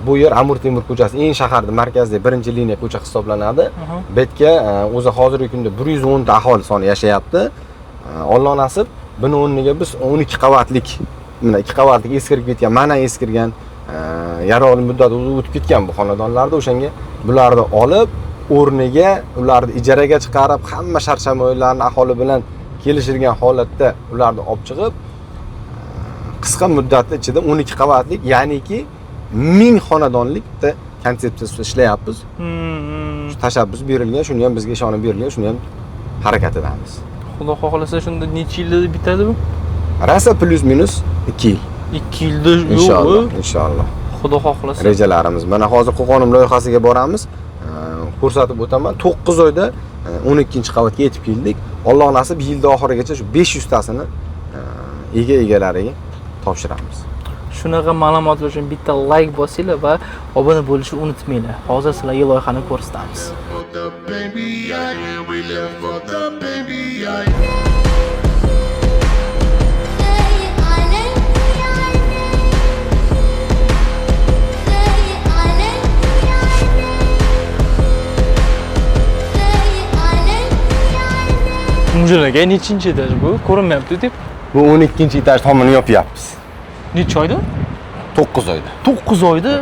Bu yer Amir Temur ko'chasi, eng shaharning markazidagi birinchi liniya ko'cha hisoblanadi. Bu yerga o'zi hozirgi kunda 110 ta aholi soni yashayapti. Alloh nasib, buni o'rniga biz 12 qavatlik, mana 2 qavatlik eskirib ketgan, mana eskirgan, yaroqli muddati o'tib ketgan bu xonadonlarda o'shanga bularni olib, o'rniga ularni ijaraga chiqarib, hamma shart-sharoitlarni aholi bilan kelishilgan holatda ularni olib chiqib, qisqa muddatda ichida 12 qavatlik, ya'niki 1000 xonadonlik bitta konsepsiyasida ishlayapmiz. Shu tashabbus berilgan, shuni ham bizga ishonib berilgan, shuni ham harakatidamiz. Xudo xohlasa shunda necha yilda bitadi bu? Rosa плюс минус 2 yil. 2 yilda yo'q. Inshaalloh, inshaalloh. Xudo xohlasa. Rejalarimiz. Mana hozir Qo'qonim loyihasiga boramiz. Ko'rsatib o'taman. 9 oyda 12-qavatga yetib keldik. Alloh nasib yilda oxirigacha shu 500 tasini egalariga topshiramiz. Shunaqa ma'lumotlar uchun bitta like bosinglar va obuna bo'lishni unutmanglar. Hozir sizlarga loyihani ko'rsatamiz. For the baby, I we live for the baby, I. فايق علي عيني فايق علي عيني فايق علي عيني Umidjon aka, nechinchi etaj bu? Ko'rinmayapti deb. Bu 12-etaj tomini yopyapmiz. Necha oyda? 9 oyda. 9 oyda.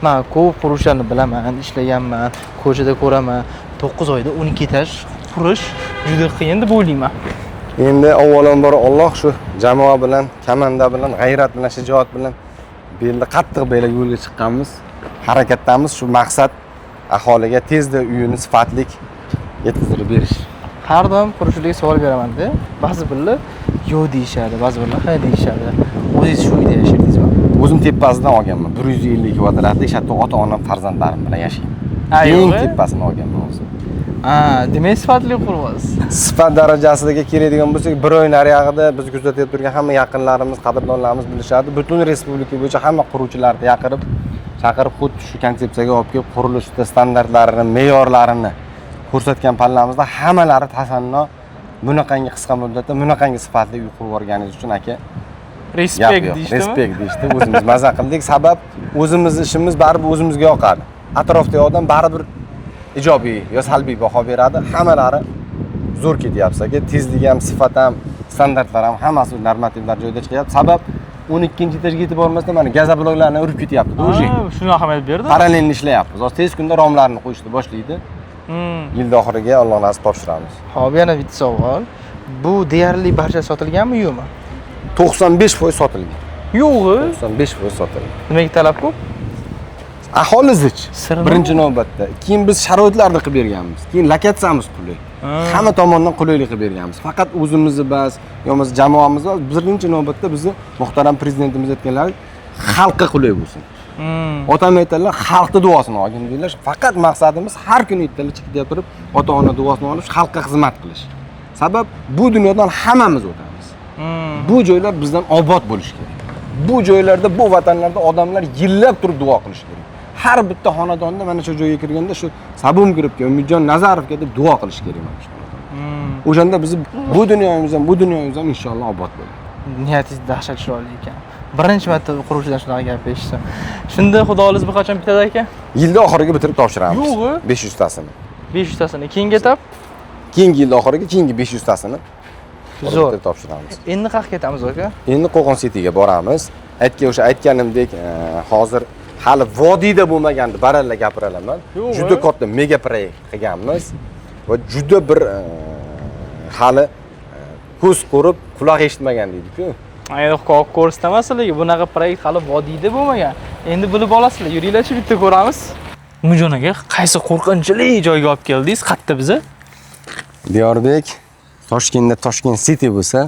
Men ko'p quruvchilarni bilaman, ishlaganman, ko'chada ko'raman. 9 oyda 12 etaj qurish juda qiyin deb o'ylayman. Endi avvalambor Alloh shu jamoa bilan, komanda bilan, g'ayrat bilan, shijoat bilan belni qattiq belab yo'lga chiqqanmiz. Harakatdamiz. Shu maqsad aholiga tezda uyini sifatli yetkazib berish. Har doim quruvchilarga savol beraman-da. Ba'zi birlar yo'q deyishadi, ba'zi birlar ha deyishadi. O'zingiz shu uyda yashadingizmi? O'zim tepasidan olganman. 150 kvadratlik, hatto ota-onam, farzandlarim bilan yashayman. Ha, Eng yo'q. tepasini olganman o'zim. Ha, demak sifatli quryapsiz. Sifat darajasiga keladigan bo'lsak, bir oy nariyog'ida biz kuzatib turgan hamma yaqinlarimiz, qadrdonlarimiz bilishadi. Butun respublika bo'yicha hamma quruvchilarni chaqirib, xuddi shu konsepsiyaga olib kelib, qurilishda standartlarini, me'yorlarini ko'rsatgan pallamizda hammalari tasanno bunaqangi qisqa muddatda bunaqangi sifatli uy qurib yuborganingiz uchun aka gap Respekt yo'q. deyishdimi? Respekt deyishdi. O'zimiz maza qildik. Sabab o'zimizni ishimiz baribir o'zimizga yoqadi. Atrofdagi odam baribir ijobiy yo salbiy baho beradi. Hammalari zo'r ketyapsiz aka. Tezligi ham, sifat ham, standartlar ham hammasi normativlar joyida chiqyapti. Sabab 12-etajga yetib bormasdan mana gazobloklarni urib ketyapti. Уже Ha, shuni ahamiyat berdi. parallel ishlayapmiz. Hozir tez kunda romlarni qo'yishni boshlaydi. Yilda oxiriga Alloh nasib topshiramiz. Xo'p, yana bitta savol. Bu deyarli barcha sotilganmi, yo'qmi? 95% sotilgan. Yo'g'i. 95% sotilgan. Nimaga talab ko'p? Aholi zich. Siri nima? Birinchi navbatda. Keyin biz sharoitlarni qilib berganmiz. Keyin lokatsiyamiz qulay. Hamma tomondan qulaylik qilib berganmiz. Faqat o'zimizni bas, yo bo'lmasa jamoamiz bas. Birinchi navbatda bizni muhtaram prezidentimiz aytganlar, xalqqa qulay bo'lsin. Otam aytadilar, xalqni duosini olgin deydilar. Faqat maqsadimiz har kuni ertalab chiqib turib, ota-ona duosini olib, xalqqa xizmat qilish. Sabab bu dunyodan hammamiz o'tamiz. Bu joylar bizdan obod bo'lishi kerak. Bu joylarda, bu vatanlarda odamlar yillab turib duo qilishi kerak. Har bitta xonadonda mana shu joyga kirganda shu Sabum Groupga, Umidjon Nazarovga deb duo qilish kerak mana shu xonadonda. O'shanda bizni bu dunyomiz ham, bu dunyomiz ham inshaalloh obod bo'ladi. Niyatingiz dahshat chiroyli ekan. Birinchi marta quruvchidan shunaqa gap eshitdim. Shunda xudo xohlasa bu qachon bitadi aka? Yilda oxiriga bitirib topshiramiz. Yo'g'i. 500 tasini. 500 tasini. Keyingi etap Keyingi yilda oxiriga keyingi 500 tasini zo'r. bitirib topshiramiz. Endi qayerga ketamiz aka? Endi Qo'qon Cityga boramiz. Aytgan o'sha aytganimdek, hozir hali vodiyda bo'lmagandi, baralla gapiralaman. Yo'q, Juda katta mega proyekt qilganmiz va juda bir hali ko'z ko'rib, quloq eshitmagan deydi-ku. Endi ko'rsataman sizlarga, bunaqa proyekt hali vodiyda bo'lmagan. Endi bilib olasizlar, yuringlarchi bitta ko'ramiz. Umidjon aka, qaysi qo'rqinchli joyga olib keldingiz? Qayerda biza? Diyorbek Toshkentda Toshkent City bo'lsa,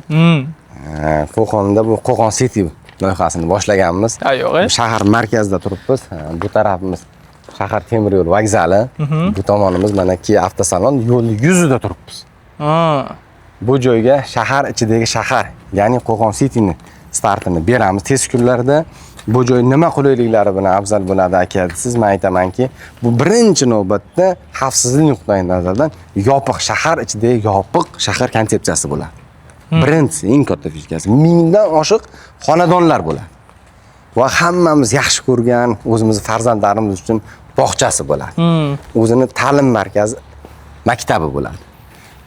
Qo'qonda bu Qo'qon City loyihasini boshlaganmiz. Ha, yo'q, e? Shahar markazida turibmiz. Bu tarafimiz shahar temir yo'l vokzali, bu tomonimiz mana Kia avtosalon yo'lni yuzida turibmiz. Bu joyga shahar ichidagi shahar, ya'ni Qo'qon Cityni startini beramiz tez kunlarda. Bu joy nima qulayliklari bilan afzal bo'ladi aka siz, men aytamanki, bu birinchi navbatda xavfsizlik nuqtai nazaridan yopiq shahar ichidagi yopiq shahar konsepsiyasi bo'ladi. Birinchisi, eng katta fishkasi 1000 dan oshiq xonadonlar bo'ladi. Va hammamiz yaxshi ko'rgan o'zimizni farzandlarimiz uchun bog'chasi bo'ladi. O'zini ta'lim markazi, maktabi bo'ladi.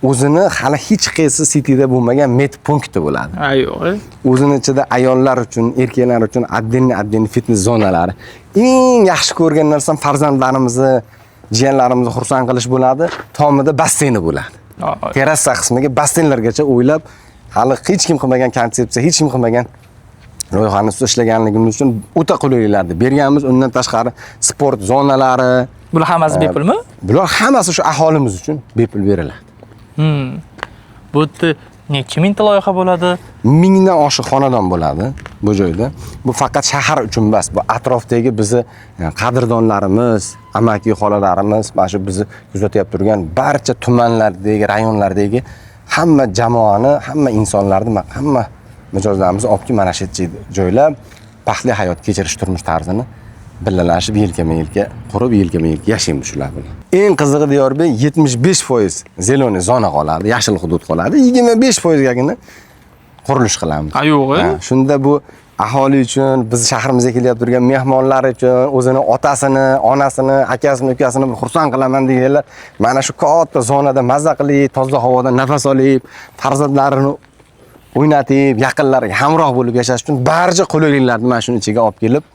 O'zini hali hech qaysi cityda bo'lmagan med punkti bo'ladi. Ha, yo'q. O'zini ichida ayollar uchun, erkaklar uchun отдельный отдельный fitness zonalari. Eng yaxshi ko'rgan narsam farzandlarimizni, jiyanlarimizni xursand qilish bo'ladi. Tomida basseyni bo'ladi. Terrasa qismiga basseynlargacha o'ylab, hali hech kim qilmagan konsepsiya, hech kim qilmagan loyihani ustida ishlaganligimiz uchun o'ta qulayliklarni berganmiz. Undan tashqari sport zonalari, Bular hammasi bepulmi? Bular hammasi shu aholimiz uchun bepul beriladi. Bu yerda necha mingta loyiha bo'ladi? 1000 dan oshiq xonadon bo'ladi bu joyda. Bu faqat shahar uchun emas, bu atrofdagi bizni qadrdonlarimiz, amaki xolalarimiz, mana shu bizni kuzatyapti turgan barcha tumanlardagi, rayonlardagi hamma jamoani, hamma insonlarni, hamma mijozlarimizni olib kelib mana shu yerga joylab, baxtli hayot kechirish turmush tarzini birgalashib, yelkama yelka qurib, yelkama yelka yashaymiz shular bilan. Eng qizig'i, Diyorbek, 75% зеленый zona qoladi, yashil hudud qoladi, 25 foizgagina qurilish qilamiz. Ha, yo'q, e? Ha, shunda bu aholi uchun, biz shahrimizga kelyapti turgan mehmonlar uchun, o'zini otasini, onasini, akasini, ukasini bir xursand qilaman deganlar mana shu katta zonada maza qilib, toza havoda nafas olib, farzandlarini o'ynatib, yaqinlariga hamroh bo'lib yashash uchun barcha qulayliklarni mana shuni ichiga olib kelib,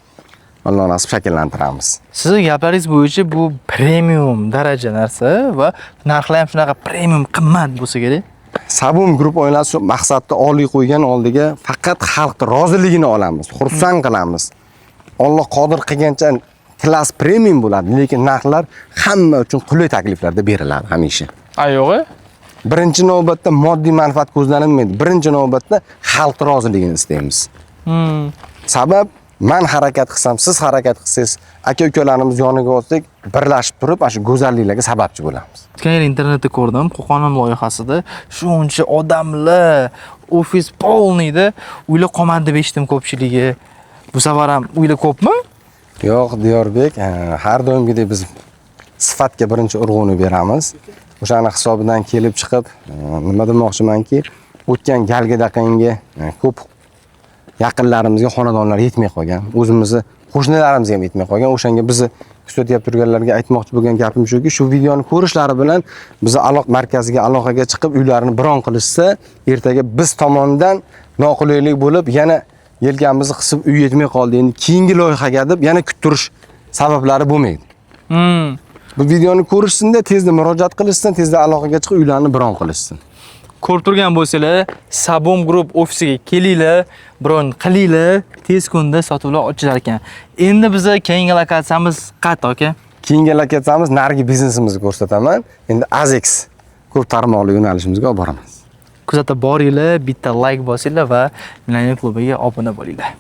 Alloh nasib shakllantiramiz. Sizni gaplaringiz bo'yicha bu premium daraja narsa va narxlar ham shunaqa premium qimmat bo'lsa kerak. Sabum Group oilasi shu maqsadni oliy qo'ygan oldiga, faqat xalqni roziligini olamiz, xursand qilamiz. Alloh qodir qilgancha klass premium bo'ladi, lekin narxlar hamma uchun qulay takliflarda beriladi hamisha. Ha, yo'q. Birinchi navbatda moddiy manfaat ko'zlanilmaydi. Birinchi navbatda xalq roziligini istaymiz. Sabab man harakat qilsam, siz harakat qilsangiz, aka ukalarimiz yoniga olsak, birlashib turib, mana shu go'zalliklarga sababchi bo'lamiz. O'tgan yil internetda ko'rdim, Qo'qonim loyihasida shuncha odamlar, ofis полный da, uylar qolmadi deb eshitdim ko'pchiligi. Bu safar ham uylar ko'pmi? Yo'q, Diyorbek, har doimgidek biz sifatga birinchi urg'uni beramiz. O'shani hisobidan kelib chiqib, nima demoqchimanki, o'tgan galgidaqangi ko'p yaqinlarimizga xonadonlar yetmay qolgan. O'zimizni qo'shnilarimizga ham yetmay qolgan. O'shanga bizni kuzatyapti turganlarga aytmoqchi bo'lgan gapim shuki, shu videoni ko'rishlari bilan bizni aloqa markaziga aloqaga chiqib, uylarini bron qilishsa, ertaga biz tomonidan noqulaylik bo'lib, yana yelkamizni qisib uy yetmay qoldi, endi keyingi loyihaga deb yana kuttirish sabablari bo'lmaydi. Bu videoni ko'rishsinda, tezda murojaat qilishsin, tezda aloqaga chiqib uylarini bron qilishsin. Ko'rib turgan bo'lsanglar, Sabom Group ofisiga kelinglar, bron qilinglar, tez kunda sotuvlar ochilar ekan. Endi biza keyingi lokatsiyamiz qayerda, aka? Keyingi lokatsiyamiz, narigi biznesimizni ko'rsataman. Endi Azex ko'p tarmoqli yo'nalishimizga olib boraman. Kuzatib boringlar, bitta like bosinglar va Millioner klubiga obuna bo'linglar.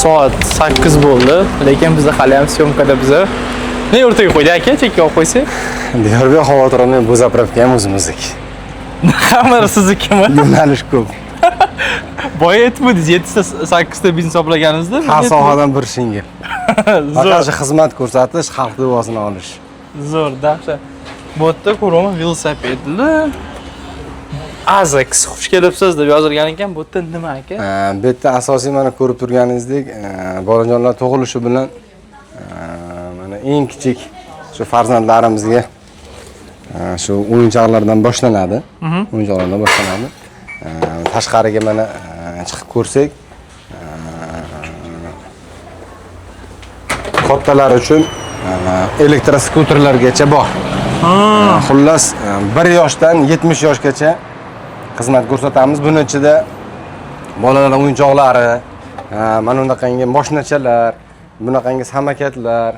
Soat 8 bo'ldi, lekin biz hali ham съёмка da biza. Ne o'rtaga qo'ydik aka, chekka olib qo'ysak? Diyorbek, xavotir olmang, bu заправка ham o'zimizniki. Hammasi siznikimi? Yo'nalish ko'p. Boya aytmadingiz, 7 ta 8 ta biznes toplaganingizda. Har sohadan bir shingil. Zo'r. Faqat shu xizmat ko'rsatish, xalq duosini olish. Zo'r, dahshat. Bu yerda ko'raman velosipedli. Azex, xush kelibsiz deb yozilgan ekan. Bu yerda nima, aka? Bu yerda asosiy mana ko'rib turganingizdek, bolajonlar tug'ilishi bilan mana eng kichik shu farzandlarimizga shu o'yinchoqlardan boshlanadi. O'yinchoqlardan boshlanadi. Tashqariga mana chiqib ko'rsak, kattalar uchun elektroskuterlargacha bor. Xullas, 1 yoshdan 70 yoshgacha xizmat ko'rsatamiz. Buni ichida bolalar o'yinchoqlari, mana bunaqangi moshinachalar, bunaqangi samokatlar,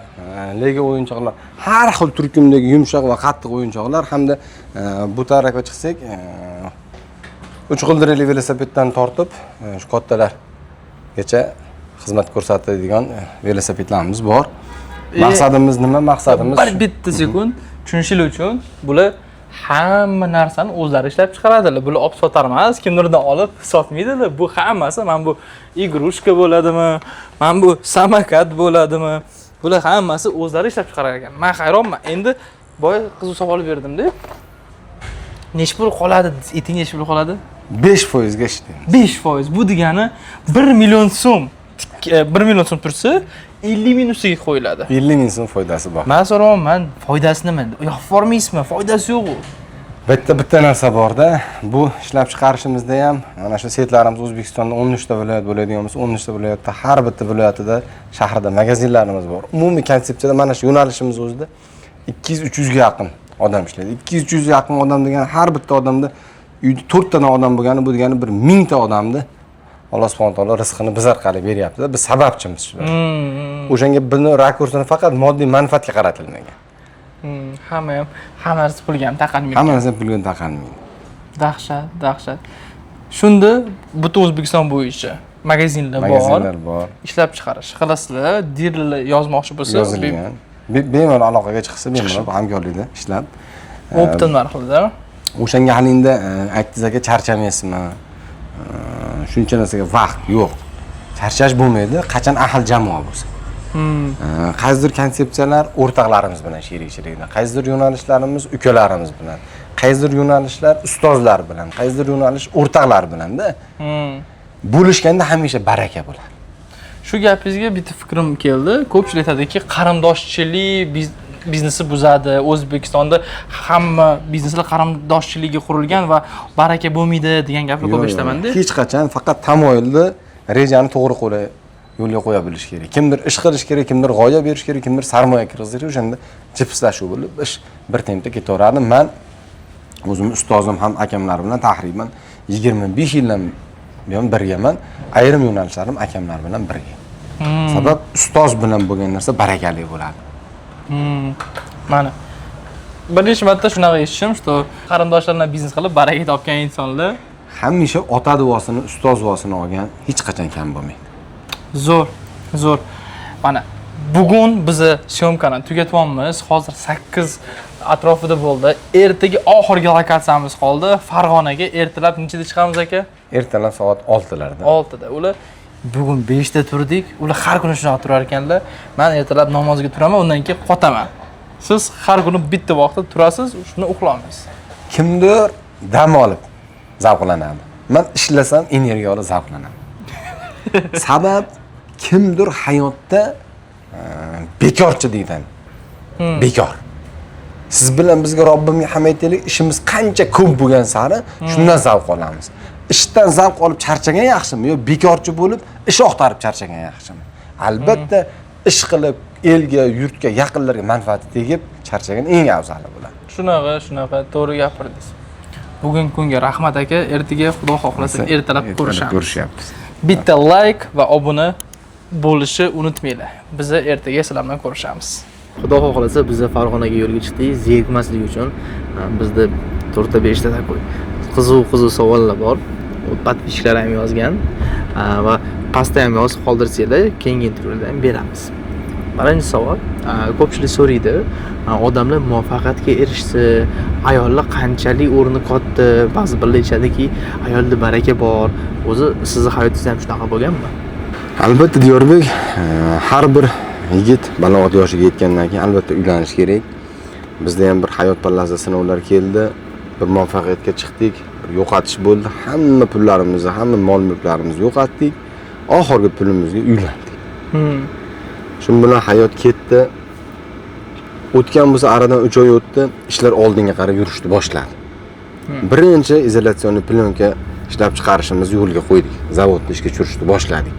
Lego o'yinchoqlar, har xil turkumdagi yumshoq va qattiq o'yinchoqlar hamda bu tarafga chiqsak, uch g'ildirakli velosipeddan tortib, shu kattalargacha xizmat ko'rsatadigan velosipedlarimiz bor. Maqsadimiz nima? Maqsadimiz Bir bitta sekund tushunishlik uchun bular Hamma narsani o'zlari ishlab chiqaradilar. Bular olib sotar emas, kimdirdan olib sotmaydilar. Bu hammasi mana bu игрушка bo'ladimi, mana bu samokat bo'ladimi? Bular hammasi o'zlari ishlab chiqarar ekan. Men hayronman. Endi boya qiziq savol berdim-da. Nechi pul qoladi? Eting nechi pul qoladi? 5% ga ishlaymiz. 5%. Bu degani 1 million so'm. 1 million so'm tursa, 50 ming ustiga qo'yiladi. 50 ming so'm foydasi bor. Man so'rayapman, foydasi nima? Yoqib bormaysizmi? Foydasi yo'q u. Bitta bitta narsa borda, bu ishlab chiqarishimizda ham mana shu setlarimiz O'zbekistonda 13 ta viloyat bo'ladigan bo'lsa, 13 ta viloyatda har bitta viloyatida, shahrida magazinlarimiz bor. Umumiy konsepsiyada mana shu yo'nalishimiz o'zida 200-300 ga yaqin odam ishlaydi. 200-300 ga yaqin odam degani har bitta odamda uyda 4 tadan odam bo'lgani, bu degani bir 1000 ta odamni Alloh subhanahu taolo rizqini biz orqali beryapti-da, biz sababchimiz shular. O'shanga buni rakursini faqat moddiy manfaatga qaratilmagan. Hamma ham, hamma narsa pulga ham taqalmaydi. Hamma narsa pulga taqalmaydi. Dahshat, dahshat. Shunda butun O'zbekiston bo'yicha magazinlar bor. Magazinlar bor. Ishlab chiqarish qilasizlar, dilerlar yozmoqchi bo'lsa, Yozilgan. Bemalol aloqaga chiqsa, bemalol hamkorlikda ishlab. Оптом narxida. O'shanga hali endi aytdingiz aka, charchamaysizmi? Shuncha narsaga vaqt yo'q. Charchash bo'lmaydi, qachon ahil jamoa bo'lsa. Qaysidir konsepsiyalar o'rtoqlarimiz bilan sherikchilikda, qaysidir yo'nalishlarimiz ukalarimiz bilan, qaysidir yo'nalishlar ustozlar bilan, qaysidir yo'nalish o'rtoqlar bilanda. Bo'lishganda hamisha baraka bo'ladi. Shu gapingizga bitta fikrim keldi. Ko'pchilik aytadiki, qarindoshchilik biznesi buzadi. O'zbekistonda hamma bizneslar qarindoshchilikka qurilgan va baraka bo'lmaydi degan gapni ko'p eshitaman-da. Hech qachon faqat tamoyilni, rejani to'g'ri yo'lga qo'ya bilish kerak. Kimdir ish qilish kerak, kimdir g'oya berish kerak, kimdir sarmoya kirgizish kerak. O'shanda jipslashuv bo'lib, ish bir tempda ketaveradi. Men o'zim ustozim ham akamlar bilan taxriban 25 yildan buyon birgaman. Ayrim yo'nalishlarim akamlar bilan birga. Sabab ustoz bilan bo'lgan narsa barakali bo'ladi. Mana bir necha marta shunaqa eshitishim, что qarindoshlar bilan biznes qilib baraka topgan insonlar hamisha ota duosini, ustoz duosini olgan hech qachon kam bo'lmaydi. Zo'r, zo'r. Mana bugun bizni syomkani tugatyapmiz. Hozir 8 atrofida bo'ldi. Ertaga oxirgi lokatsiyamiz qoldi. Farg'onaga ertalab nechida chiqamiz aka? Ertalab soat 6larda. 6da. Ular bugun 5da turdik. Ular har kuni shunaqa turar ekanlar. Men ertalab namozga turaman, undan keyin qotaman. Siz har kuni bitta vaqtda turasiz, shuni uxlamaysiz. Kimdir dam olib zavqlanadi. Men ishlasam energiya olib zavqlanaman. Sabab kimdir hayotda bekorchi deydi. Bekor. Siz bilan bizga Robbimga ham aytaylik, ishimiz qancha ko'p bo'lgan sari shundan zavq olamiz. Ishdan zavq olib charchagan yaxshimi yo bekorchi bo'lib ish oqtarib charchagan yaxshimi? Albatta ish qilib elga, yurtga, yaqinlarga manfaati tegib charchagan eng afzali bo'ladi. Shunaqa, shunaqa, to'g'ri gapirdingiz. Bugungi kunga rahmat aka, ertaga Xudo xohlasa ertalab ko'rishamiz. Ko'rishyapmiz. Bitta like va obuna bo'lishni unutmanglar. Biz ertaga sizlar bilan ko'rishamiz. Xudo xohlasa biz Farg'onaga yo'lga chiqdik, zerikmaslik uchun. Bizda 4ta 5ta такой qiziq-qiziq savollar bor. Подписчик lar ham yozgan va pastda ham yozib qoldirsanglar, keyingi intervyuda ham beramiz. Birinchi savol, ko'pchilik so'raydi, odamlar muvaffaqiyatga erishsa, ayollar qanchalik o'rni katta? Ba'zi birlar aytishadiki, ayolda baraka bor. O'zi sizni hayotingizda ham shunaqa bo'lganmi? Albatta Diyorbek, har bir yigit balog'at yoshiga yetgandan keyin albatta uylanish kerak. Bizda ham bir hayot pallasida sinovlar keldi, bir muvaffaqiyatga chiqdik, bir yo'qotish bo'ldi. Hamma pullarimizni, hamma mol-mulklarimizni yo'qotdik. Oxirgi pulimizga uylandik. Shu bilan hayot ketdi. O'tgan bo'lsa aradan 3 oy o'tdi, ishlar oldinga qarab yurishni boshladi. Birinchi izolyatsion plyonka ishlab chiqarishimizni yo'lga qo'ydik. Zavodni ishga tushirishni boshladik.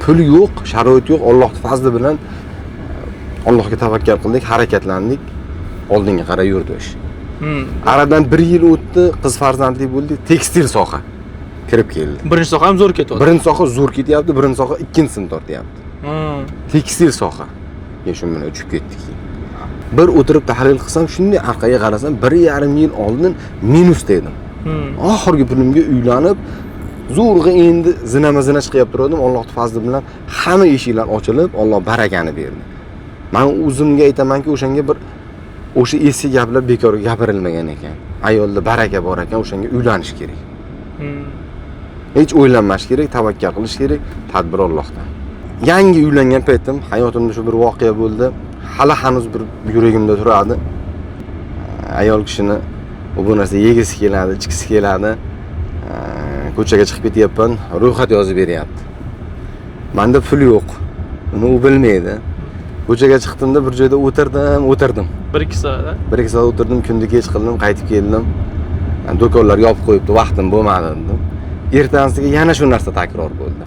Pul yo'q, sharoit yo'q, Allohning fazli bilan Allohga tavakkal qildik, harakatlandik. Oldinga qarab yurdi ish. Aradan 1 yil o'tdi, qiz farzandli bo'ldik, tekstil soha kirib keldi. Birinchi soha ham zo'r ketyapti. Birinchi soha zo'r ketyapti, birinchi soha ikkinchisini tortyapti. Tekstil soha. Men shu bilan uchib ketdik. Bir o'tirib tahlil qilsam, shunday orqaga qarasam, 1,5 yil oldin minusda edim. Oxirgi pulimga uylanib, zo'rg'a endi zinama-zina chiqyapti turdim. Allohning fazli bilan hamma eshiklar ochilib, Alloh barakani berdi. Men o'zimga aytamanki, o'shanga bir O'sha eski gaplar bekorga gapirilmagan ekan. Ayolda baraka bor ekan, o'shanga uylanish kerak. Hech o'ylanmash kerak, tavakkal qilish kerak, tadbir Allohdan. Yangi uylangan paytim hayotimda shu bir voqea bo'ldi. Hali hanuz bir yuragimda turadi. Ayol kishini u bu narsa yegisi keladi, ichgisi keladi. Ko'chaga chiqib ketyapman, ro'yxat yozib beryapti. Menda pul yo'q. Uni u bilmaydi. Ko'chaga chiqdimda bir joyda o'tirdim. 1-2 soat. 1-2 soat o'tirdim, kunni kech qildim, qaytib keldim. Do'konlar yopib qo'yibdi, vaqtim bo'lmadi dedim. Ertasiga yana shu narsa takror bo'ldi.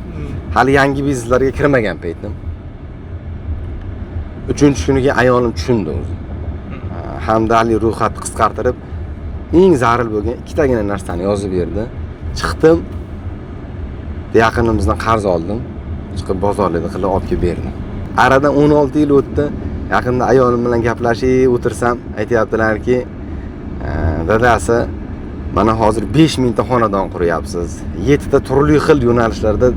Hali yangi bizneslarga kirmagan paytim. 3-kuniga ayolim tushundi o'zi. Hamda hali ro'yxatni qisqartirib, eng zarur bo'lgan ikkitagina narsani yozib berdi. Chiqdim, yaqinimizdan qarz oldim. Chiqib bozorlikni qilib olib kelib berdim. Aradan 16 yil o'tdi. Yaqinda ayolim bilan gaplashib o'tirsam, aytayaptilarki, dadasi, mana hozir 5000 ta xonadon quryapsiz. 7 ta turli xil yo'nalishlarda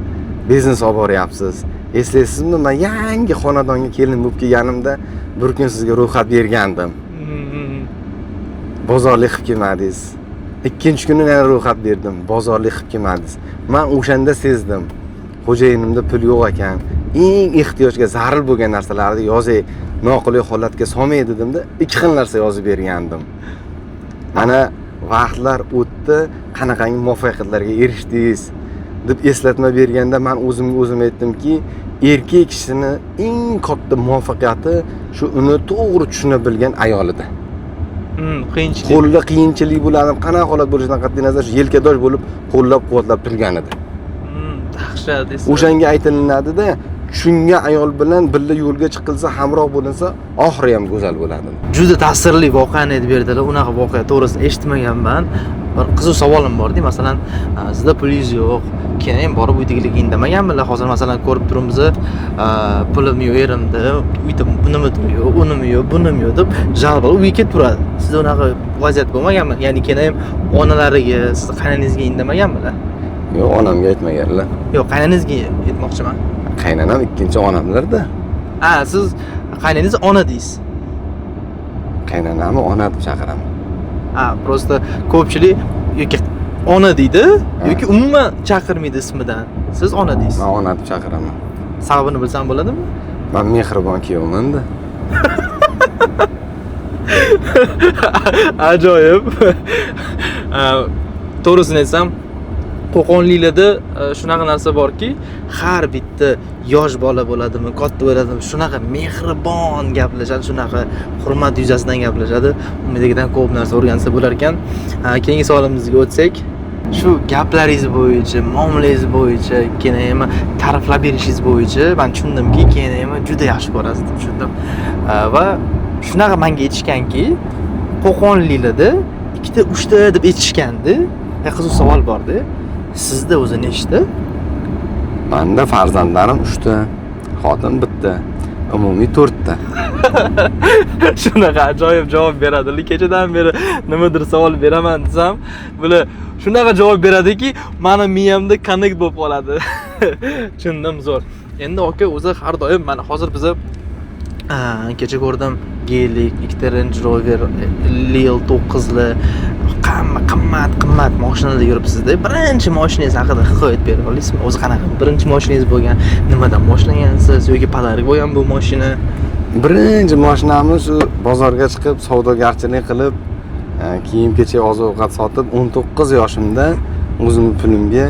biznes olib boryapsiz. Eslaysizmi, men yangi xonadonga kelin bo'lib kelganimda bir kun sizga ro'yxat bergandim. Bozorlik qilib kelmadingiz. Ikkinchi kuni yana ro'yxat berdim, bozorlik qilib kelmadingiz. Men o'shanda sezdim, xo'jayinimda pul yo'q ekan. Eng ehtiyojga zarur bo'lgan narsalarni yozay, noqulay holatga solmay dedimda, ikki xil narsa yozib bergandim. Mana vaqtlar o'tdi, qanaqangi muvaffaqiyatlarga erishdingiz deb eslatma berganda men o'zimga o'zim aytdimki, erkak kishini eng katta muvaffaqiyati shu uni to'g'ri tushuna bilgan ayolida. Qiyinchilik. Qo'lda qiyinchilik bo'ladi, qanaqa holat bo'lishidan qat'iy nazar shu yelkadosh bo'lib qo'llab-quvvatlab turganida. Dahshat deysiz. O'shanga aytilinadida, tushungan ayol bilan birga yo'lga chiqilsa, hamroh bo'linsa, oxiri ham go'zal bo'ladi. Juda ta'sirli voqeani aytib berdilar. Unaqa voqea to'g'risida eshitmaganman. Bir qiziq savolim bor-da, masalan, sizda pulingiz yo'q, keyin borib uydagilarga indamaganmilar? Hozir masalan ko'rib turibmiz, pulim yo'q erimda, uyda nimadir yo'q, unim yo'q, bunim yo'q deb jalb qilib uyga kelib turadi. Sizda unaqa vaziyat bo'lmaganmi? Ya'ni keyin ham onalariga, sizni qaynonangizga indamaganmilar? Yo'q, onamga aytmaganlar. Yo'q, qaynonangizga aytmoqchiman. Qaynonam ikkinchi onamlarda. Ha, siz qaynonangizni ona deysiz. Qaynonamni ona deb chaqiraman. Ha, просто ko'pchilik yoki ona deydi, yoki umuman chaqirmaydi ismidan. Siz ona deysiz. Men ona deb chaqiraman. Sababini bilsam bo'ladimi? Men mehribon kuyovman-da. Ajoyib. To'g'risini aytsam, Qo'qonliklarda shunaqa narsa borki, har bitta yosh bola bo'ladimi, katta bo'ladimi, shunaqa mehribon gaplashadi, shunaqa hurmat yuzasidan gaplashadi. Umidagidan ko'p narsa o'rgansa bo'lar ekan. Keyingi savolimizga o'tsak, shu gaplaringiz bo'yicha, muomalangiz bo'yicha, keyin ta'riflab berishingiz bo'yicha men tushundimki, keyin juda yaxshi ko'rasiz deb tushundim. Va shunaqa menga aytishganki, Qo'qonliklarda 2ta, 3ta deb aytishgandi. Qiziq savol bordi. Sizda o'zi nechta? Menda farzandlarim 3 ta, xotin 1 ta, umumiy 4 ta. Shunaqa ajoyib javob beradi. Kechadan beri nimadir savol beraman desam, bular shunaqa javob beradiki, meni miyamda connect bo'lib qoladi. Tushundim, zo'r. Endi aka o'zi har doim mana hozir biz kecha ko'rdim Gelik, ikkita Range Rover, Lil 9li qimmat qimmat mashinalarda yuribsiz-da. Birinchi mashinangiz haqida hikoya aytib bera olasizmi? O'zi qanaqa birinchi mashinangiz bo'lgan, nimadan boshlagansiz yoki подарок bo'lgan bu mashina? Birinchi mashinamiz shu bozorga chiqib savdogarchilik qilib, kiyim-kechak, oziq-ovqat sotib 19 yoshimda o'zimning pulimga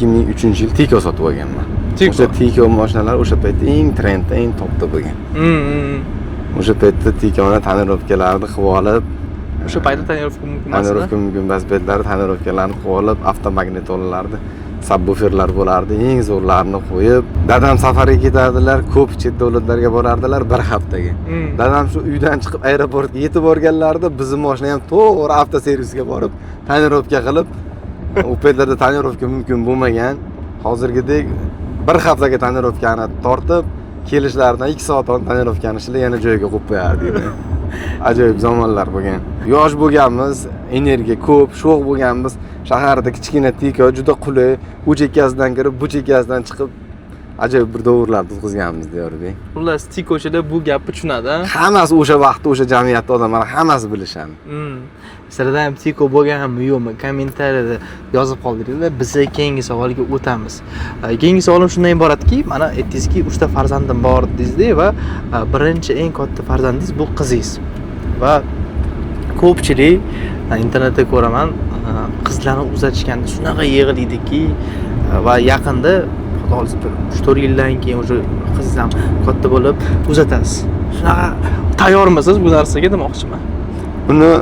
2003-yil Tico sotib olganman. Tico. O'sha Tico mashinalar o'sha paytda eng trendda, eng topda bo'lgan. O'sha paytda Ticoni tonirovkalarni qilib olib, O'sha paytda tonirovka mumkin emas. Tonirovka mumkin emas paytlari tonirovkalarni qilib olib, avtomagnitolalarni, subwooferlar bo'lardi, eng zo'rlarini qo'yib, dadam safarga ketadilar, ko'p chet davlatlarga borardilar bir haftaga. Dadam shu uydan chiqib aeroportga yetib borganlarida bizni mashina ham to'g'ri avtoservisga borib, tonirovka qilib, u paytlarda tonirovka mumkin bo'lmagan. Hozirgidek bir haftaga tonirovkani tortib, kelishlaridan 2 soat oldin tonirovkani ishlab yana joyiga qo'yib qo'yardik. Ajoyib zamonlar bo'lgan. Yosh bo'lganmiz, energiya ko'p, sho'x bo'lganmiz. Shaharda kichkina Tico juda qulay, u chekkasidan kirib, bu chekkasidan chiqib Ajoyib bir davrlarni o'tkazganmiz, Diyorbek. Xullas, tikochilar bu gapni tushunadi, a? Hammasi o'sha vaqtda o'sha jamiyatda odamlar hammasi bilishadi. Sizlarda ham tiko bo'lganmi yo'qmi, kommentariyada yozib qoldiringlar. Biz keyingi savolga o'tamiz. Keyingi savolim shundan iboratki, mana aytdingizki, 3 ta farzandim bor dedingiz va birinchi eng katta farzandingiz bu qizingiz. Va ko'pchilik internetda ko'raman, qizlarni uzatishganda shunaqa yig'laydiki, va yaqinda xudo xohlasa bir 3-4 yildan keyin уже qizingiz ham katta bo'lib uzatasiz. Shunaqa tayyormisiz bu narsaga demoqchiman. Buni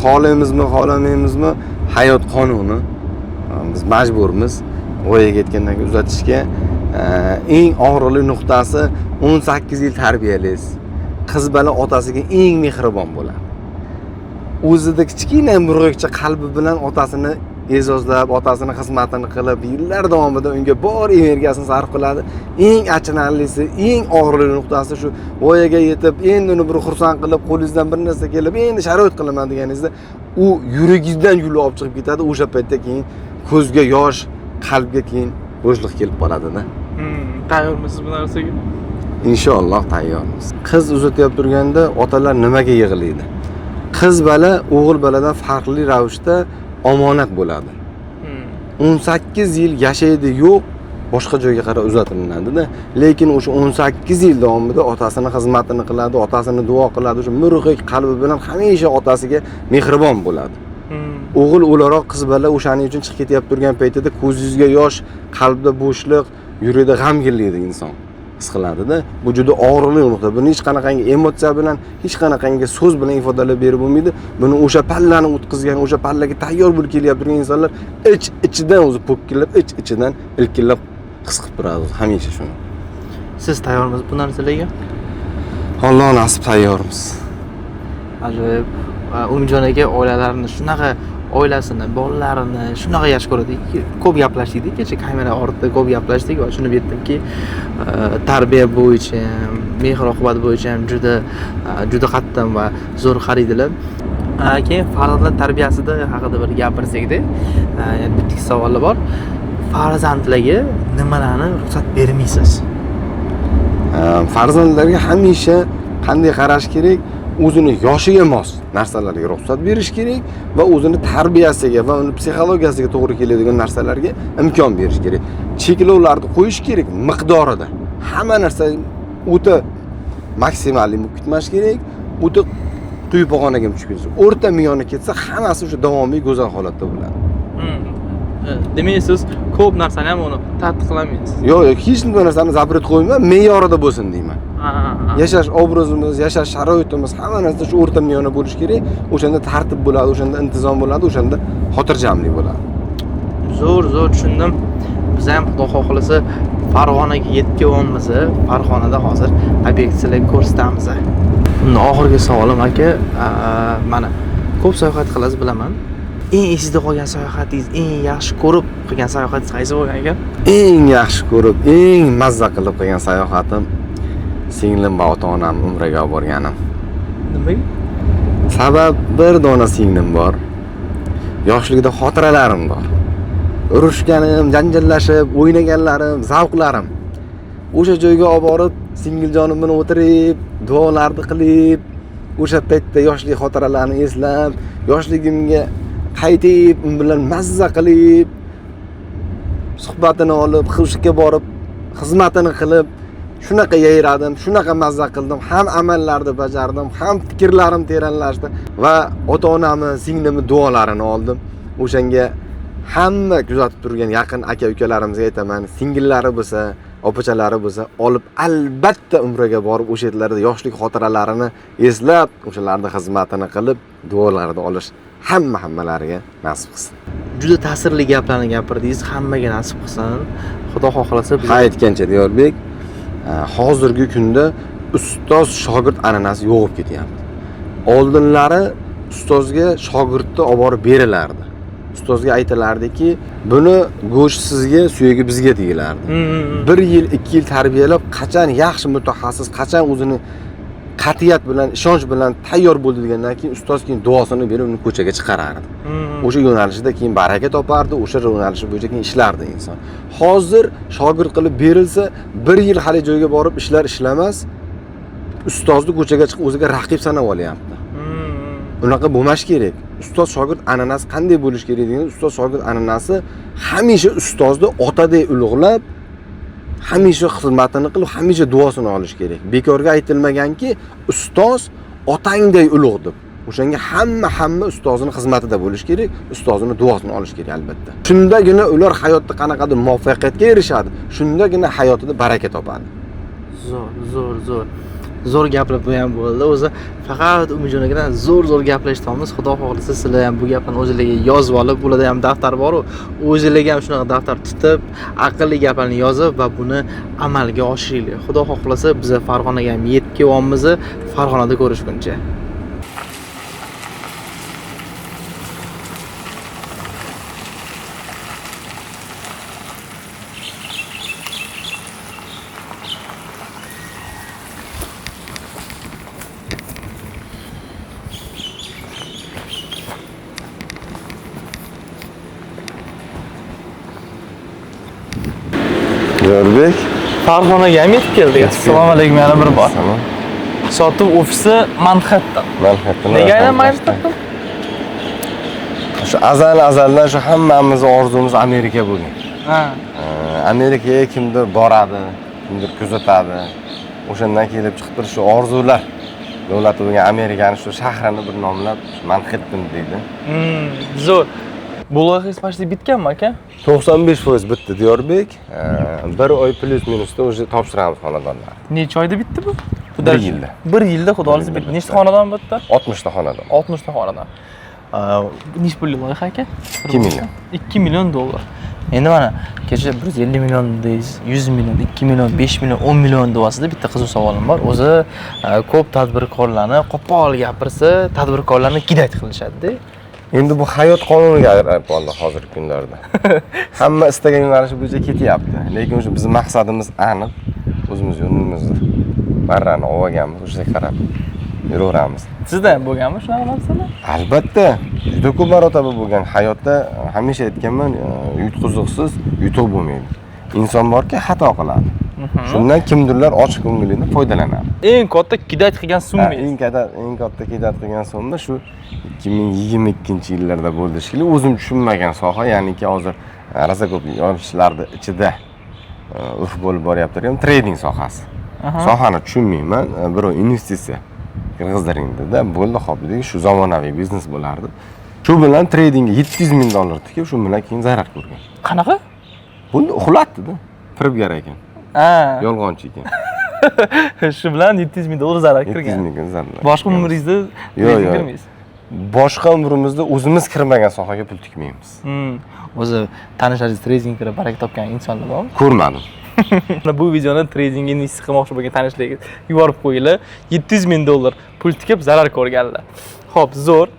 xohlaymizmi, xohlamaymizmi, hayot qonuni. Biz majburmiz voyaga yetgandan keyin uzatishga. Eng og'riqli nuqtasi 18 yil tarbiyalaysiz. Qiz bola otasiga eng mehribon bo'ladi. O'zida kichkina murg'akcha qalbi bilan otasini e'zozlab, otasini xizmatini qilib, yillar davomida unga bor energiyasini sarf qiladi. Eng achinarlisi, eng og'riqli nuqtasi shu voyaga yetib, endi uni bir xursand qilib, qo'lingizdan bir narsa kelib, endi sharoit qilaman deganingizda u yuragingizdan yulib olib chiqib ketadi. O'sha paytda keyin ko'zga yosh, qalbga keyin bo'shliq kelib qoladida. Tayyormisiz bu narsaga? Inshaalloh tayyormiz. Qiz uzatyapti turganda otalar nimaga yig'laydi? Qiz bola o'g'il boladan farqli ravishda omonat bo'ladi. 18 yil yashaydi, yo'q, boshqa joyga qarab uzatilinadi-da. Lekin o'sha 18 yil davomida otasini xizmatini qiladi, otasini duo qiladi, o'sha murg'ak qalbi bilan hamisha otasiga mehribon bo'ladi. O'g'il o'laroq qiz bola o'shaning uchun chiqib ketyapti turgan paytida ko'zingizga yosh, qalbda bo'shliq, yurakda g'amginlikni inson his qiladida. Bu juda og'riqli nuqta. Buni hech qanaqangi emotsiya bilan, hech qanaqangi so'z bilan ifodalab berib bo'lmaydi. Buni o'sha pallani o'tkazgan, o'sha pallaga tayyor bo'lib kelyapti turgan insonlar ich ichidan o'zi po'kkillab, ich ichidan ilkillab his qilib turadi hamisha shuni. Siz tayyormisiz bu narsalarga? Alloh nasib, tayyormiz. Ajoyib. Umidjon aka oilalarini shunaqa, oilasini, bolalarini shunaqa yaxshi ko'radi. Ko'p gaplashdik kecha kamera ortida, ko'p gaplashdik va tushunib yetdimki, tarbiya bo'yicha ham, mehr oqibat bo'yicha ham juda juda qattiq va zo'r qaraydilar. Keyin farzandlar tarbiyasida haqida bir gapirsakda, yana bitta ikki savollar bor. Farzandlarga nimalarni ruxsat bermaysiz? Farzandlarga hamisha qanday qarash kerak? O'zini yoshiga mos narsalarga ruxsat berish kerak va o'zini tarbiyasiga va uni psixologiyasiga to'g'ri keladigan narsalarga imkon berish kerak. Cheklovlarni qo'yish kerak miqdorida. Hamma narsa o'ta maksimalli bo'lib ketmash kerak, o'ta quyi pog'onaga ham tushib ketsa, o'rta miyoni ketsa, hammasi o'sha davomiy go'zal holatda bo'ladi. Demak, siz ko'p narsani ham uni ta'qiqlamaysiz. Yo'q, yo'q, hech bir narsani запрет qo'ymayman, me'yorida bo'lsin deyman. Yashash obrazimiz, yashash sharoitimiz, hamma narsa shu o'rta miyona bo'lishi kerak. O'shanda tartib bo'ladi, o'shanda intizom bo'ladi, o'shanda xotirjamlik bo'ladi. Zo'r, zo'r tushundim. Biz ham xudo xohlasa Farg'onaga yetib kelyapmiz. Farg'onada hozir obyektlar ko'rsatamiz. Unda oxirgi savolim aka, mana ko'p sayohat qilasiz bilaman. Eng esingizda qolgan sayohatingiz, eng yaxshi ko'rib qilgan sayohatingiz qaysi bo'lgan aka? Eng yaxshi ko'rib, eng mazza qilib qilgan sayohatim singlim va ota-onam umraga olib borganim. Nimaga? Sabab, bir dona singlim bor. Yoshligida xotiralarim bor. Urushganim, janjallashib, o'ynaganlarim, zavqlarim. O'sha joyga olib borib, singiljonim bilan o'tirib, duolarni qilib, o'sha paytda yoshlik xotiralarini eslab, yoshligimga qaytib, u bilan mazza qilib, suhbatini olib, xushga borib, xizmatini qilib, shunaqa yayradim, shunaqa mazza qildim, ham amallarni bajardim, ham fikrlarim teranlashdi va ota-onamni, singlimni duolarini oldim. O'shanga hamma kuzatib turgan yaqin aka-ukalarimizga aytaman, singillari bo'lsa, opachalari bo'lsa, olib albatta umraga borib, o'sha yerlarda yoshlik xotiralarini eslab, o'shalarning xizmatini qilib, duolarini olish hammalariga nasib qilsin. Juda ta'sirli gaplarni gapirdingiz, hammaga nasib qilsin. Xudo xohlasa biz Ha, aytgancha Diyorbek, hozirgi kunda ustoz shogird an'anasi yo'qolib ketyapti. Oldinlari ustozga shogirdni olib borib berilardi. Ustozga aytilardiki, buni go'sht sizga, suyagi bizga deyilardi. Bir yil, 2 yil tarbiyalab, qachon yaxshi mutaxassis, qachon o'zini Qat'iyat bilan, ishonch bilan tayyor bo'ldi degandan keyin ustoz keyin duosini berib uni ko'chaga chiqarardi. O'sha yo'nalishida keyin baraka topardi, o'sha yo'nalish bo'yicha keyin ishlardi inson. Hozir shogird qilib berilsa, bir yil hali joyga borib ishlar ishlamas, ustozni ko'chaga chiqib o'ziga raqib sanab olyapti. Unaqa bo'lmash kerak. Ustoz shogird an'anasi qanday bo'lish kerak degan, ustoz shogird an'anasi hamisha ustozni otadek ulug'lab, hamisha xizmatini qilib, hamisha duosini olish kerak. Bekorga aytilmaganki, ustoz otangday ulug' deb. O'shanga hamma ustozini xizmatida bo'lish kerak, ustozini duosini olish kerak albatta. Shundagina ular hayotda qanaqadir muvaffaqiyatga erishadi, shundagina hayotida baraka topadi. Zo'r, zo'r, zo'r. Zo'r gaplar bu ham bo'ldi. O'zi faqat Umidjon akadan zo'r gaplar eshitamiz. Xudo xohlasa sizlar ham bu gaplarni o'zingizlarga yozib olib, bularda ham daftar bor-u, o'zingizlarga ham shunaqa daftar tutib, aqlli gaplarni yozib va buni amalga oshiringlar. Xudo xohlasa biz Farg'onaga ham yetib kelyapmiz. Farg'onada ko'rishguncha. Jo'rbek, Farg'onaga ham yetib keldik. Assalomu alaykum yana bir bor. Tamam. Sotuv ofisi Manhattan. Manhattan. Nega aynan Manhattan? Shu azal-azaldan shu hammamiz orzumuz Amerika bo'lgan. Ha. Amerikaga kimdir boradi, kimdir kuzatadi. O'shandan kelib chiqib tur shu orzular davlati bo'lgan Amerikani shu shahrini bir nomlab Manhattan deydi. Zo'r. Bu loyihangiz почти bitganmi aka? 95% bitdi Diyorbek. Bir oy plus minusda o'zi topshiramiz xonadonlarni. Necha oyda bitdi bu? Bir yilda. Bir yilda xudo xohlasa bitdi. Nechta xonadon bitdi? 60 ta xonadon. 60 ta xonadon. Necha pullik loyiha aka? 2 million. 2 million dollar. Endi mana kecha 150 million deysiz, 100 million, 2 million, 5 million, 10 million deyapsiz. Bitta qiziq savolim bor. O'zi ko'p tadbirkorlarni qo'pol gapirsa, tadbirkorlarni kidat qilishadi-da. Endi bu hayot qonuniga aylanib qoldi hozirgi kunlarda. Hamma istagan yo'nalish bo'yicha ketyapti. Lekin o'sha bizning maqsadimiz aniq. O'zimiz yo'limizni marrani olganmiz, o'shaga qarab yuraveramiz. Sizda ham bo'lganmi shunaqa narsalar? Albatta, juda ko'p marotaba bo'lgan. Hayotda hamisha aytganman, yutqizig'siz yutuq bo'lmaydi. Inson borki xato qiladi. Shundan kimdirlar ochiq ko'ngillikdan foydalanadi. Eng katta kidat qilgan summa. Eng katta kidat qilgan summa shu 2022-yillarda bo'ldi shekilli. O'zim tushunmagan soha, ya'niki hozir rosa ko'p yoshlarning ichida urf bo'lib boryapti degan trading sohasi. Sohani tushunmayman, birov investitsiya kirgizdiring dedi, bo'ldi, xo'p dedik, shu zamonaviy biznes bo'lardi. Shu bilan tradingga 700 ming dollar tikib, shu bilan keyin zarar ko'rgan. Qanaqa? Bo'ldi, uxlatdi-da. Firibgar ekan. Ha. Yolg'onchi ekan. Shu bilan 700 ming dollar zarar kirgan. 700 ming zarar. Boshqa umringizda trading kirmaysiz. Boshqa umrimizda o'zimiz kirmagan sohaga pul tikmaymiz. O'zi tanishlaringiz trading kirib baraka topgan insonlar bormi? Ko'rmadim. Bu videoni tradingga investitsiya qilmoqchi bo'lgan tanishlarga yuborib qo'yinglar. 700 ming dollar pul tikib zarar ko'rganlar. Xo'p, zo'r.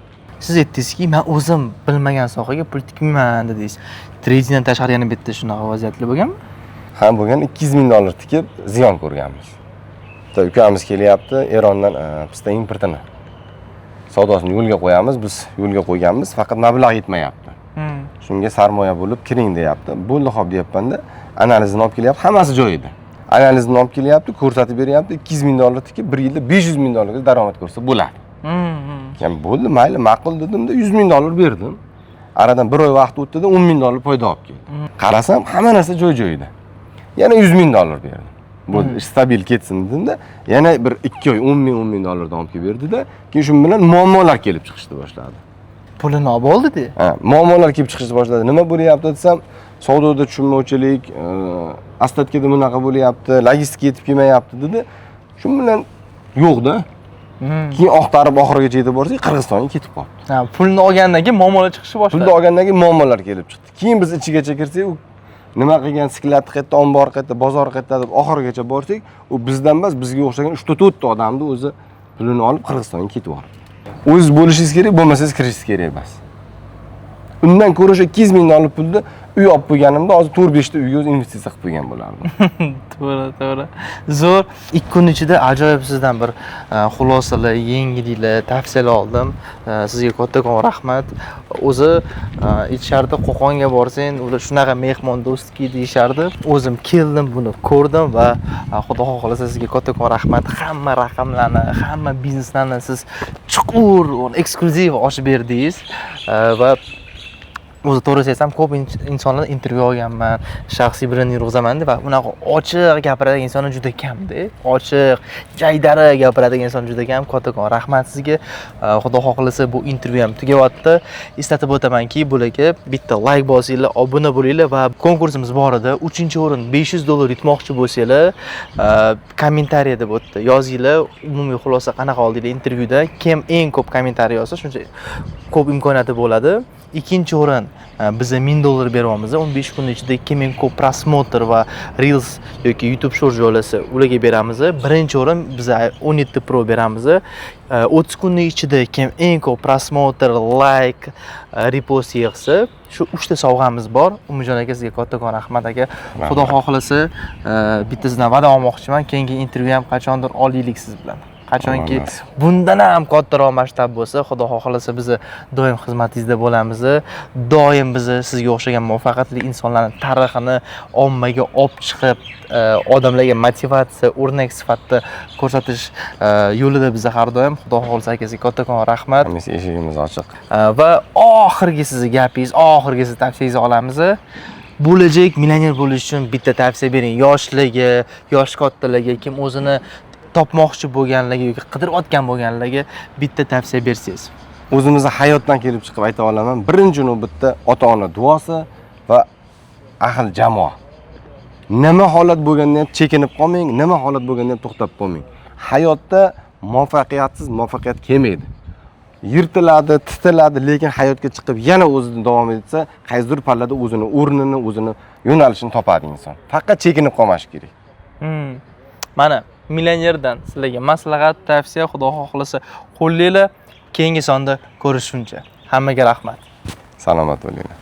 Siz aytdingizki, men o'zim bilmagan sohaga pul tikmayman dedingiz. Tradingdan tashqari yana bitta shunaqa vaziyatlar bo'lganmi? Ha, bo'lgan. 200 ming dollar tikib ziyon ko'rganmiz. Bitta ukamiz kelyapti, Erondan pista importini savdosini yo'lga qo'yamiz, biz yo'lga qo'yganmiz, faqat mablag' yetmayapti. Shunga sarmoya bo'lib kiring deyapti. Bo'ldi, xo'p deyapman-da, analizini olib kelyapti, hammasi joyida. Analizini olib kelyapti, ko'rsatib beryapti, 200 ming dollar tikib bir yilda 500 ming dollarga daromad ko'rsa bo'ladi. Keyin bo'ldi, mayli, ma'qul dedim-da, 100 ming dollar berdim. Aradan bir oy vaqt o'tdi-da, 10 ming dollar foyda olib keldi. Qarasam, hamma narsa joy-joyida. Yana 100 ming dollar berdim. Bo'ldi, stabil ketsin dedim-da, yana bir 2 oy 10 ming dollardan olib kelib berdi-da, keyin shu bilan muammolar kelib chiqishni boshladi. Pulini olib oldi-da. Ha, muammolar kelib chiqishni boshladi. Nima bo'lyapti desam, savdoda tushunmovchilik, ostatkada bunaqa bo'lyapti, logistika yetib kelmayapti dedi. Shu bilan yo'q-da. Keyin oqtarib oxirigacha yetib borsak, Qirg'izistonga ketib qoldi. Ha, pulni olgandan keyin muammolar chiqishni boshladi. Pulni olgandan keyin muammolar kelib chiqdi. Keyin biz ichigacha kirsak, u nima qilgan, sklad qayerda, ombor qayerda, bozor qayerda deb oxirigacha borsak, u bizdan emas, bizga o'xshagan 3-4 ta odamni o'zi pulini olib Qirg'izistonga ketib yubordi. O'zingiz bo'lishingiz kerak, bo'lmasangiz kirishingiz kerak emas. Undan ko'ra o'sha 200 ming dollar pulni Uy olib qo'yganimda hozir 4-5 ta uyga o'zi investitsiya qilib qo'ygan bo'lardim. To'g'ri, to'g'ri. Zo'r. 2 kun ichida ajoyib sizdan bir xulosalar, yangiliklar, tavsiyalar oldim. Sizga kattakon rahmat. O'zi aytishardi, Qo'qonga borsang, ular shunaqa mehmondo'stki deyishardi. O'zim keldim, buni ko'rdim va Xudo xohlasa sizga kattakon rahmat. Hamma raqamlarni, hamma bizneslarni siz chuqur, eksklyuziv ochib berdingiz. Va o'zi to'g'risini aytsam, ko'p insonlardan intervyu olganman, shaxsiy brendni yurg'izaman deb, va unaqa ochiq gapiradigan insonlar juda kamda. Ochiq, jaydari gapiradigan inson juda kam. Kattakon rahmat sizga. Xudo xohlasa bu intervyu ham tugayapti. Eslatib o'tamanki, bularga bitta layk bosinglar, obuna bo'linglar va konkursimiz bor edi. 3-o'rin $500 yutmoqchi bo'lsanglar, kommentariya deb o'tdi. Yozinglar, umumiy xulosa qanaqa oldinglar intervyuda. Kim eng ko'p kommentariy yozsa, shuncha ko'p imkoniyati bo'ladi. Ikkinchi o'rin biza $1000 beryapmiz. 15 kun ichida kim eng ko'p просмотр va Reels yoki YouTube Short joylasa, ularga beramiz. Birinchi o'rin biza 17 Pro beramiz. 30 kunning ichida kim eng ko'p просмотр, layk, repost yig'sa, shu 3 ta sovg'amiz bor. Umidjon aka, sizga kattakon rahmat aka. Xudo xohlasa, bittasidan va'da olmoqchiman. Keyingi intervyu ham qachondir olaylik siz bilan. Qachonki bundan ham kattaroq masshtab bo'lsa, Xudo xohlasa biz doim xizmatingizda bo'lamiz. Doim bizni sizga o'xshagan muvaffaqiyatli insonlarning tarixini ommaga olib chiqib, odamlarga motivatsiya, o'rnak sifatida ko'rsatish yo'lida biz har doim. Xudo xohlasa aka, sizga kattakon rahmat. Hamisha eshigimiz ochiq. Va oxirgi sizni gapingiz, oxirgi sizni tavsiyangizni olamiz. Bo'lajak millioner bo'lish uchun bitta tavsiya bering. Yoshlarga, yosh kattalarga, kim o'zini topmoqchi bo'lganlarga yoki qidirayotgan bo'lganlarga bitta tavsiya bersangiz. O'zimizni hayotdan kelib chiqib ayta olaman. Birinchi navbatda ota-ona duosi va ahil jamoa. Nima holat bo'lganda ham chekinib qolmang, nima holat bo'lganda ham to'xtab qolmang. Hayotda muvaffaqiyatsiz muvaffaqiyat kelmaydi. Yirtiladi, titiladi, lekin hayotga chiqib yana o'zini davom etsa, qaysidir pallada o'zini o'rnini, o'zini yo'nalishini topadi inson. Faqat chekinib qolmash kerak. Mana millionerdan sizlarga maslahat, tavsiya, Xudo xohlasa qo'llanglar. Keyingi sonda ko'rishguncha. Hammaga rahmat. Salomat bo'linglar.